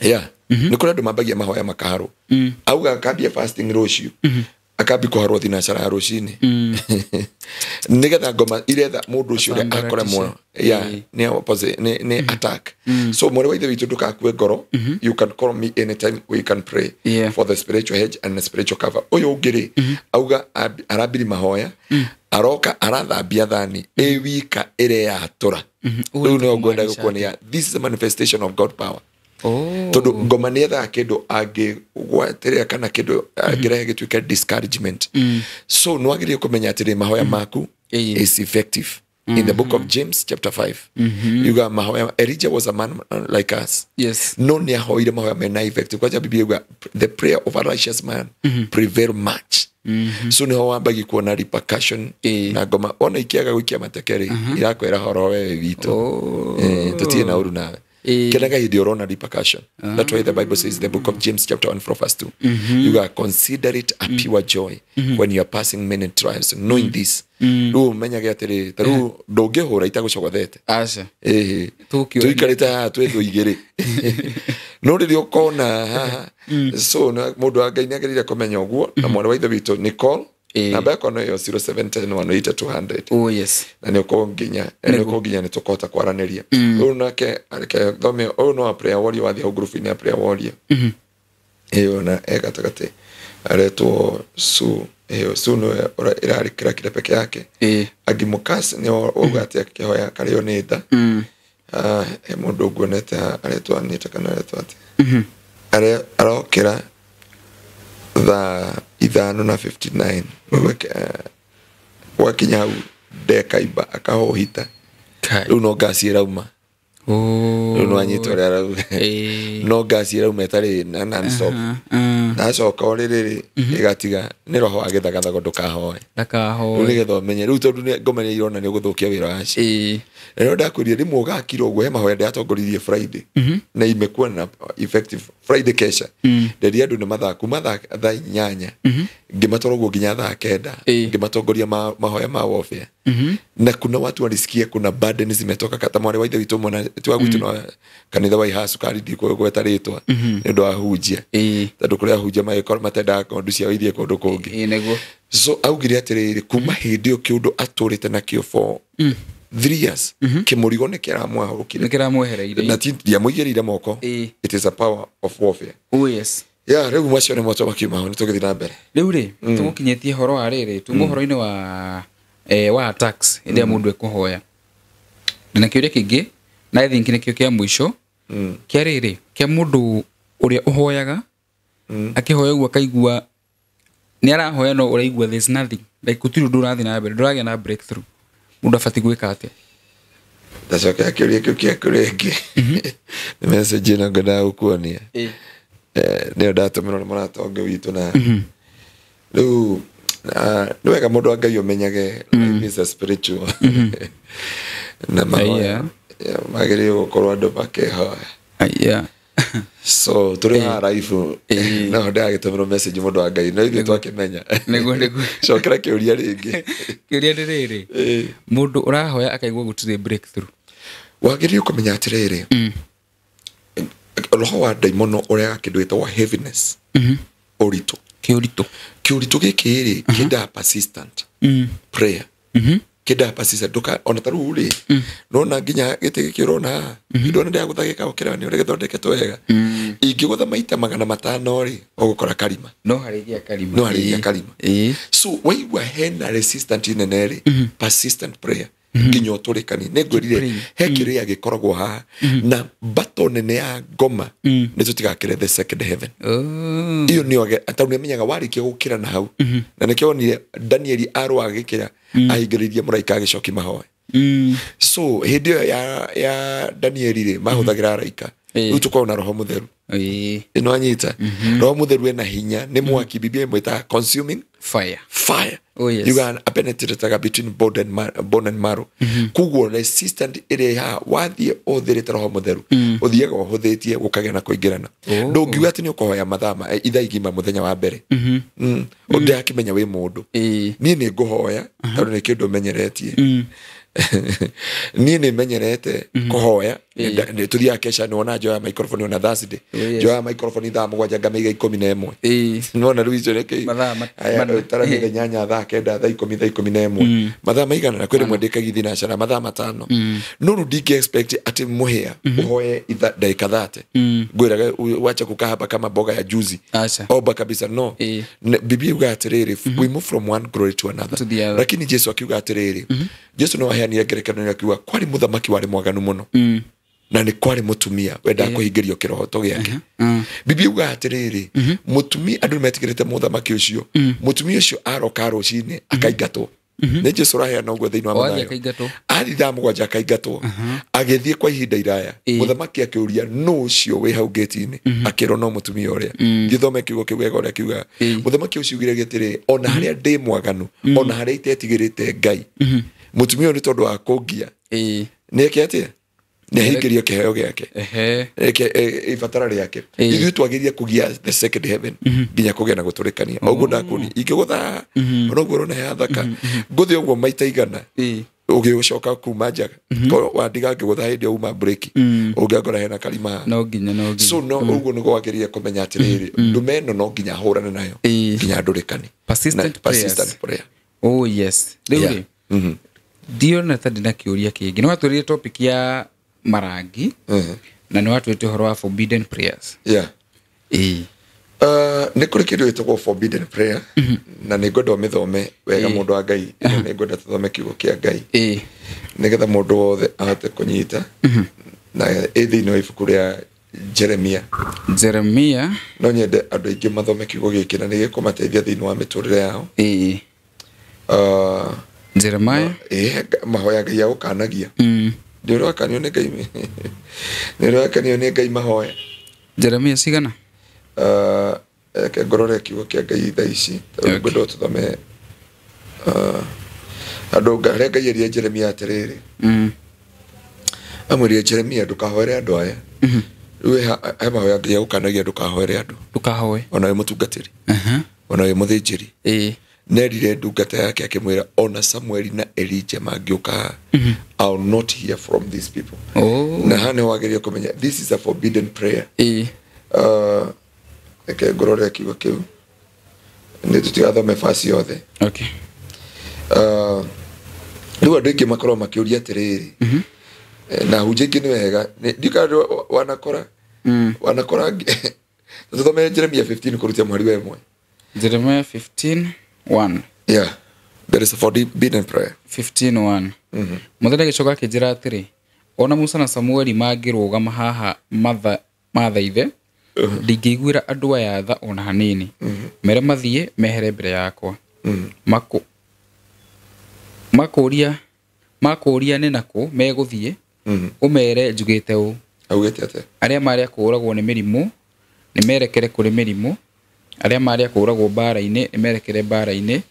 Yeah. Nĩ kũrĩ andũ mambagia mahoya makaharwo. Auga akambia fasting rũciũ. Akambi kũharwo thinacara ya rũcinĩ. Nĩgetha ngoma iretha mũndũ ũcio ũrĩa akore muoyo. Yeah, nĩ opposite, nĩ attack. So mwarĩ wa ithe witũ ndũgakue ngoro. You can call me anytime, we can pray for the spiritual hedge and the spiritual cover. Ũyũ ũngĩ rĩ, auga arambiri mahoya, aroka arathambia thani ĩ wika ĩreyatũra. Rĩu nĩho ngwenda gũkuonia this is a manifestation of God power. Tondũ ngoma nĩ ethaga kĩndũ angĩgwatĩrĩra kana kĩndũ angĩrehe gĩtuĩke discouragement. So nĩ wagĩrĩire kũmenya atĩrĩ mahoya maku is effective. In the book of James chapter 5, yuga mahoya, Elijah was a man like us. Yes. No nĩ ahoire mahoya mena effective. Kwanja Biblia yuga the prayer of a righteous man prevail much. So nĩho wambagia kuona repercussion na ngoma ona ikĩaga gũikia mateke rĩ, irakwĩra horo wewe witũ. Tũtirĩ na ũru nawe. Kenaga hĩndĩ ũrona repercussion. That's why the Bible says in the book of James chapter 1 from verse 2, you are consider it a pure joy when you are passing many trials, knowing this. Rĩu ũmenyage atĩrĩ, ta rĩu ndũngĩhũra itagũcogothete. Aca. Ĩhĩ. Tũkĩũria. Tũikarĩte haha twĩ thũ igĩrĩ. No rĩrĩa ũkona haha, so na mũndũ wa Ngai nĩagĩrĩire kũmenya ũguo, na mwarĩ wa ithe witũ Nicole, namba yakwa no ĩyo 0710180200. Oh yes. Na nĩ ũkũnginya nĩ tũkũhota kwaranĩria. Ũyũ nake reke thome, ũyũ no wa prayer warrior, wathiĩ hau group-inĩ ya prayer warrior. Ĩyo na e gatagatĩ aretwo Sue. Ĩyo Sue nĩwe ĩrarĩ kĩra peke yake. Angimũkas nĩ auga atĩ akĩhoya karĩo nĩ nda. He mũndũ nguonete aretwo Anita kana aretwo atĩa. Arokĩra thaa 5:59. Gwakinya hau ndekaimba akahũhita. Rĩu no ngasi ĩrauma. Rĩu no anyita ũrĩa arauga. No ngasi ĩrauma ĩtarĩ na non-stop. Na acoka o rĩrĩ ĩgatiga nĩ roho wa gĩthagathago ndũkahoe. Ndakahoe. Rĩu nĩgetha ũmenye rĩu tondũ ngoma nĩ irona nĩ ũgũthũkia wĩra wacio. Na rĩo ndakwĩrire rĩmwe ũgakira ũguo he mahoya ndĩratongoririe Friday. Na imekuwa na effective Friday kesha. Nderia andũ nĩ mathaa kuma thaa 8. Ngĩmatwara ũguo nginya thaa 9. Ngĩmatongoria mahoya ma warfare. Na kuna watu walisikia kuna burden zimetoka kata mwarĩ wa ithe witũ mwana tiwa gwitũ no kanitha wa iha cukari ndikũgweta rĩtwa nĩ ũndũ wa hunjia. Tondũ kũrĩa hunjia magĩkorwo matendaga ng'ondu ciao ithiĩ kũndũ kũngĩ. Nĩguo. So augire atĩrĩrĩ kuma hĩndĩ ĩyo kĩũndũ atũrĩte nakĩo for 3 years kĩmũrigo nĩ kĩramwahũkire. Nĩ kĩramwehereire. Na ti ndiamũigĩrĩire moko. It is a power of warfare. Oh yes. Yeah, rĩu macio nĩ moto makiuma ho, nĩ tũgĩthiĩ na mbere. Rĩu rĩ, tũgũkinyĩtie ũhoro wa rĩrĩ, tuma ũhoro-inĩ wa tax ĩrĩa mũndũ ekũhoya. Ndĩna kĩũria kĩngĩ, na I think nĩkĩo kĩa mũico. Kĩa rĩrĩ kĩa mũndũ ũrĩa ũhoyaga akĩhoya ũguo akaigua nĩ arahoya no ũraigua there's nothing like gũtirĩ ũndũ ũrathiĩ na mbere, ndũragĩa na breakthrough, mũndũ abatiĩ gwĩka atĩa? Ndacokera kĩũria kĩu kĩaku rĩngĩ. Nĩ message ĩno ngwendaga gũkuonia. Nĩyo ndatũmĩrwo nĩ mũrata ũngĩ witũ na rĩu nĩ wega mũndũ wa Ngai ũmenyage life is a spiritual na mahoya magĩrĩirwo gũkorwo andũ makĩhoya. Aya. So tũrĩ haha live no ndĩragĩtũmĩrwo message mũndũ wa Ngai no ithuĩ twakĩmenya. Nĩguo. Cokera kĩũria rĩngĩ. Kĩũria nĩ rĩrĩ, mũndũ ũrahoya akaigua gũtirĩ breakthrough, wagĩrĩirwo kũmenya atĩrĩrĩ, roho wa ndaimono ũrehaga kĩndũ gĩtagwo heaviness, ũritũ. Kĩũritũ. Kĩũritũ gĩkĩ rĩ kĩendaga persistent prayer, kĩendaga persistent. Ndũka ona ta rĩu rĩ nona nginya gĩtĩ gĩkĩ ũrona haha, ndona ndĩragũtha gĩkaũkĩra nĩ ũrĩa gĩthondeketwo wega, ingĩgũtha maita 500 rĩ ũgũkora karima. No harĩgia karima. No harĩgia karima. So waigua hena resistant nene rĩ, persistent prayer nginya ũtũrĩkanie. Nĩ ngwĩrire he kĩrĩa gĩkoragwo haha na battle nene ya ngoma nĩ tũtigakĩre the second heaven. Iyo nĩyo tondũ nĩamenyaga warĩkia gũkĩra na hau, na nĩkĩo wonire Danieli arũa agĩkĩra ahingĩrĩirie mũraika agĩcoki mahoya. So hĩndĩ ĩyo ya Danieli rĩ mahũthagĩra araika, rĩu tũkoragwo na roho mũtheru. Ĩno anyita roho mũtheru ena hinya, nĩ mwaki, Biblia ĩmwĩtaga consuming fire. Fire. Oh, yes. Yuga apenetrataga between bone and marrow. Koguo resistant ĩrĩa haha wathiĩ ũhũthĩrĩte roho mũtheru, ũthiaga ũhũthĩtie gũkagĩa na kũingĩrana. Ndũngiuga atĩ nĩ ũkũhoya mathaa ithaa igima mũthenya wa mbere, ũndĩrakĩmenya wĩ mũndũ. Niĩ nĩ ngũhoya tondũ nĩ kĩndũ menyeretie. Niĩ nĩ menyerete kũhoya. Nĩ tũthiaga kesha, nĩ wona njoya microphone ona Thursday. Njoya microphone thaa 7 ngamĩiga 11. Nĩwona rĩu icio nĩkĩ? Mathaa Aya, mana. taramĩte 8 thaa 9 thaa 10 thaa 11, mathaa maigana na kwĩ rĩmwe ndĩkagia thinacara mathaa 5. No rĩu ndingĩ expect atĩ mũhĩa ũhoye ndagĩka 30 ngwĩraga wacha kukaa hapa kama mboga ya juzi. Acha. Omba kabisa no. Biblia yuga atĩrĩrĩ, we move from one glory to another. To the other. Lakini Jesu akiuga atĩrĩrĩ, Jesu no aheanire ngerekano ĩyo akiuga kwarĩ mũthamaki warĩ mwaganu mũno na nĩ kwarĩ mũtumia wendaga kũhingĩrio kĩrohoto gĩake. Biblia yugaga atĩrĩrĩ, mũtumia andũ nĩmetigĩrĩte mũthamaki ũcio, mũtumia ũcio aroka rũcinĩ akaingatwo. Nĩ Jesu ũraheana ũguo thĩinĩ wa O athiĩ Mathayo. akaingatwo. Athiĩ thaa 7 akaingatwo, agĩthiĩ kwa ihinda iraya. Mũthamaki akĩũria nũ ũcio wĩ hau ngĩti-inĩ, akĩrwo no mũtumia ũrĩa. Thiĩ thome kiugo kĩu wega ũrĩa kiugaga. Mũthamaki ũcio augire atĩrĩ, ona harĩa ndĩ mwaganu, ona harĩa itetigĩrĩte Ngai, mũtumia ũyũ nĩ tondũ wa kũngia nĩ eke atĩa, nĩ ahingĩrio kĩheo gĩake. Ibatara rĩake. Ithuĩ twagĩrĩire kũgia the second heaven nginya kũgĩa na gũtũrĩkania. Ũguo ndakuonia ingĩgũtha ona ũguo ũrona yathaka ngũthe ũguo maita 100 ũgĩcoka kuma njaga wandiga ngĩgũtha hĩndĩ ĩyo uma break ũngĩangora hena karima. No nginya, no nginya. So no ũguo nĩguo wagĩrĩire kũmenya atĩrĩrĩ, ndume ĩno no nginya hũrane nayo nginya ndũrĩkane. Persistent Na persistent prayers. prayer. Oh yes. Rĩu rĩ ndiona ta ndĩna kĩũria kĩngĩ. Nĩ watwĩrire topic ya marangi na nĩ watwĩte ũhoro wa forbidden prayers. Nĩ kũrĩ kĩndũ gĩtagwo forbidden prayer na nĩ ngwenda ũmĩthome wega mũndũ wa Ngai. Ĩno nĩ ngwenda tũthome kiugo kĩa Ngai nĩgetha mũndũ wothe ahote kũnyita, na ĩ thĩinĩ wa ibuku rĩa Jeremia. Jeremia. No nyende andũ aingĩ mathome kiugo gĩkĩ na nĩ gĩkũmateithia thĩinĩ wa mĩtũrĩre yao. Jeremiah. Mahoya Ngai agũkanagia. Nĩ ũrakanio nĩ Ngai, nĩ ũrakanio nĩ Ngai mahoya. Jeremia cigana? Reke ngorore kiugo kĩa Ngai thaa ici tondũ ngwenda tũthome andũ harĩa Ngai erire Jeremia atĩrĩrĩ, amwĩrire Jeremia ndũkahoere andũ aya. Rĩu he mahoya Ngai agũkanagia ndũkahoere andũ. Ndũkahoe. Ona wĩ mũtungatĩri, ona wĩ mũthĩnjĩri. Nerire ndungata yake akĩmwĩra ona Samueli na Elijah mangĩũka haha, I'll not hear from these people. Na haha nĩho wagĩrĩire kũmenya this is a forbidden prayer. Reke ngorore kiugo kĩu nĩ tũtigathome basi yothe. Rĩu andũ aingĩ makoragwo makĩũria atĩrĩrĩ, na hunjia ingĩ nĩ wega ndiũĩ kana wanakora wanakora tũthome Jeremia 15 kũrutia mũhari wa 1. Jeremiah 15:1. Yeah, there is a forbidden prayer. 15:1. Mũthenya gĩcoka akĩnjĩra atĩrĩ, Ona Musa na Samueli mangĩrũgama haha mathaithe, ndingĩiguĩra andũ aya tha ona hanini. Mere mathiĩ mehere mbere yakwa. Makũria nĩ nakũ megũthiĩ, ũmere njugĩte ũũ. Augĩte atĩa? Arĩa marĩa kũũragwo nĩ mĩrimũ nĩ merekere kũrĩ mĩrimũ, arĩa marĩa kũũragwo mbara-inĩ nĩ merekere mbara-inĩ,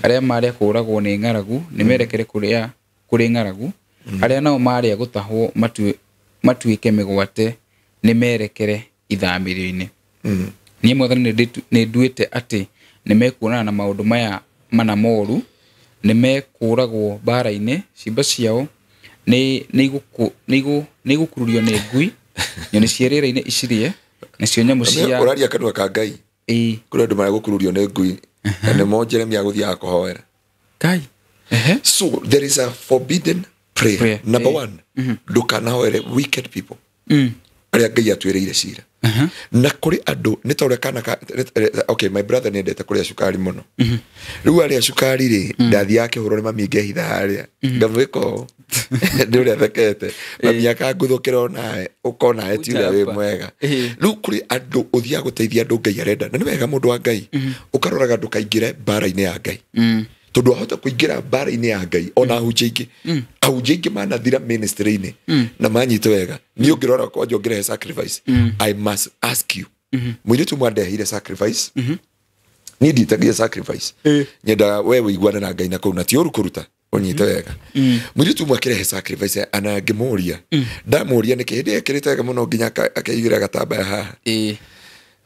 arĩa marĩa kũũragwo nĩ ng'aragu nĩ merekere kũrĩ ng'aragu, arĩa nao marĩa gũtahwo matuĩke mĩgwate nĩ merekere ithamĩrio-inĩ. Niĩ Mwathani nĩ nduĩte atĩ nĩ mekuonana na maũndũ maya mana moru, nĩ mekũũragwo mbara-inĩ, ciimba ciao nĩ igũkururio nĩ ngui, nyoni cia rĩera-inĩ icirĩe, nacio nyamũ cia Ũraria kanua ka Ngai. Kũrĩ andũ marĩa gũkururio nĩ ngui, na nĩmo Jeremia agũthiaga kũhoera. Ngai. So there is a forbidden prayer. Number one, ndũkanahoere wicked people. Arĩa Ngai atuĩrĩire cira. Na kũrĩ andũ nĩ ta ũrĩa kana ka, okay, my brother nĩendete kũrĩa cukari mũno. Rĩu arĩa cukari rĩ, ndathiaga akĩhũrwo nĩ mami ngehitha harĩa. Ngamwĩka ũũ. Nĩ ũrĩa thekete. Mami akanguthũkĩra onawe, ũkona ti ũrĩa wĩ mwega. Rĩu kũrĩ andũ ũthiaga gũteithia andũ Ngai arenda. Na nĩ wega mũndũ wa Ngai. Ũkaroraga ndũkaingĩre mbara-inĩ ya Ngai. Tondũ ahota kũingĩra mbara-inĩ ya Ngai ona ahunjia aingĩ. Ahunjia aingĩ manathira ministry-inĩ na manyite wega. Niĩ ũngĩrora kwanja ũngĩrehe sacrifice, I must ask you. Mũirĩtu ũmwe andeheire sacrifice. Niĩ nditagia sacrifice. Nyendaga we ũiguane na Ngai na kũu na ti ũru kũruta. Ũnyite wega. Mũirĩtu ũmwe akĩrehe sacrifice ana ngĩmũria. Ndamũria nĩkĩ hĩndĩ ĩyo ekĩrĩte wega mũno nginya akeigĩra gatambaya haha.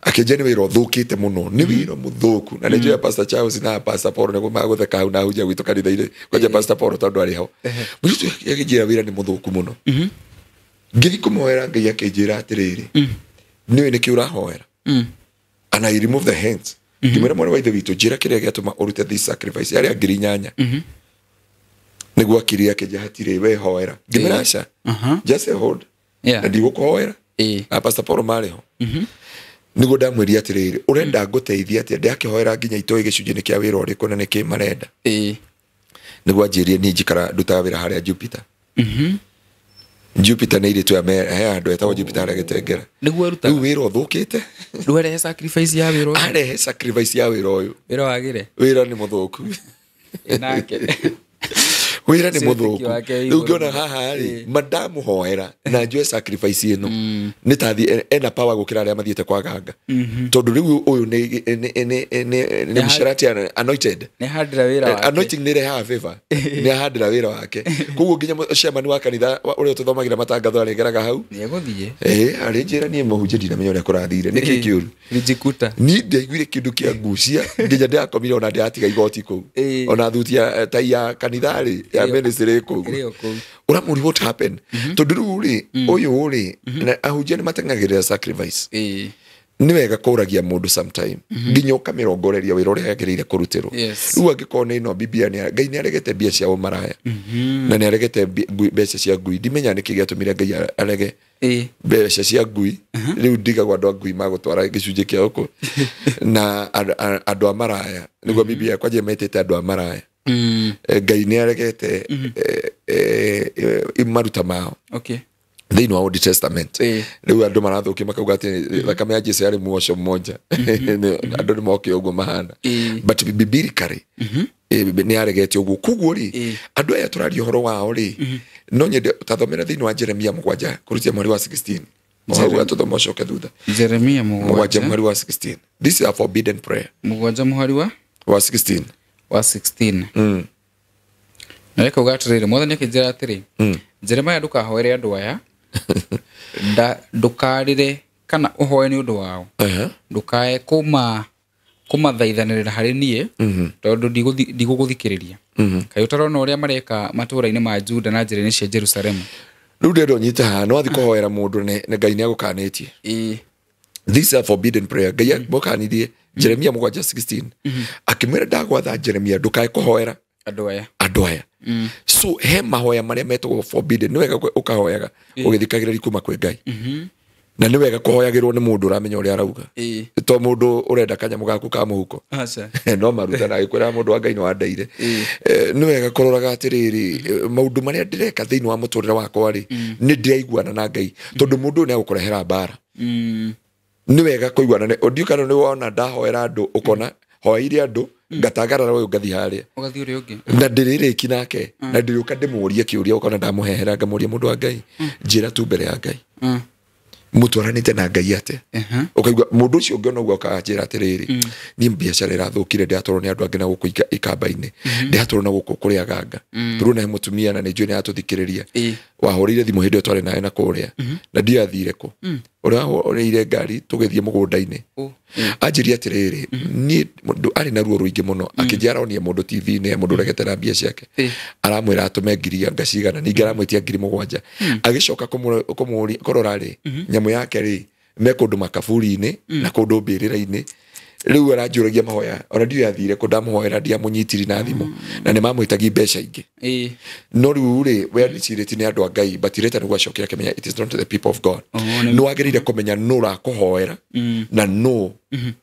Akĩnjia nĩ wĩra ũthũkĩte mũno, nĩ wĩra mũthũku. Na nĩ njũĩ Pastor Charles na Pastor Paul nĩguo magũtheka hau na ahunjia gwitũ kanitha-inĩ. Kwanja Pastor Paul tondũ arĩ ho. Mũirĩtu akĩnjĩra wĩra nĩ mũthũku mũno. Ngĩthiĩ kũmũhoera Ngai akĩnjĩra atĩrĩrĩ, nĩũĩ nĩkĩ ũrahoera? And I remove the hands. Ngĩmwĩra mwana wa ithe witũ, njĩra kĩrĩa gĩatũma ũrute this sacrifice yarĩ ya 8,000. Nĩguo akirie akĩnjĩra hatirĩ we hoera. Ngĩmwĩra aca. Just hold. Na ndigũkũhoera. Na Pastor Paul marĩ ho. Nĩguo ndamwĩria atĩrĩrĩ, ũrenda ngũteithia atĩa? Ndakĩhoera nginya itoĩ gĩcunjĩ-inĩ kĩa wĩra ũrĩkũ na nĩkĩ marenda. Nĩguo anjĩrie niĩ njikara ndutaga wĩra harĩa Jupiter. Jupiter nĩ irĩtu ya he andũ etagwo Jupiter harĩa Gĩtengera. Nĩguo arutaga. Rĩu wĩra ũthũkĩte. Rĩu arehe sacrifice ya wĩra ũyũ. Arehe sacrifice ya wĩra ũyũ. Wĩra wagĩre. Wĩra nĩ mũthũku. Nake. Wĩra nĩ mũthũku. Rĩu ngĩona haha rĩ, mandamũhoera na njoe sacrifice ĩno. Nĩ tathi ena power gũkĩra arĩa mathiĩte kwa ganga. Tondũ rĩu ũyũ nĩ mũcerati anointed. Nĩ handĩra wĩra wake. Anointing nĩ ĩrehaga favor. Nĩ ahandĩra wĩra wake. Koguo nginya chairman wa kanitha ũrĩa tũthomagĩra matangatho arĩgeraga hau. Nĩ egũthiĩ. Arĩ njĩra niĩ mũhunjia ndinamenya ũrĩa kũrathire. Nĩkĩ kĩũru? Nĩnjikuta. Niĩ ndiaiguire kĩndũ kĩa ngucia nginya ndĩrakomire ona ndĩratiga igoti kũu. Ona thuti ya tai ya kanitha rĩ ya ministry kũu. Ũramũria what happened? Tondũ rĩu rĩ, ũyũ rĩ, na ahunjia nĩ mateng'agĩrĩra sacrifice. Nĩ wega kũragia mũndũ sometime. Nginya ũkamĩrongoreria wĩra ũrĩa agĩrĩire kũrutĩrwo. Rĩu angĩkorwo nĩ ĩno Biblia nĩ Ngai nĩ aregete mbia cia ũmaraya. Na nĩ aregete mbeca cia ngui. Ndimenya nĩkĩ gĩatũmire Ngai arege mbeca cia ngui. Rĩu ndigagwo andũ a ngui magũtwara gĩcunjĩ kĩao kũ. Na andũ a maraya. Nĩguo Biblia kwanja metĩte andũ a maraya. Ngai nĩ aregete maruta mao. Thĩinĩ wa Old Testament. Rĩu andũ marathũkia makauga atĩ thakame ya Jesu yarĩ muoco mmoja. Andũ nĩ moke ũguo mahana. But biblically nĩ aregete ũguo. Koguo rĩ, andũ aya tũraria ũhoro wao rĩ, no nyende tathomera thĩinĩ wa Jeremia 7 kũrutia mweri wa 16. Hau atũthoma ũcoke thutha. Jeremia 7 mweri wa 16. This is a forbidden prayer. 7 mũhari wa 16. Wa 16. Na reke uga atĩrĩrĩ, Mwathani akĩnjĩra atĩrĩ, Jeremia ndũkahoere andũ aya, ndũkarĩre kana ũhoe nĩ ũndũ wao. Ndũkae kũmathaithanĩrĩra harĩ niĩ, tondũ ndigũgũthikĩrĩria. Kaĩ ũtarona ũrĩa mareka matũũra-inĩ ma Juda na njĩra-inĩ cia Jerusalemu? Rĩu ndĩrenda ũnyite haha, no wathiĩ kũhoera mũndũ nĩ Ngai nĩagũkanĩtie. This is a forbidden prayer. Ngai amũkanirie Jeremia 7:16. Akĩmwĩra ndagwatha Jeremia ndũkae kũhoera andũ aya. Andũ aya. So he mahoya marĩa metagwo forbidden. Nĩ wega ũkahoyaga ũgĩthikagĩrĩria kuma kwĩ Ngai. Na nĩ wega kũhoyagĩrwo nĩ mũndũ ũramenya ũrĩa arauga, to mũndũ ũrenda kanyamũ gaku ka mũhuko. Aca. No maruta na agĩkwĩra mũndũ wa Ngai nĩ wandeire. Nĩ wega kũroraga atĩrĩrĩ, maũndũ marĩa ndĩreka thĩinĩ wa mũtũrĩre wakwa rĩ, nĩ ndĩraiguana na Ngai, tondũ mũndũ ũyũ nĩ agũkũrehera mbara. Nĩ wega kũiguana ndiũ kana nĩ wona ndahoera andũ, ũkona hoeire andũ ngatangarara ũyũ ngathiĩ harĩa, Ũgathiĩ ũrĩa ũngĩ. Na ndĩrĩrĩki nake na ndĩrĩũka ndĩmũrie kĩũria, ũkona ndamũhehera ngamũria, mũndũ wa Ngai, njĩra tu mbere ya Ngai, mũtwaranĩte na Ngai atĩa? Ũkaigua mũndũ ũcio ũngĩ ona ũguo akanjĩra atĩrĩrĩ, niĩ biacara ĩrathũkire, ndĩratwarwo nĩ andũ angĩ na gũkũ ikamba-inĩ, ndĩratwarwo na gũkũ kũrĩa ganga tũrona he mũtumia na nĩ njũĩ nĩ aratũthikĩrĩria, wahũrĩire thimũ hĩndĩ ĩyo twarĩ nawe na kũrĩa na ndiathire kũ, ũrĩa wahũrĩire ngari tũgĩthiĩ mũgũnda-inĩ, anjĩria atĩrĩrĩ, niĩ mũndũ arĩ na ruo rũingĩ mũno, akĩnjĩra aronia mũndũ TV-inĩ, mũndũ ũregete na mbia ciake, aramwĩra atũme ngiri anga cigana, ningĩ aramwĩtia 7,000, agĩcoka kũmũria kũrora rĩ, nyamũ yake rĩ, me kũndũ makaburi-inĩ na kũndũ mbĩrĩra-inĩ. Rĩu aranjũragia mahoya, ona ndiũĩ athire kũ, ndamũhoera ndiamũnyitiri na thimũ, na nĩ mamwĩtagia mbeca ingĩ. No rĩu rĩ, we arĩcirĩti nĩ andũ a Ngai, but later nĩguo acokire akĩmenya it is not the people of God. Oh, nĩ wagĩrĩire kũmenya nũ ũrakũhoera na nũ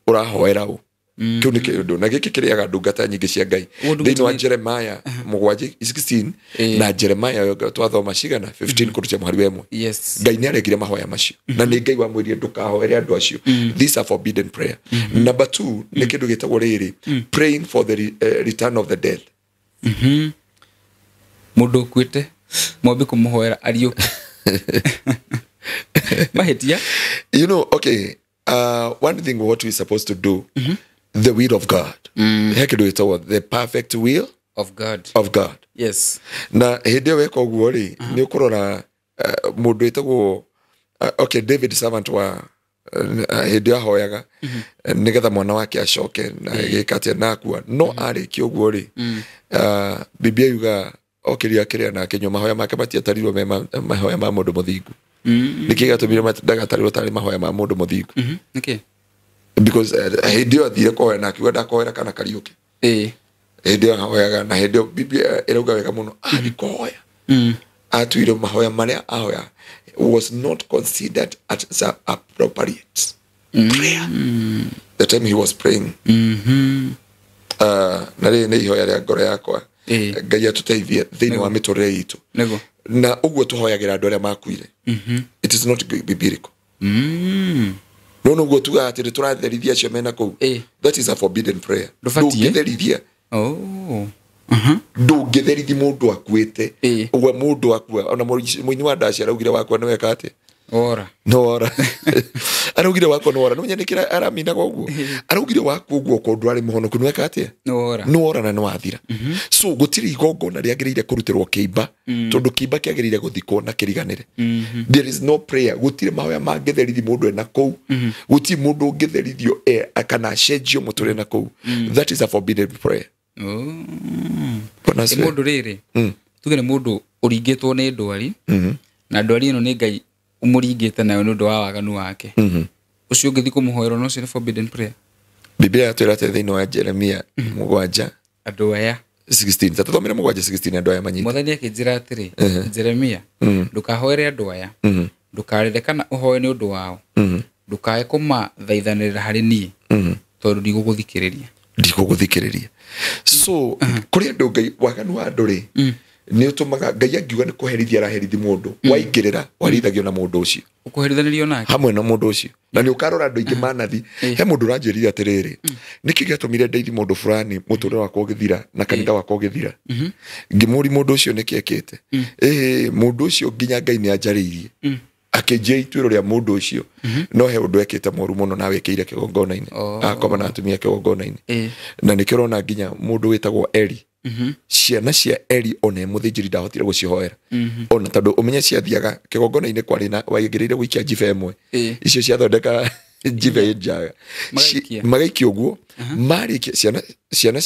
ũrahoera ũ. Kĩu nĩ kĩũndũ na gĩkĩ kĩrĩaga ndungata nyingĩ cia Ngai. Ũguo ndungata Thĩinĩ wa nĩ- Jeremiah 7:16 na Jeremiah twathoma cigana 15 kũruta mũhari wa 1. Ngai nĩ aregire mahoya macio, na nĩ Ngai wamwĩrire ndũkahoere andũ acio. These are forbidden prayer. Number 2 nĩ kĩndũ gĩtagwo rĩrĩ, praying for the return of the dead. Mũndũ ũkuĩte mwambi kũmũhoera ariũke mahĩtia. You know, okay, one thing what we're supposed to do, the will of God. He kĩndũ gĩtagwo the perfect will of God. Of God. Yes. Na hĩndĩ ĩyo weka ũguo rĩ, nĩ ũkũrora mũndũ wĩtagwo okay, David servant wa hĩndĩ ĩyo ahoyaga nĩgetha mwana wake acoke na gĩka atĩa na akua, no arĩkia ũguo rĩ, Biblia yuga okĩria akĩrĩa na akĩnyua, mahoya make matiatarirwo me mahoya ma mũndũ mũthingu. Nĩkĩ gĩatũmire ndagatarirwo tarĩ mahoya ma mũndũ mũthingu? Nĩkĩ? Because hĩndĩ ĩyo athire kũhoya na akiuga ndakoera kana kariũke. Hĩndĩ ĩyo ahoyaga, na hĩndĩ ĩyo Biblia ĩrauga wega mũno athi kũhoya, atuire mahoya marĩa ahoya was not considered as a appropriate prayer the time he was praying. Na rĩrĩ nĩ ihoya rĩa ngoro yakwa, Ngai atũteithie thĩinĩ wa mĩtũrĩre itũ. Nĩguo. Na ũguo tũhoyagĩra andũ arĩa makuire, it is not biblical. No noguo tugaga atĩ nĩ tũratherithia acio mena kũu, that is a forbidden prayer. Ndũbatiĩ? Ndũngĩtherithia. Oh. Ndũngĩtherithi mũndũ akuĩte. Ũguo mũndũ akua, ona mũini wa ndaci araugire wakua nĩ weka atĩa? Ora. No ora. Araugire wakua nĩ wora. Nĩmenya nĩkĩra araminaga ũguo, araugire wakua ũguo okorwo ndwarĩ mũhonoku nĩ weka atĩa? Nĩ wora. Nĩ wora na nĩ wathira. So gũtirĩ igongona rĩagĩrĩire kũrutĩrwo kĩimba, tondũ kĩimba kĩagĩrĩire gũthikwo na kĩriganĩre. There is no prayer, gũtirĩ mahoya mangĩtherithi mũndũ ena kũu, gũtirĩ mũndũ ũngĩtherithio kana acenjio mũtũrĩre na kũu. That is a forbidden prayer. Oh. Bwana Nĩ asifiwe. mũndũ rĩrĩ, tuge nĩ mũndũ ũringĩtwo nĩ ndwari, na ndwari ĩno nĩ Ngai ũmũringĩte nayo nĩ ũndũ wa waganu wake, ũcio ũngĩthiĩ kũmũhoera no ũcio nĩ forbidden prayer? Biblia yatwĩra atĩ thĩinĩ wa Jeremia 7 Andũ aya 16, tatũthomere 7:16, andũ aya manyite. Mwathani akĩnjĩra atĩrĩ, Jeremia, ndũkahoere andũ aya, ndũkarĩre kana ũhoe nĩ ũndũ wao, ndũkae kũmathaithanĩrĩra harĩ niĩ, tondũ ndigũgũthikĩrĩria. Ndigũgũthikĩrĩria. So kũrĩ andũ Ngai, waganu wa andũ rĩ, nĩ ũtũmaga Ngai angiuga nĩ kũherithia araherithia mũndũ, waingĩrĩra warithagio na mũndũ ũcio. Ũkũherithanĩrio nake. Hamwe na mũndũ ũcio, na nĩ ũkarora andũ aingĩ manathi. He mũndũ ũranjĩrire atĩrĩrĩ, nĩkĩ gĩatũmire ndeithi mũndũ fulani, mũtũrĩre wakwa ũgĩthira na kanitha wakwa ũgĩthira? Ngĩmũri mũndũ ũcio nĩkĩ ekĩte. Ĩhĩ, mũndũ ũcio nginya Ngai nĩ anjarĩirie akĩnjia ituĩro rĩa mũndũ ũcio, no he ũndũ ekĩte mũru mũno na wĩkĩire kĩgongona-inĩ. Akoma na atumia kĩgongona-inĩ, na nĩkĩo ũrona nginya mũndũ wĩtagwo Eli, ciana cia Eli ona e mũthĩnjĩri ndahotire gũcihoera, ona tondũ ũmenye ciathiaga kĩgongona-inĩ kwarĩ na waigĩrĩire gũikia njibe ĩmwe, icio ciathondeka njibe ĩ njaga. Magaikia. Magaikia ũguo marĩkia, ciana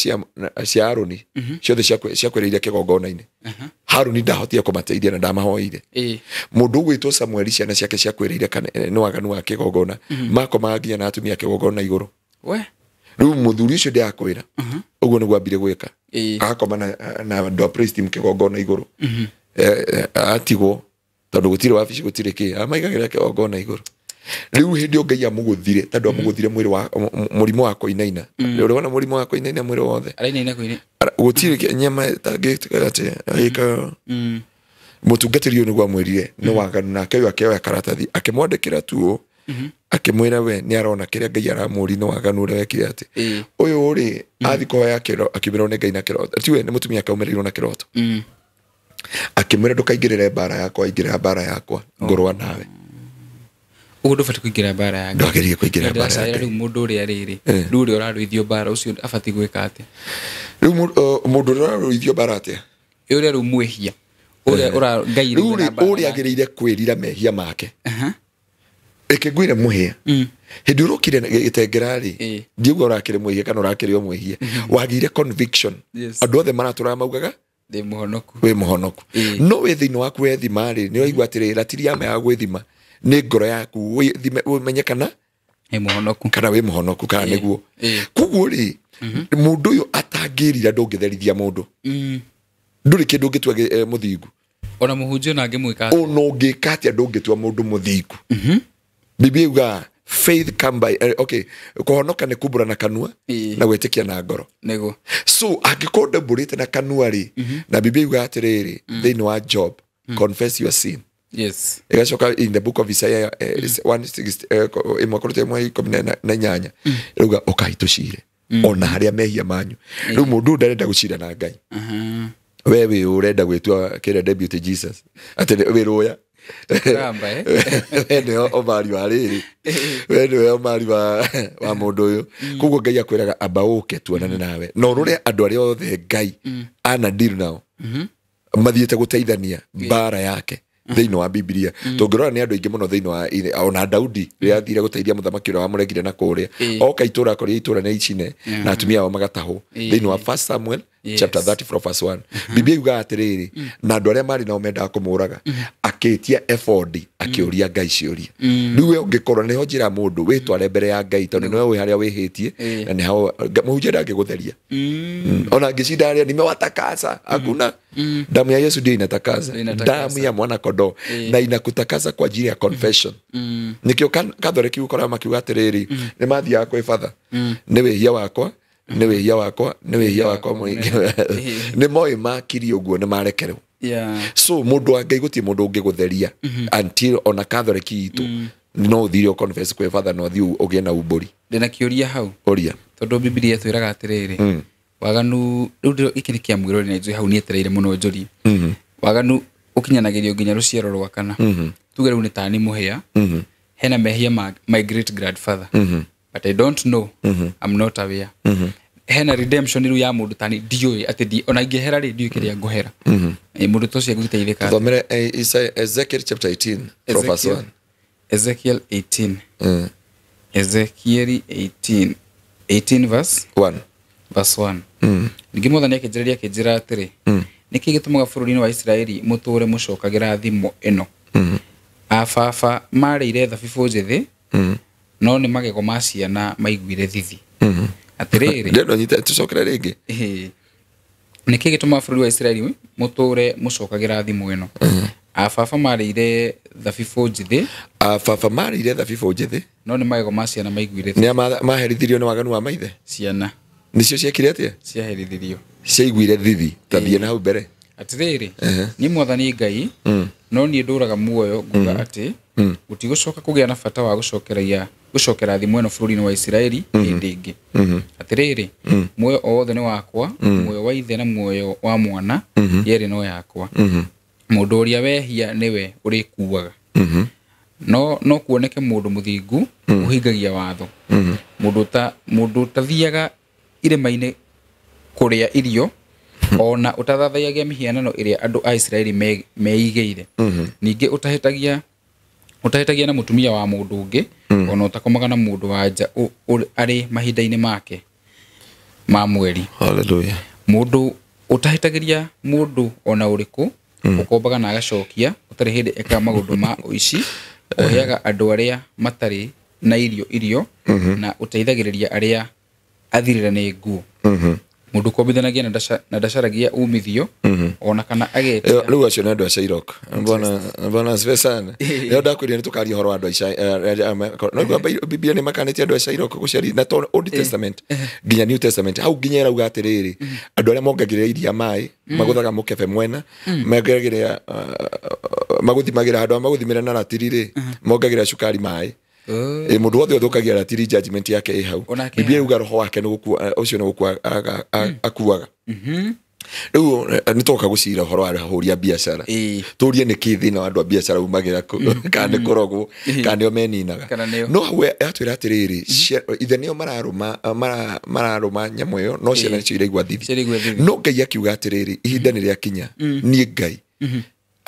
cia Harũni ciothe ciakwĩrĩire kĩgongona-inĩ. Harũni ndahotire kũmateithia na ndamahoeire. Mũndũ ũgwĩtwo Samueli, ciana ciake ciakwĩrĩire nĩ waganu wa kĩgongona, makomaga nginya na atumia kĩgongona igũrũ. We. Rĩu mũthuri ũcio ndĩakwĩra ũguo nĩguo ambire gwĩka, akoma na andũ a praise team kĩgongona igũrũ. Atigwo tondũ gũtirĩ wabici, gũtirĩ kĩ, amaigagĩra kĩgongona igũrũ. Rĩu hĩndĩ ĩyo Ngai amũgũthire tondũ amũgũthire mwĩrĩ wa mũrimũ wa kũinaina. Ũrona mũrimũ wa kũinaina mwĩrĩ wothe. Arainaina kũina. Gũtirĩ nyama ĩtangĩtigara atĩ ĩka. Mũtungatĩri ũyũ nĩguo amwĩrire nĩ waganu, nake ũyũ akĩoya karatathi akĩmwandĩkĩra tu akĩmwĩra we nĩ arona kĩrĩa Ngai aramũri nĩ waganu ũrĩa wekire atĩ. Ũyũ rĩ athiĩ kũhoya akiumĩrwo nĩ Ngai na kĩroto. Tiwe nĩ mũtumia akaumĩrĩirwo na kĩroto. Akĩmwĩra ndũkaingĩrĩre mbara yakwa, ingĩrĩra mbara yakwa ngũrũa nawe. Ũguo ndũbatiĩ kũingĩra mbara ya Ngai. Ndwagĩrĩire kũingĩra mbara ya Ngai. Rĩu mũndũ ũrĩa rĩrĩ, rĩu ũrĩa ũrarũithio mbara ũcio abatiĩ gwĩka atĩa? Rĩu mũndũ ũrĩa ũrarũithio mbara atĩa? Ũrĩa rĩu mwĩhia. Ũrĩa ũra Ngai rĩu ũrĩa agĩrĩire kwĩrira mehia make. Reke ngwĩre mũhĩa. Hĩndĩ ũrokire gĩtengera rĩ, ndiuga ũrakĩrĩ mwĩhia kana ũrakĩrĩ o mwĩhia. Wagĩire conviction. Andũ othe maratũraga maugaga ndĩ mũhonoku. Wĩ mũhonoku. No wĩ thĩinĩ waku wethima rĩ, nĩ ũraigua atĩrĩ ratiri ya ma ya gwĩthima nĩ ngoro yaku wĩthime ũmenye kana nĩ mũhonoku. Kana wĩ mũhonoku kana nĩguo. Koguo rĩ, mũndũ ũyũ atangĩrira ndũngĩtherithia mũndũ. Ndũrĩ kĩndũ ũngĩtua mũthingu. Ona mũhunjia ona angĩmwĩka atĩa. Ona ũngĩka atĩa ndũngĩtua mũndũ mũthingu. Biblia yuga faith come by okay, kũhonoka nĩ kumbũra na kanua na gwĩtĩkia na ngoro. Nĩguo. So angĩkorwo ndũmbũrĩte na kanua rĩ, na Biblia yuga atĩrĩrĩ thĩinĩ wa Job, confess your sin. Yes. Ĩgacoka in the book of Isaiah 1:18 ĩrauga ũkai tũcire ona harĩa mehia manyu. Rĩu mũndũ ndarenda gũcira na Ngai. We wĩ ũrenda gwĩtua kĩrĩa deputy Jesus atĩ wĩ rũya. We nĩwe omari wa rĩrĩ, we nĩwe omari wa mũndũ ũyũ. Koguo Ngai akwĩraga amba ũke tuonane nawe. Na ũrore andũ arĩa othe Ngai ana deal nao mathiĩte gũteithania mbara yake thĩinĩ wa Biblia. Tũngĩrora nĩ andũ aingĩ mũno thĩinĩ wa ona Daudi rĩrĩa athire gũteithia mũthamaki ũrĩa wamũregire na kũrĩa oka itũra kũrĩa itũra nĩ icine na atumia ao magatahwo thĩinĩ wa 1 Samuel chapter 34 verse 1. Biblia yugaga atĩrĩrĩ, na andũ arĩa marĩ nao mendaga kũmũraga akĩtia efodi akĩũria Ngai ciũria. Rĩu we ũngĩkorwo nĩho njĩra mũndũ wĩtware mbere ya Ngai tondũ nĩwe wĩ harĩa wĩhĩtie na nĩho mũhunjia ndangĩgũtheria. Ona angĩcinda harĩa nimewatakasa, hakuna. Damu ya Yesu ndio inatakasa, damu ya mwana kondoo na inakutakasa kwa ajili ya confession. Nikio Catholic ũkoraga makiuga atĩrĩrĩ nĩ mathiaga kwĩ father, nĩ wĩhia wakwa, nĩ wĩhia wakwa, nĩ wĩhia wakwa mũingĩ. Nĩ moĩ makiri ũguo nĩ marekerwo. So mũndũ wa Ngai gũtirĩ mũndũ ũngĩgũtheria until ona Catholic itũ no ũthire confess kwĩ father no ũthiĩ ũgĩe na umbũri. Ndĩna kĩũria hau. Ũria. Tondũ Biblia ĩtwĩraga atĩrĩrĩ, waganu rĩu gĩkĩ nĩ kĩa mwĩrori na njũĩ hau nĩetereire mũno njũrie. Waganu ũkinyanagĩrio nginya rũciaro rwa kana. Tuge rĩu nĩ tani mũhĩa. Hena mehia ma my great grandfather. But I don't know. I'm not aware. Hena redemption rĩu ya mũndũ tani ndiũĩ atĩ ona ingĩhera rĩ ndiũĩ kĩrĩa ngũhera. Mũndũ ta ũcio egũteithĩka. Thomere Ezekiel chapter 18 from verse 1. Ezekiel 18. Ezekiel 18. 18 verse 1. Verse 1. Ningĩ Mwathani akĩnjĩrĩria akĩnjĩra atĩrĩ, nĩkĩ gĩtũmaga bũrũri-inĩ wa Isiraeli mũtũũre mũcokagĩra thimo ĩno? Ababa marĩire thabibũ njĩthĩ, no nĩ magego ma ciana maiguire thithi. Atĩrĩrĩ, ndĩrenda nyite tũcokere rĩngĩ. Nĩkĩ gĩtũmaga bũrũri wa Isiraeli mũtũũre mũcokagĩra thimo ĩno? Ababa marĩire thabibũ njĩthĩ. Ababa marĩire thabibũ njĩthĩ, no nĩ magego ma ciana maiguire thithi. Nĩa maherithirio nĩ waganu wa maithe? Ciana. Nĩcio ciekire atĩa? Ciaherithirio. Ciaiguire thithi. Ta thiĩ na hau mbere. Atĩrĩrĩ, niĩ Mwathani Ngai, no niĩ ndũraga muoyo nguga atĩ gũtigũcoka kũgĩa na bata wa gũcokera thimo ĩno bũrũri-inĩ wa Isiraeli hĩndĩ ĩngĩ. Atĩrĩrĩ, muoyo o wothe nĩ wakwa, muoyo wa ithe na muoyo wa mwana yerĩ no yakwa. Mũndũ ũrĩa wehia nĩwe ũrĩkuaga. No kuoneke mũndũ mũthingu ũhingagia watho. Mũndũ ũtathiaga irĩma-inĩ kũrĩa irio ona ũtathathayagia mĩhianano ĩrĩa andũ a Isiraeli meigĩire. Ningĩ ũtahĩtagia na mũtumia wa mũndũ ũngĩ, ona ũtakomaga na mũndũ wa nja arĩ mahinda-inĩ make ma mweri. Hallelujah. Mũndũ ũtahĩtagĩria mũndũ ona ũrĩkũ, ũkombaga na agacokia, ũtarĩ hĩndĩ ekaga maũndũ ma ũici, ũheaga andũ arĩa matarĩ na irio na ũteithagĩrĩria arĩa athirĩra nĩ nguo. Mũndũ ũkombithanagia na ndacaragia umithio ona kana agetia. Rĩu acio nĩ andũ a Shairok. Bwana bwana asifiwe sana. Nĩo ndakwĩrire nĩ tũkaria ũhoro wa andũ a no Biblia nĩ makanĩtie andũ a Shairok gũciari na to Old Testament nginya New Testament hau nginya ĩrauga atĩrĩrĩ, andũ arĩa mongagĩrĩra iria maĩ, magũthaga mũkebe mwena, mongagĩrĩra, magũthimagĩra handũ ha magũthimĩra na ratiri rĩ, mongagĩrĩra cukari maĩ. Mũndũ wothe ũthũkagia ratiri, judgment yake ĩ hau. Onake. Biblia yuga roho wake nĩ gũkua, ũcio nĩ gũkua akuaga. Rĩu nĩ tũgoka gũcira ũhoro wa ahũri a biacara, tũrie nĩ kĩ thĩna wa andũ a biacara umagĩra kũ, kana nĩ kũrogwo, kana nĩo meninaga. Kana nĩo. No hau yatwĩra atĩrĩrĩ, ithe nĩo mararũma, mararũma nyamũ ĩyo, no ciana nĩcio iraigua thithi. Ciraigua thithi. No Ngai akiuga atĩrĩrĩ, ihinda nĩ rĩakinya, niĩ Ngai,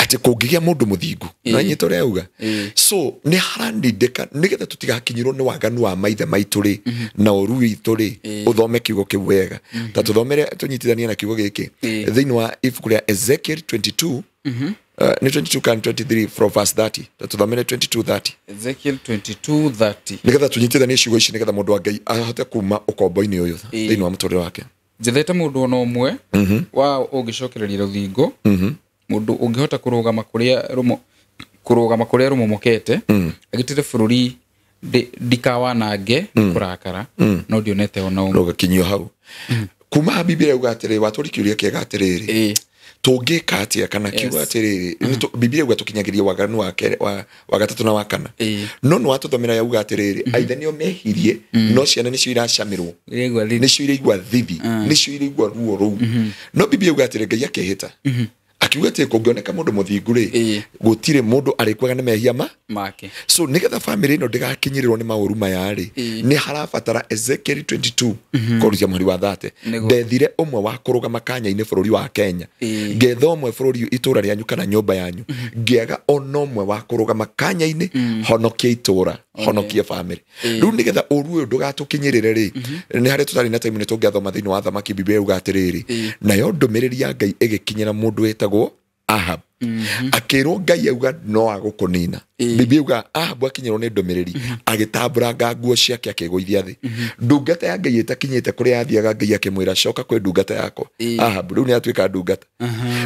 atĩ kũngĩgĩa mũndũ mũthingu na nyita ũrĩa auga. So nĩ haranindĩka nĩgetha tũtigakinyĩrwo nĩ waganu wa maithe maitũ rĩ na ũru witũ rĩ. Ũthome kiugo kĩu wega, ta tũthomere tũnyitithanie na kiugo gĩkĩ thĩinĩ wa ibuku rĩa Ezekiel 22, nĩ 22 kana 23 from verse 30. Ta tũthomere 22:30. Ezekiel 22:30. Nĩgetha tũnyitithanie ciugo ici, nĩgetha mũndũ wa Ngai ahote kuma ũkombo-inĩ ũyũ thĩinĩ wa mũtũrĩre wake. Njethete mũndũ ona ũmwe wa ũngĩcokereria rũthingo, mũndũ ũngĩhota kũrũgama kũrĩa rũmomokete, agitĩre bũrũri ndikawanange kũrakara, no ndionete ona ũmwe. Rũgakinyio hau kuma Biblia yauga atĩrĩ, watũri kĩũria kĩega atĩrĩrĩ, tũngĩka atĩa kana kiuga atĩrĩrĩ, Biblia yauga tũkinyagĩrie waganu wa gatatũ na wa kana. No nĩ watũthomera yauga atĩrĩrĩ, aithe nĩo mehirie, no ciana nĩcio iracamirwo. Iraigua thithi. Nĩcio iraigua thithi, nĩcio iraigua ruo rũu. No Biblia yauga atĩrĩ, Ngai akĩhĩta akiuga atĩ kũngĩoneka mũndũ mũthingu rĩ, gũtirĩ mũndũ arĩkuaga nĩ mehia ma make. So nigetha family ĩno ndĩgakinyĩrĩrwo nĩ maũru maya rĩ, nĩ harabatara Ezekiel 22 kũrutia mũhari wa 30. Ndethire ũmwe wa kũrũgama kanya-inĩ bũrũri wa Kenya, ngetha ũmwe bũrũri itũra rĩanyu kana nyũmba yanyu, ngĩaga ona ũmwe wa kũrũgama kanya-inĩ honokie itũra, honokie family. Rĩu nĩgetha ũru ũyũ ndũgatũkinyĩrĩre rĩ, nĩ harĩa tũtarĩ na time nĩ tũngĩathoma thĩinĩ wa Thamaki. Biblia yuga atĩrĩrĩ, nayo ndũmĩrĩri ya Ngai ĩgĩkinyĩra mũndũ wĩtagwo Ahab, akĩrwo Ngai auga no agũkũnina. Biblia yuga Ahabu akinyĩrwo nĩ ndũmĩrĩri, agĩtambũranga nguo ciake, akĩgũithia thĩ. Ndungata ya Ngai ĩtakinyĩte kũrĩa yathiaga, Ngai akĩmwĩra, "Coka kwĩ ndungata yakwa Ahabu." Rĩu nĩ atuĩka ndungata.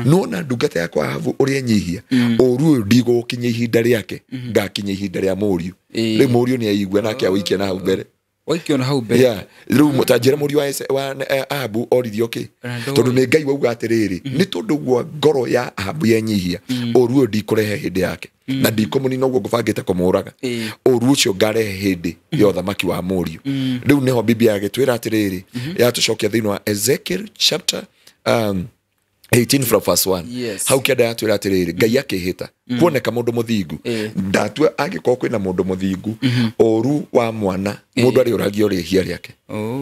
Nona ndungata yakwa Ahabu ũrĩa enyihia, ũru ũyũ ndigũgũkinya ihinda rĩake, ngakinya ihinda rĩa mũriũ. Rĩu mũriũ nĩ aigua nake awĩikie na hau mbere. Waikio na hau mbere. Yeah. Rĩu ta njĩra, mũriũ wa Ahabu oririo kĩ? Ona ndũĩ. Tondũ nĩ Ngai wauga atĩrĩrĩ, nĩ tondũ guo ngoro ya Ahabu yenyihia, ũru ũyũ ndikũrehe hĩndĩ yake na ndikũmũnina ũguo ngũbangĩte kũmũraga. Ũru ũcio ngarehe hĩndĩ ya ũthamaki wa mũriũ. Rĩu nĩho Biblia yagĩtwĩra atĩrĩrĩ, yatũcokia thĩinĩ wa Ezekiel chapter 18 from verse 1. Hau kĩanda yatwĩra atĩrĩrĩ, Ngai akĩhĩta kuoneka mũndũ mũthingu, ndatua angĩkorwo kwĩna mũndũ mũthingu, ũru wa mwana mũndũ arĩũragio rĩhia rĩake.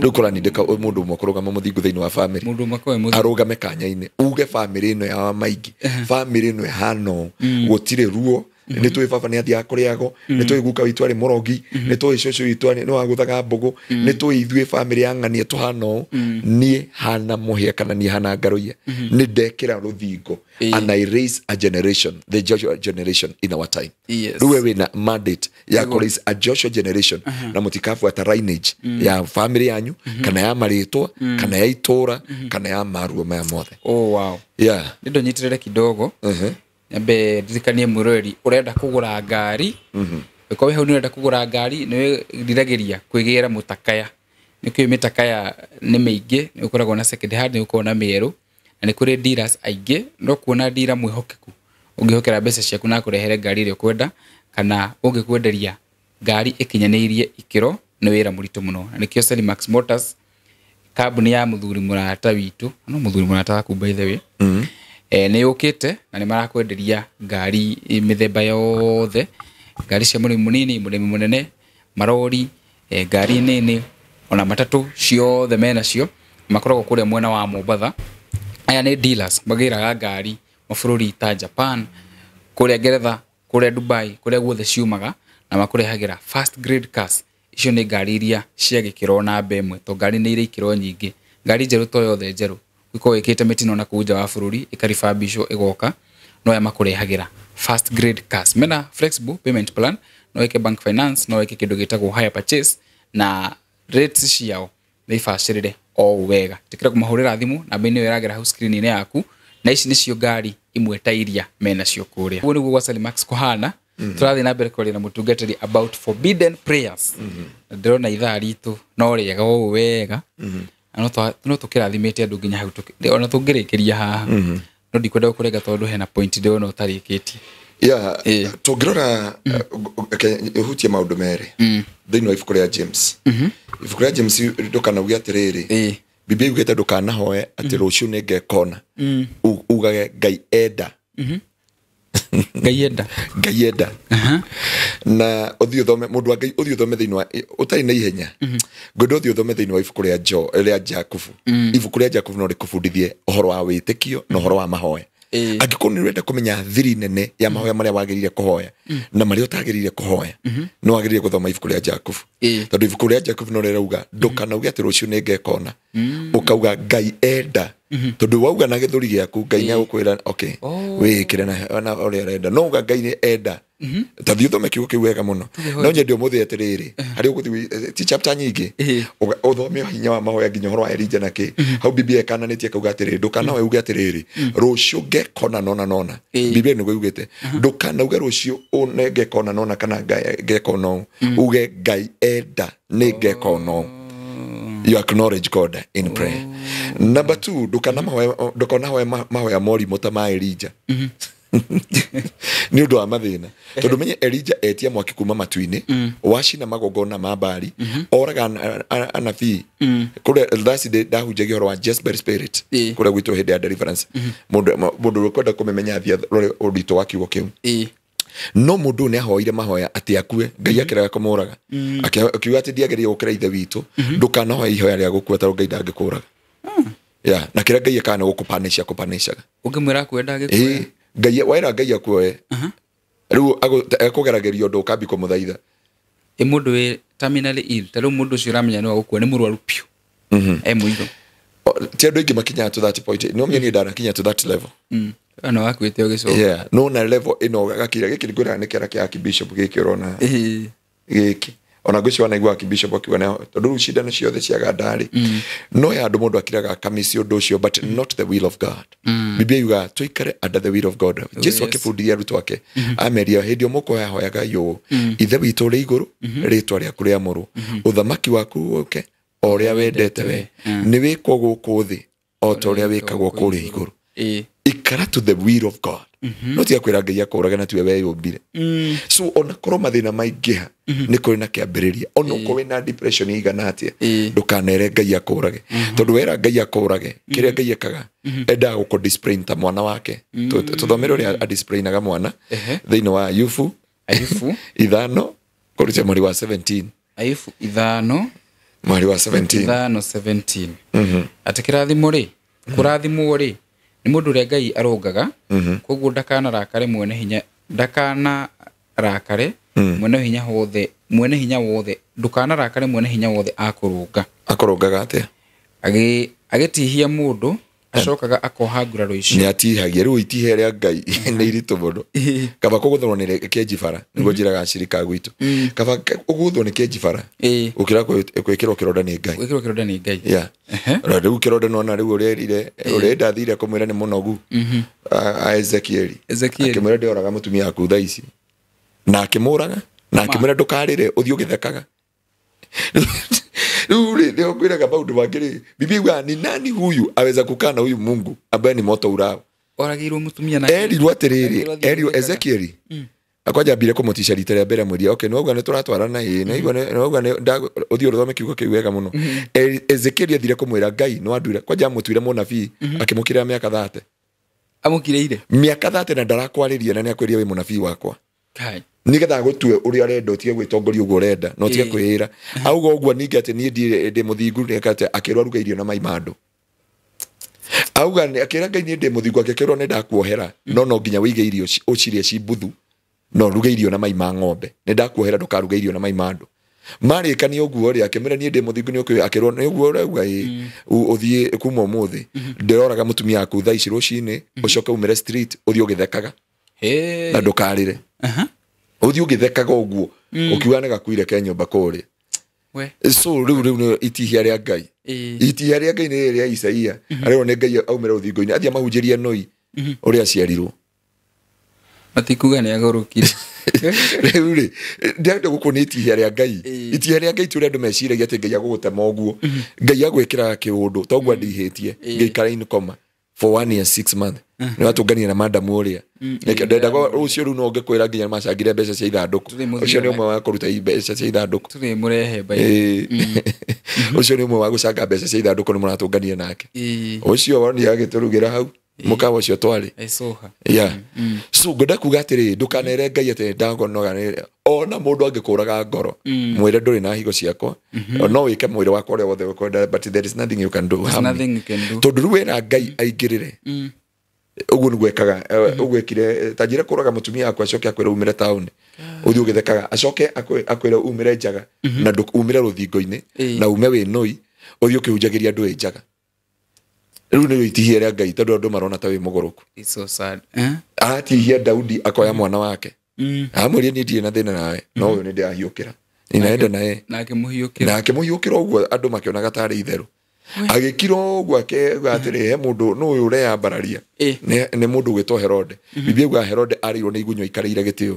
Rĩu kũranindĩka mũndũ ũmwe kũrũgama mũthingu thĩinĩ wa family. Mũndũ ũmwe akorwo e mũthingu. Arũgame kanya-inĩ uge family ĩno ya Wamaingĩ, family ĩno ĩhana ũũ, gũtirĩ ruo. Nĩ tũĩ baba nĩ athiaga kũrĩago, nĩ tũĩ guka witũ arĩ mũrogi, nĩ tũĩ cũcũ witũ nĩ wagũthaga mbũgũ, nĩ tũĩ ithuĩ family ya ng'ania tũhana ũũ. Niĩ hana mũhĩa kana niĩ hana ngaroia, nĩ ndekĩra rũthingo and I raise a generation, the Joshua generation in our time. Rĩu we wĩna mandate ya kũ raise a Joshua generation, na mũtikabuata lineage ya family yanyu kana ya marĩtwa kana ya itũra kana ya maruo maya mothe. Oh, wow. Nĩ ndũnyitĩrĩre kidogo, nyambe ndirikanie mwĩroreri ũrenda kũgũra ngari. Ũkorwo wĩ hau nĩ ũrenda kũgũra ngari, nĩ wĩriragĩria kwĩgĩra mũtakaya, nĩ kũĩ mĩtakaya nĩ mĩingĩ, nĩ ũkoragwo na second hand, nĩ ũkoragwo na mĩerũ, na nĩ kũrĩ dealers aingĩ. No kuona dealer mwĩhokeku ũngĩhokera mbeca ciaku na akũrehere ngari ĩrĩa ũkwenda kana ũngĩkwenderia ngari ĩkinyanĩirie ikĩro nĩ wĩra mũritũ mũno. Na nĩkĩo Selimax Motors, kambuni ya mũthuri mũrata witũ, no mũthuri mũrata waku by the way, nĩ yũkĩte na nĩ marakwenderia ngari mĩthemba yothe, ngari cia mũrĩmi mũnini, mũrĩmi mũnene, marori, ngari nini, ona matatũ, ciothe menacio. Makoragwo kũrĩa mwena wa Mombatha. Aya nĩ dealers magĩraga ngari mabũrũri ta Japan, kũrĩa Ngeretha, kũrĩa Dubai, kũrĩa guothe ciumaga, na makũrehagĩra first grade cars. Icio nĩ ngari iria cia gĩkĩro namba ĩmwe, to ngari nĩ irĩ ikĩro nyingĩ. Ngari njerũ to yothe njerũ ĩkoragwo ĩkĩte mĩtino na kũu nja wa bũrũri, ĩkaribambicwo ĩgoka, no aya makũrehagĩra first grade cars. Mena flexible payment plan, no wĩke bank finance, no wĩke kĩndũ gĩtagwo hire purchase, na rates ciao nĩ na ibacĩrĩre o wega. Tĩkĩra kũmahũrĩra thimũ namba-inĩ ĩyo ĩragera hau screen-inĩ yaku, na ici nĩcio ngari imwe ta iria menacio kũrĩa. Ũguo nĩguo gwa Salimax kũhana. Tũrathiĩ na mbere kwaria na mũtungatĩri about forbidden prayers. Na ndĩrona ithaa ritũ no rĩega ũũ wega. Na no tũkĩrathimĩte andũ nginya hau ona tũngĩrĩkĩria haha. No ndikwenda gũkũrenga tondũ hena point ndĩrona ũtarĩkĩtie. Yeah, tũngĩrora ũhutie maũndũ merĩ thĩinĩ wa ibuku rĩa James. Ibuku rĩa James ndũkanauge atĩrĩrĩ, Biblia yugĩte ndũkanahoe atĩ rũciũ nĩngekona, ugage Ngai enda. Ngai enda. Ngai enda. Na ũthiĩ ũthome mũndũ wa Ngai, ũthiĩ ũthome thĩinĩ wa ũtarĩ na ihenya. Ngwenda ũthiĩ ũthome thĩinĩ wa ibuku rĩa Jo rĩa Jakubu. Ibuku rĩa Jakubu no rĩkũbundithie ũhoro wa wĩtĩkio na ũhoro wa mahoya. Angĩkorwo nĩ ũrenda kũmenya thiri nene ya mahoya marĩa wagĩrĩire kũhoya na marĩa ũtagĩrĩire kũhoya, nĩ wagĩrĩire gũthoma ibuku rĩa Jakubu. Tondũ ibuku rĩa Jakubu no rĩrauga ndũkanauge atĩ rũciũ nĩngekona, ũkauga Ngai enda. Tondũ wauga na gĩthũri gĩaku Ngai nĩagũkwĩra okay, wĩĩkĩre na ũrĩa ũrenda. No uga Ngai nĩ enda. Ta thiĩ ũthome kiugo kĩu wega mũno. No nyende ũmũthĩ atĩrĩrĩ, harĩa ũgũthiĩ ti chapter nyingĩ, ũthome hinya wa mahoya nginya ũhoro wa Elijah na kĩ. Hau Biblia ĩkananĩtie kauga atĩrĩrĩ, ndũkanahoe uge atĩrĩrĩ rũciũ ngekona nona nona. Biblia nĩguo yugĩte ndũkanauge rũciũ ngekona nona kana ngekona ũũ, uge Ngai enda nĩ ngekona ũũ. You acknowledge God in prayer. Number 2, ndũkanahoe mahoya morimũ ta ma Elijah. Nĩ ũndũ wa mathĩna. Tondũ menye Elijah etia mwaki kuma matu-inĩ, wacina magongona ma Baali, oraga anabii. Kũrĩa last day ndahunjagia ũhoro wa Jezebel spirit, kũrĩa gwitũ hĩndĩ ya deliverance. Mũndũ ũkwenda kũmĩmenya athiĩ arore ũritũ wa kiugo kĩu. No mũndũ nĩ ahoire mahoya atĩ akue, Ngai akĩrega kũmũraga. Akiuga atĩ ndiagĩrĩire gũkĩra ithe witũ, ndũkanahoe ihoya rĩa gũkua tondũ Ngai ndangĩkũraga. Yeah, na kĩrĩa Ngai ekaga nĩ gũkũpanisha kũpanishaga. Ũngĩmwĩra akue ndangĩkuoya. Ngai waira Ngai akuoe. Rĩu akũgeragĩria ũndũ ũkambi kũmũthaitha. Ĩ mũndũ wĩ terminally ill, ta rĩu mũndũ ũcio ũramenya nĩ wa gũkua nĩ mũrwaru biũ. E mũico. Ti andũ aingĩ makinyaga to that point. No niĩ ndanakinya to that level. Ona wakuĩte ũgĩcoka. Yeah, no na level ĩno gakira gĩkĩ ngwĩraga nĩ kĩara kĩa Archbishop gĩkĩ ũrona. Gĩkĩ. Ona ngwĩciria wanaigua Archbishop akiuga nĩ tondũ rĩu cindano ciothe cia ganda rĩ. No ya andũ mũndũ akiraga akamisi ũndũ ũcio, but not the will of God. Biblia yugaga tũikare under the will of God. Jesu akĩbundithia arutwo ake ameria hĩndĩ ĩyo mũkũhoya hoyaga ũũ, Ithe witũ ũrĩ igũrũ, rĩtwa rĩaku rĩamũrwo, ũthamaki waku ũke o ũrĩa wendete we, nĩ wĩkwo gũkũ thĩ o ta ũrĩa wĩkagwo kũrĩa igũrũ. Ikara to the will of God. No tiga kwĩra Ngai akũrage na tiwe weyũmbire. So ona korwo mathĩna maingĩha nĩ kũrĩ na kĩambĩrĩria. Ona ũkorwo wĩna depression ĩigana atĩa, ndũkanere Ngai akũrage. Tondũ wera Ngai akũrage, kĩrĩa Ngai ekaga, endaga gũkũ discipline ta mwana wake. Tũthomere ũrĩa adisciplinaga mwana thĩinĩ wa Ayubu. Ayubu 5 kũruta mweri wa 17. Ayubu 5 mweri wa 17. 5:17. Atĩ kĩrathimo rĩ, kũrathimwo rĩ nĩ mũndũ ũrĩa Ngai arũngaga, koguo ndakanarakare mwene hinya, ndakanarakare mwene hinya wothe, mwene hinya wothe, ndũkanarakare mwene hinya wothe akũrũnga. Akũrũngaga atĩa? Agĩtihia mũndũ acokaga akoha nguraro icio. Nĩ atihagia rĩu itihia rĩa Ngai nĩ iritũ mũno. Kaba kũgũthwo nĩ kĩenji bara, nĩguo njĩraga acirika a gwitũ. Kaba ũgũthwo nĩ kĩenji bara, ũkĩra gwĩkĩrwo kĩronda nĩ Ngai. Gwĩkĩrwo kĩronda nĩ Ngai. Yeah. Rĩu kĩronda nona rĩu ũrĩa erire, ũrĩa ndathire kũmwĩra nĩ mũnogu. A Ezekieli. Akĩmwĩra ndĩoraga mũtumia waku thaa ici. Na akĩmũraga, na akĩmwĩra ndũkarĩre, ũthiĩ ũgĩthekaga. Rĩu rĩ, nĩho ngwĩraga maũndũ mangĩ rĩ, Biblia yugaga ni nani huyu aweza kukaa na huyu Mungu ambaye ni moto urao. Oragĩirwo mũtumia na erirwo atĩrĩrĩ, erirwo Ezekieli. Akwanja ambire kũmũtica rita rĩa mbere amwĩria, okay, nĩwauga nĩtũratwarana, ĩĩ, nĩwauga ũthiĩ ũthome kiugo kĩu wega mũno. Ezekieli athire kũmwĩra Ngai nĩwanduire, kwanja amũtuire mũnabii, akĩmũkĩrĩra mĩaka 30. Amũkĩrĩire? Mĩaka 30 na ndarakwarĩria na nĩakwĩrire wĩ mũnabii wakwa. Nĩgetha agũtue ũrĩa ũrenda, ũtige gwĩtongoria ũguo ũrenda, na ũtige kwĩĩra. Auga ũguo ningĩ atĩ niĩ ndĩ mũthingu, nĩeka atĩ akĩrwo aruge irio na mai ma andũ. Auga akĩra Ngai niĩ ndĩ mũthingu, akĩrwo nĩ ndakuohera, no no nginya wĩige irio ũcirĩe ci mbuthu, no ruge irio na mai ma ng'ombe. Nĩ ndakuohera ndũkaruge irio na mai ma andũ. Marĩkania ũguo rĩ, akĩmwĩra niĩ ndĩ mũthingu, nĩ ũkĩ, akĩrwo nĩ ũguo ũrauga ĩ, ũthiĩ kuma ũmũthĩ, ndĩroraga mũtumia waku thaa ici rũcinĩ, ũcoke umĩre street, ũthiĩ ũgĩthekaga. Na ndũkarĩre. Ũthiĩ ũgĩthekaga ũguo, ũkiuga nĩ gakuire ke nyũmba kũrĩa. So rĩu nĩ itihia rĩa Ngai. Itihia rĩa Ngai nĩ rĩa Isaia arĩrwo nĩ Ngai aumĩre rũthingo-inĩ athiĩ amahunjĩrie noi ũrĩa aciarirwo. Matikuga nĩ agũrũkire. Rĩu rĩ ndĩrenda gũkũ nĩ itihia rĩa Ngai. Itihia rĩa Ngai ti ũrĩa andũ meciragia atĩ Ngai agũgũtema ũguo. Ngai agwĩkĩraga kĩũndũ toguo andihĩtie ngĩikara in coma for 1 year 6 months. Nĩ watũngania na madamu ũrĩa ndendaga rũciũ rĩu no ngĩkwĩra nginya macangire mbeca cia ithandũkũ. Ũcio nĩ ũmwe wa kũruta mbeca cia ithandũkũ. Ũcio nĩ ũmwe wa gũcanga mbeca cia ithandũkũ nĩ mũratũngania nake. Ũcio woni agĩtũrugĩra hau mũkawa ũcio twarĩ. Yeah. So ngwenda kuga atĩrĩ ndũkanere Ngai atĩ ndagonoga ona mũndũ angĩkũraga ngoro mwĩre ndũrĩ na higo ciakwa no wĩke mwĩrĩ wakwa ũrĩa wothe ũkwenda but there is nothing you can do. Tondũ rĩu wĩra Ngai aingĩrĩre ũguo nĩguo ekaga ũguo ekire ta njĩra kũraga mũtumia wakwa acoke akwĩre umĩre taũni ũthiĩ ũgĩthekaga acoke akwĩre umĩre njaga na umĩre rũthingo-inĩ na ume wĩ noi ũthiĩ ũkĩhunjagĩria andũ wĩ njaga. Rĩu nĩrĩo itihia rĩa Ngai tondũ andũ marona ta wĩ mũgũrũku. Aratihia Daudi akoya mwana wake amwĩrie niĩ ndirĩ na thĩna nawe no ũyũ nĩ ndĩrahiũkĩra ninaenda naye na akĩmũhiũkĩra ũguo andũ makĩonaga tarĩ itherũ. Agĩkira ũguo akeuga atĩrĩ he mũndũ nũ ũyũ ũreyambararia nĩ mũndũ ũgwĩtwo Herode. Biblia ĩugaga Herode arĩirwo nĩ igunyũ aikarĩire gĩtĩo.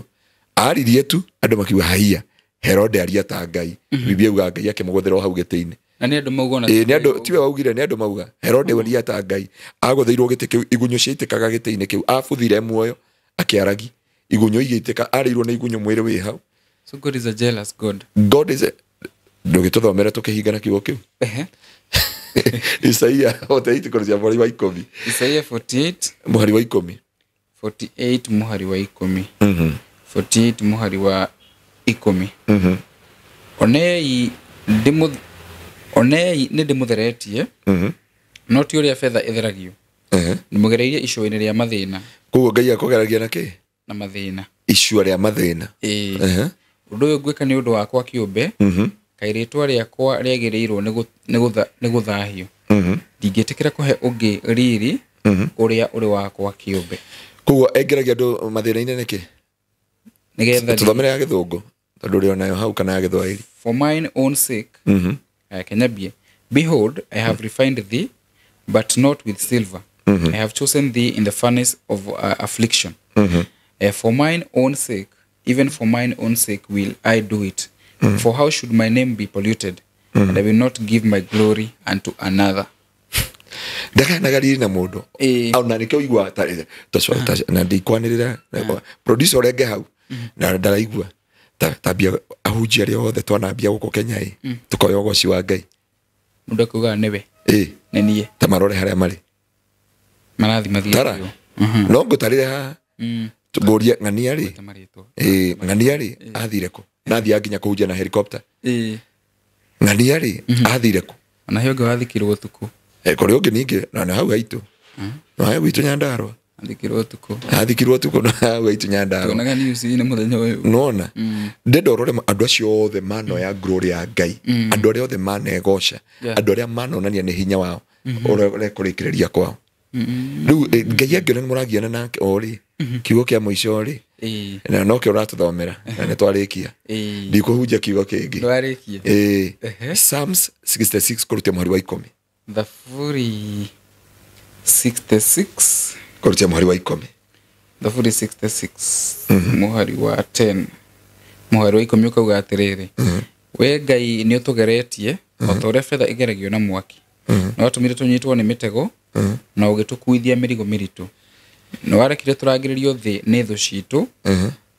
Aririe tu andũ makiuga haiya Herode aria ta Ngai. Biblia ĩugaga Ngai akĩmũgũthĩra o hau gĩtĩ-inĩ. Na nĩ andũ mauga ona nĩ andũ tiwe waugire nĩ andũ mauga Herode aria ta Ngai agũthĩirwo gĩtĩ kĩu igunyũ ciaitĩkaga gĩtĩ-inĩ kĩu abuthire muoyo akĩaragi igunyũ igĩitĩka arĩirwo nĩ igunyũ mwĩrĩ wĩ hau. So God is a jealous God. God is a ndũgĩtũthomere tũkĩhingana kiugo kĩu. Isaia 48 kũrũcia mũhari wa 10. Isaia 48 mũhari wa 10. 48 mũhari wa 10. 48 mũhari wa 10. Onei nĩ ndĩmũtheretie no ti ũrĩa betha ĩtheragio. Ndĩmũgereirie icua-inĩ rĩa mathĩna. Koguo Ngai akũgeragia na kĩ? Na mathĩna. Icua rĩa mathĩna. Ũndũ ũyũ ngwĩka nĩ ũndũ wakwa kĩũmbe. Kaĩ rĩtwa rĩakwa rĩagĩrĩirwo nĩ gũthahio. Ndingĩtĩkĩra kũhe ũngĩ riri ũrĩa ũrĩ wakwa kĩũmbe. Koguo aingĩragia andũ mathĩna-inĩ nĩkĩ? Nĩgetha tũthomere ya gĩthũngũ tondũ ũrĩ onayo hau kana ya gĩthwaĩri. For mine own sake, Kenyabie, behold, I have refined thee, but not with silver. I have chosen thee in the furnace of affliction. For mine own sake, even for mine own sake will I do it. For how should my name be polluted? And I will not give my glory unto another. Ndakanaga riri na mũndũ. Ona nĩkĩo ũiguaga na ndikwanĩrĩra producer ũrenge hau na ndaraigua tambia ahunjia arĩa othe twanambia gũkũ Kenya ĩ tũkoya ũgoci wa Ngai. Mũndũ akugaga nĩwe. Nĩ niĩ. Ta marore harĩa marĩ. Marathi mathiĩ. No ngũtarĩre haha. Ngũrie ng'ania rĩ. Ng'ania rĩ athire kũ? Na athiaga nginya kũhunjia na helicopter. Ng'ania rĩ athire kũ? Ona he ũngĩ wathikirwo ũtukũ. Kũrĩ ũngĩ ningĩ na hau haitũ. Na hau haitũ Nyandarua. Athikirwo ũtukũ. Athikirwo ũtukũ na hau haitũ Nyandarua. Tuonaga news-inĩ mũthenya ũyũ. Nona. Ndĩrenda ũrore andũ acio othe manoya glory ya Ngai. Andũ arĩa othe manegoca. Andũ arĩa manonania nĩ hinya wao. Ũrĩa ũrekũrĩkĩrĩria kwao. Rĩu Ngai angĩona nĩ mũragiana nake o rĩ. Kiugo kĩa mũico rĩ. Na nokĩo ũratũthomera na nĩ twarĩkia. Ndikũhunjia kiugo kĩngĩ. Ndwarĩkia. Psalms 66 kũrutia mũhari wa 10. Thaburi 66 kũrutia mũhari wa 10. Thaburi 66 mũhari wa 10. Mũhari wa 10 ũkauga atĩrĩrĩ. We Ngai nĩ ũtũgeretie o ta ũrĩa betha ĩgeragio na mwaki. Na watũmire tũnyitwo nĩ mĩtego na ũgĩtũkuithia mĩrigo mĩritũ. Nĩ warekire tũrangĩrĩrio thĩ nĩ thũ citũ.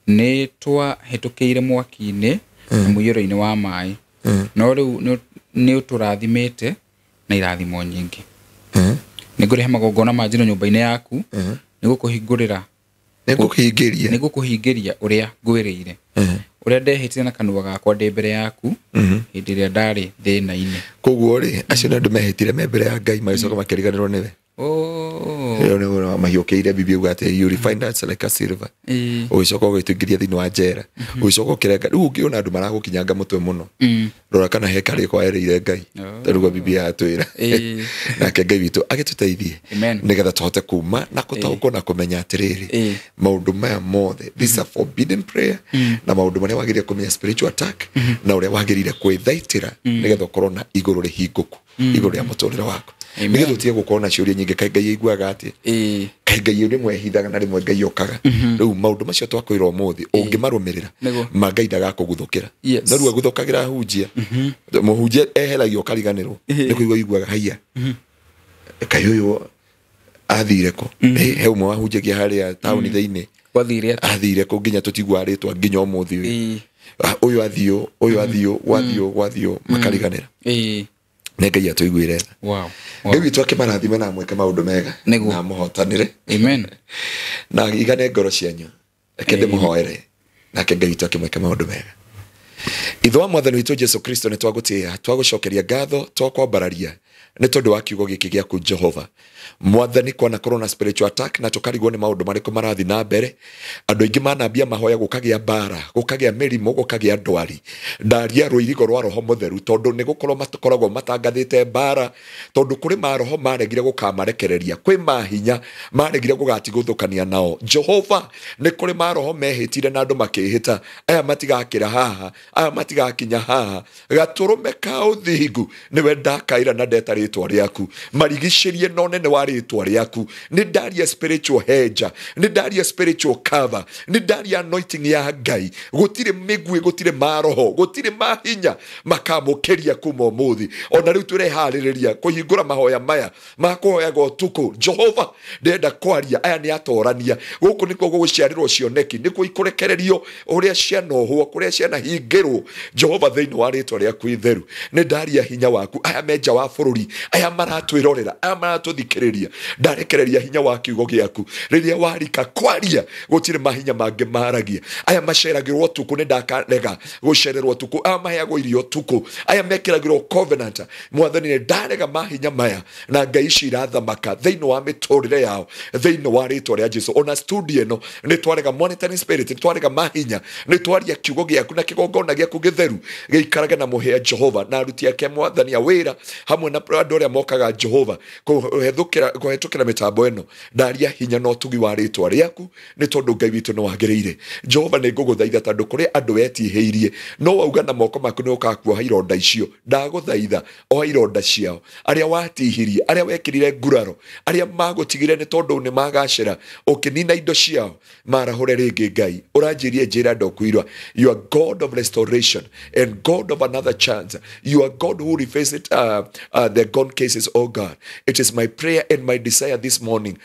Nĩ twahĩtũkĩire mwaki-inĩ na mũiyũro-inĩ wa maĩ. No rĩu nĩ ũtũrathimĩte na irathimo nyingĩ. Nĩ ngũrehe magongona ma njino nyũmba-inĩ yaku. Nĩ gũkũhingũrĩra. Nĩ gũkũhingĩria ũrĩa ngwĩrĩire. Ũrĩa ndehĩtire na kanua gakwa ndĩ mbere yaku hĩndĩ ĩrĩa ndarĩ thĩna-inĩ. Koguo rĩ acio nĩ andũ mehĩtire me mbere ya Ngai magĩcoka makĩriganĩrwo nĩwe. Oh. Ĩyo nĩ mahiũkĩire bibi uga atĩ you refine us like a silver. Ũgĩcoka ũgĩtũingĩria thĩinĩ wa njera, ũgĩcoka ũkĩrenga. Rĩu ũngĩona andũ maragũkinyanga mũtwe mũno, rora kana he karĩko erĩire Ngai, tondũ bibi yatwĩra. Nake Ngai witũ agĩtũteithie nĩgetha tũhote kuma na gũtaũkwo na kũmenya atĩrĩrĩ maũndũ maya mothe, this is a forbidden prayer, na maũndũ marĩa wagĩrĩire kũmenya spiritual attack, na ũrĩa wagĩrĩire kwĩthaitĩra nĩgetha ũkorwo na igũrũ rĩhingũku igũrũ rĩa mũtũrĩre waku, nĩgetha ũtige gũkorwo na ciũria nyingĩ. Kaĩ Ngai aiguaga atĩa? Kaĩ Ngai rĩmwe ehithaga na rĩmwe Ngai okaga? Rĩu maũndũ macio twakwĩra ũmũthĩ ũngĩmarũmĩrĩra, ma Ngai ndagakũguthũkĩra. No rĩu aguthũkagĩra ahunjia, mũhunjia eheragio ũkariganĩrwo nĩ kũigua iguaga haiya, kaĩ ũyũ athire kũ? He ũmwe wahunjagia harĩa taũni thĩinĩ, athire kũ nginya tũtiguaga rĩtwa nginya ũmũthĩ ũyũ. Ũyũ athiũ, ũyũ athiũ, gwathiũ, gwathiũ, makariganĩra. Nĩ Ngai atũiguĩre tha. Ngai witũ akĩmarathime na amwĩke maũndũ mega na amũhotanĩre. Amen. Na igane ngoro cianyu, reke ndĩmũhoere, nake Ngai witũ akĩmwĩke maũndũ mega. Ithe wa Mwathani witũ Jesu Kristo, nĩ twagũtĩĩa, twagũcokeria ngatho, twakwambararia nĩ tondũ wa kiugo gĩkĩ gĩaku Jehova. Mwathani, kwanakorwo na spiritual attack na tũkarigwo nĩ maũndũ marĩkũ marathiĩ na mbere. Andũ aingĩ manambia mahoya, gũkagĩa mbara, gũkagĩa mĩrimũ, gũkagĩa ndwari. Ndaria rũirigo rwa Roho Mũtheru, tondũ nĩ gũkorwo makoragwo matangathĩte mbara, tondũ kũrĩ maroho maregire gũkamarekereria, kwĩ mahinya maregire gũgatigũthũkania nao. Jehova, nĩ kũrĩ maroho mehĩtire na andũ makĩhĩta, aya matigakĩra haha, aya matigakinya haha. Gatũrũme ka ũthingu nĩwe ndakaira na ndeta rĩtwa rĩaku, marigicĩrie na ũnene wa rĩtwa rĩaku. Nĩ ndaria spiritual hedge, nĩ ndaria spiritual cover, nĩ ndaria anointing ya Ngai. Gũtirĩ mĩguĩ, gũtirĩ maroho, gũtirĩ mahinya makamũkĩria kuma ũmũthĩ. Ona rĩu tũreharĩrĩria kũhingũra mahoya maya ma kũhoyaga ũtukũ. Jehova, ndĩrenda kwaria, aya nĩ atorania. Gũkũ nĩkuo gũgũciarĩrwo cioneki, nĩkuo ikũrekererio ũrĩa cianohwo, kũrĩa cianahingĩrwo. Jehova, thĩinĩ wa rĩtwa rĩaku itheru, nĩ ndaria hinya waku. Aya me nja wa bũrũri, aya maratwĩrorera, aya maratũthikĩrĩria, ndarekereria hinya wa kiugo gĩaku. Rĩrĩa warika kwaria, gũtirĩ mahinya mangĩ maragia. Aya maceragĩrwo ũtukũ, nĩ ndakarega gũcererwo ũtukũ. Aya maheagwo irio ũtukũ, aya mekĩragĩrwo covenant, Mwathani, nĩ ndarega mahinya maya na ngai ici irathamaka thĩinĩ wa mĩtũrĩre yao, thĩinĩ wa rĩtwa rĩa Jesu. Ona studio ĩno nĩ twarega monitoring spirit, nĩ twarega mahinya, nĩ twaria kiugo gĩaku na kĩgongona gĩaku gĩtheru gĩikarage na mũhĩa Jehova na aruti ake Mwathani a wĩra hamwe na andũ arĩa mokaga Jehova kũhetũkĩra mĩtambo ĩno. Ndaria hinya na ũtugi wa rĩtwa rĩaku, nĩ tondũ Ngai witũ nĩ wagĩrĩire. Jehova, nĩ ngũgũthaitha, tondũ kũrĩ andũ wetihĩirie, no wauga na moko maku nĩ ũkakuoha ironda icio. Ndagũthaitha oha ironda ciao, arĩa watihirie, arĩa wekĩrire nguraro, arĩa magũtigire nĩ tondũ nĩ magacĩra, ũkĩnina indo ciao, marahũre rĩngĩ. Ngai, ũranjĩrie njĩra ndokuirwa, you are God of restoration and God of another chance. You are God who revisit the gone cases, oh God. It is my prayer and my desire this morning,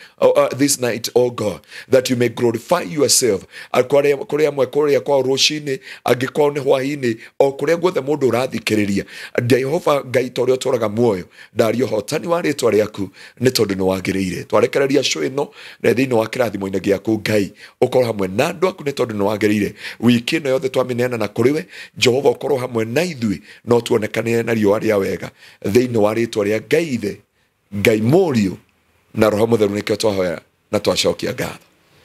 this night, oh God, that you may glorify yourself. Kũrĩa amwe kũrĩa kwao rũcinĩ, angĩkorwo nĩ hwaĩ-inĩ, o kũrĩa guothe mũndũ ũrathikĩrĩria, Jehova Ngai, ta ũrĩa ũtũũraga muoyo, ndaria ũhotani wa rĩtwa rĩaku, nĩ tondũ nĩ wagĩrĩire. Twarekereria cũ ĩno na thĩinĩ wa kĩrathimo-inĩ gĩaku, Ngai, ũkorwo hamwe na andũ aku, nĩ tondũ nĩ wagĩrĩire. Wiki ĩno yothe twamĩneana na kũrĩ we Jehova, ũkorwo hamwe na ithuĩ, no tuonekanĩre na riũa rĩa wega, thĩinĩ wa rĩtwa rĩa Ngai Ithe, Ngai Mũriũ na Roho Mũtheru, nĩkĩo twahoya na twacokia ngatho.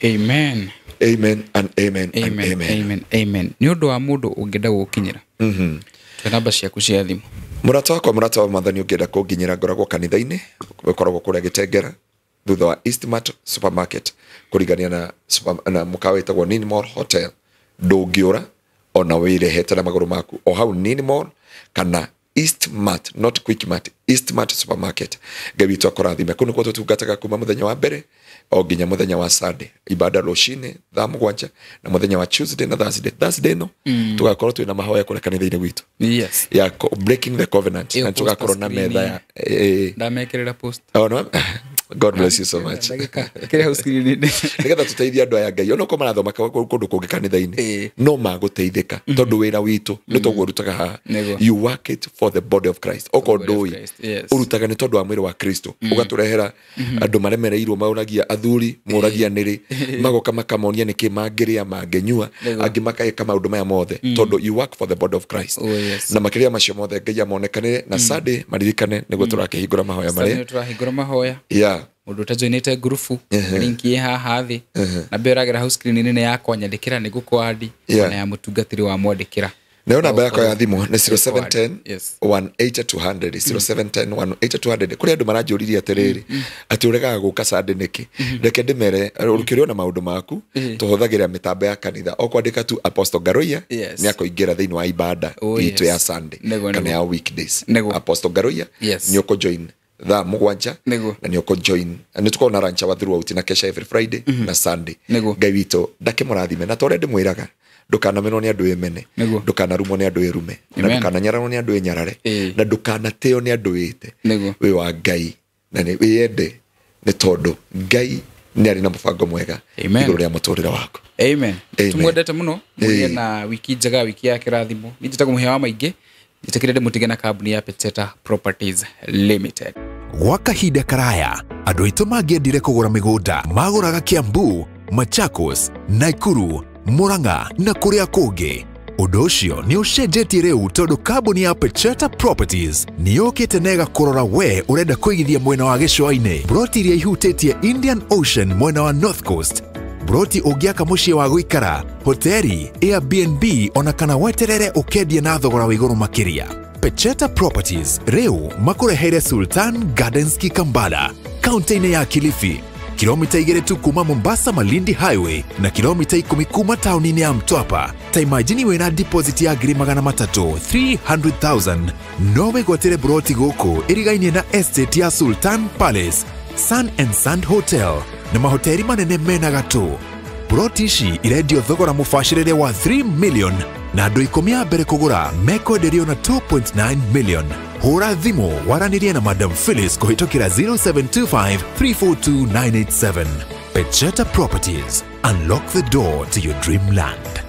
Amen. Amen and amen and amen. Amen. Amen, amen. Nĩ ũndũ wa mũndũ ũngĩenda gũgũkinyĩra, twĩ namba ciaku cia thimũ. Mũrata wakwa, mũrata wa Mwathani, ũngĩenda kũnginyĩra, ngoragwo kanitha-inĩ, ũkoragwo kũrĩa Gĩtengera, thutha wa Eastmart supermarket, kũrigania na, na mũkawa wĩtagwo Nini Mall Hotel. Ndũngĩũra ona wĩrehete na magũrũ maku, o hau Nini Mall kana Eastmart, not Quickmart, Eastmart supermarket. Ngai witũ akũrathime. Kũu nĩkuo tũtungataga kuma mũthenya wa mbere o nginya mũthenya wa Sunday, ibada rũcinĩ thaa 7, na mũthenya wa Tuesday na Thursday. Thursday ĩno tũgakorwo twĩna mahoya kũrĩa kanitha-inĩ gwitũ ya breaking the covenant, Ĩyo na tũgakorwo poster na metha ya Ndamekĩrĩra post. Oh, no? God bless you so much. Ndagĩka kĩrĩa hau screen-inĩ. Nĩgetha tũteithie andũ aya Ngai, onokorwo marathoma kũndũ kũngĩ kanitha-inĩ, no magũteithĩka, tondũ wĩra witũ nĩ toguo ũrutaga haha. You work it for the body of Christ. Okorwo Body of ndũĩ, Christ, yes. ũrutaga nĩ tondũ wa mwĩrĩ wa Kristo, ũgatũrehera andũ maremereirwo, maũragia athuri, moragia nĩrĩ magoka, makamonia nĩkĩ mangĩrĩa, mangĩnyua, angĩ makeka maũndũ maya mothe, tondũ you work for the body of Christ. Oh, yes. Na makĩria macio mothe, Ngai amonekanĩre. Na Sunday maririkane nĩguo tũrakĩhingũra mahoya Sunday marĩa tũrahingũra mahoya. Yeah. Mũndũ ũtajoinĩte ngurubu, link ĩ haha thĩ, na mbere ũragera hau screen-inĩ nĩ yakwa, nyandĩkĩra nĩ ngũkwandi, na ya mũtungatĩri wa mwandĩkĩra. Nayo namba yakwa ya thimũ nĩ 0710 Yes. 18200, 0710 18200. Kũrĩ andũ maranjũririe atĩrĩrĩ, atĩ ũregaga gũka Sunday nĩkĩ? Reke ndĩmere, ũkĩũrio na maũndũ maku, tũhũthagĩra mĩtambo ya kanitha, o kwandĩka tu Apostle Ngaruiya, nĩ akũingĩra thĩinĩ wa ibada itũ ya Sunday kana ya weekdays. Apostle Ngaruiya, nĩ ũkũjoin thaa 7, na nĩ ũkũjoin, nĩ tũkoragwo na ranch wa throughout na kesha every Friday na Sunday. Ngai witũ ndakĩmũrathime, na ta ũrĩa ndĩmwĩraga, ndũkanamenwo nĩ andũ ĩmene, ndũkanarumwo nĩ andũ ĩrume, na ndũkananyararwo nĩ andũ ĩnyarare, na ndũkanatĩo nĩ andũ ĩte. Wĩ wa Ngai na nĩ wĩyende, nĩ tondũ Ngai nĩ arĩ na mũbango mwega igũrũ rĩa mũtũrĩre waku. Amen. Tumwendete mũno, mũgĩe na wiki njega, wiki ya kĩrathimo. Niĩ njĩtagwo Mũhĩa wa Maingĩ, njĩtĩkĩre ndĩmũtige na kambuni ya Peteta Properties Limited. Gwa kahinda karaya, andũ aitũ mangĩendire kũgũra mĩgũnda magũraga Kiambu, Machakos, Nakuru, Murang'a na kũrĩa kũngĩ. Ũndũ ũcio nĩ ũcenjetie rĩu tondũ kambuni ya Peteta Properties nĩ yũkĩte na ĩgakũrora we ũrenda kũigithia mwena wa gĩcũa-inĩ, broti iria ihutĩtie Indian Ocean mwena wa North Coast, broti ũngĩaka mũciĩ wa gũikara, hoteli, Airbnb, ona kana weterere ũkendie na thogora wa igũrũ makĩria. Peteta Properties rĩu makũreheire Sultan Gardens Kikambala, kaunti-inĩ ya Kilifi, kilomita 2 tu kuma Mombasa Malindi Highway na kilomita 10 kuma tauni-inĩ ya Mtwapa. Ta imagine wĩna deposit ya 300,000, 300,000, no wĩgwatĩre broti gũkũ ĩrigainie na estate ya Sultan Palace, Sun and Sand Hotel na mahoteli manene mena gatũ. Broti ici irendio thogora mũbacĩrĩre wa 3 million na andũ 10 a mbere kũgũra mekwenderio na 2.9 million. Hũra thimũ waranĩrie na Madam Phyllis kũhĩtũkĩra 0725 342 987. Peteta Properties, unlock the door to your dreamland.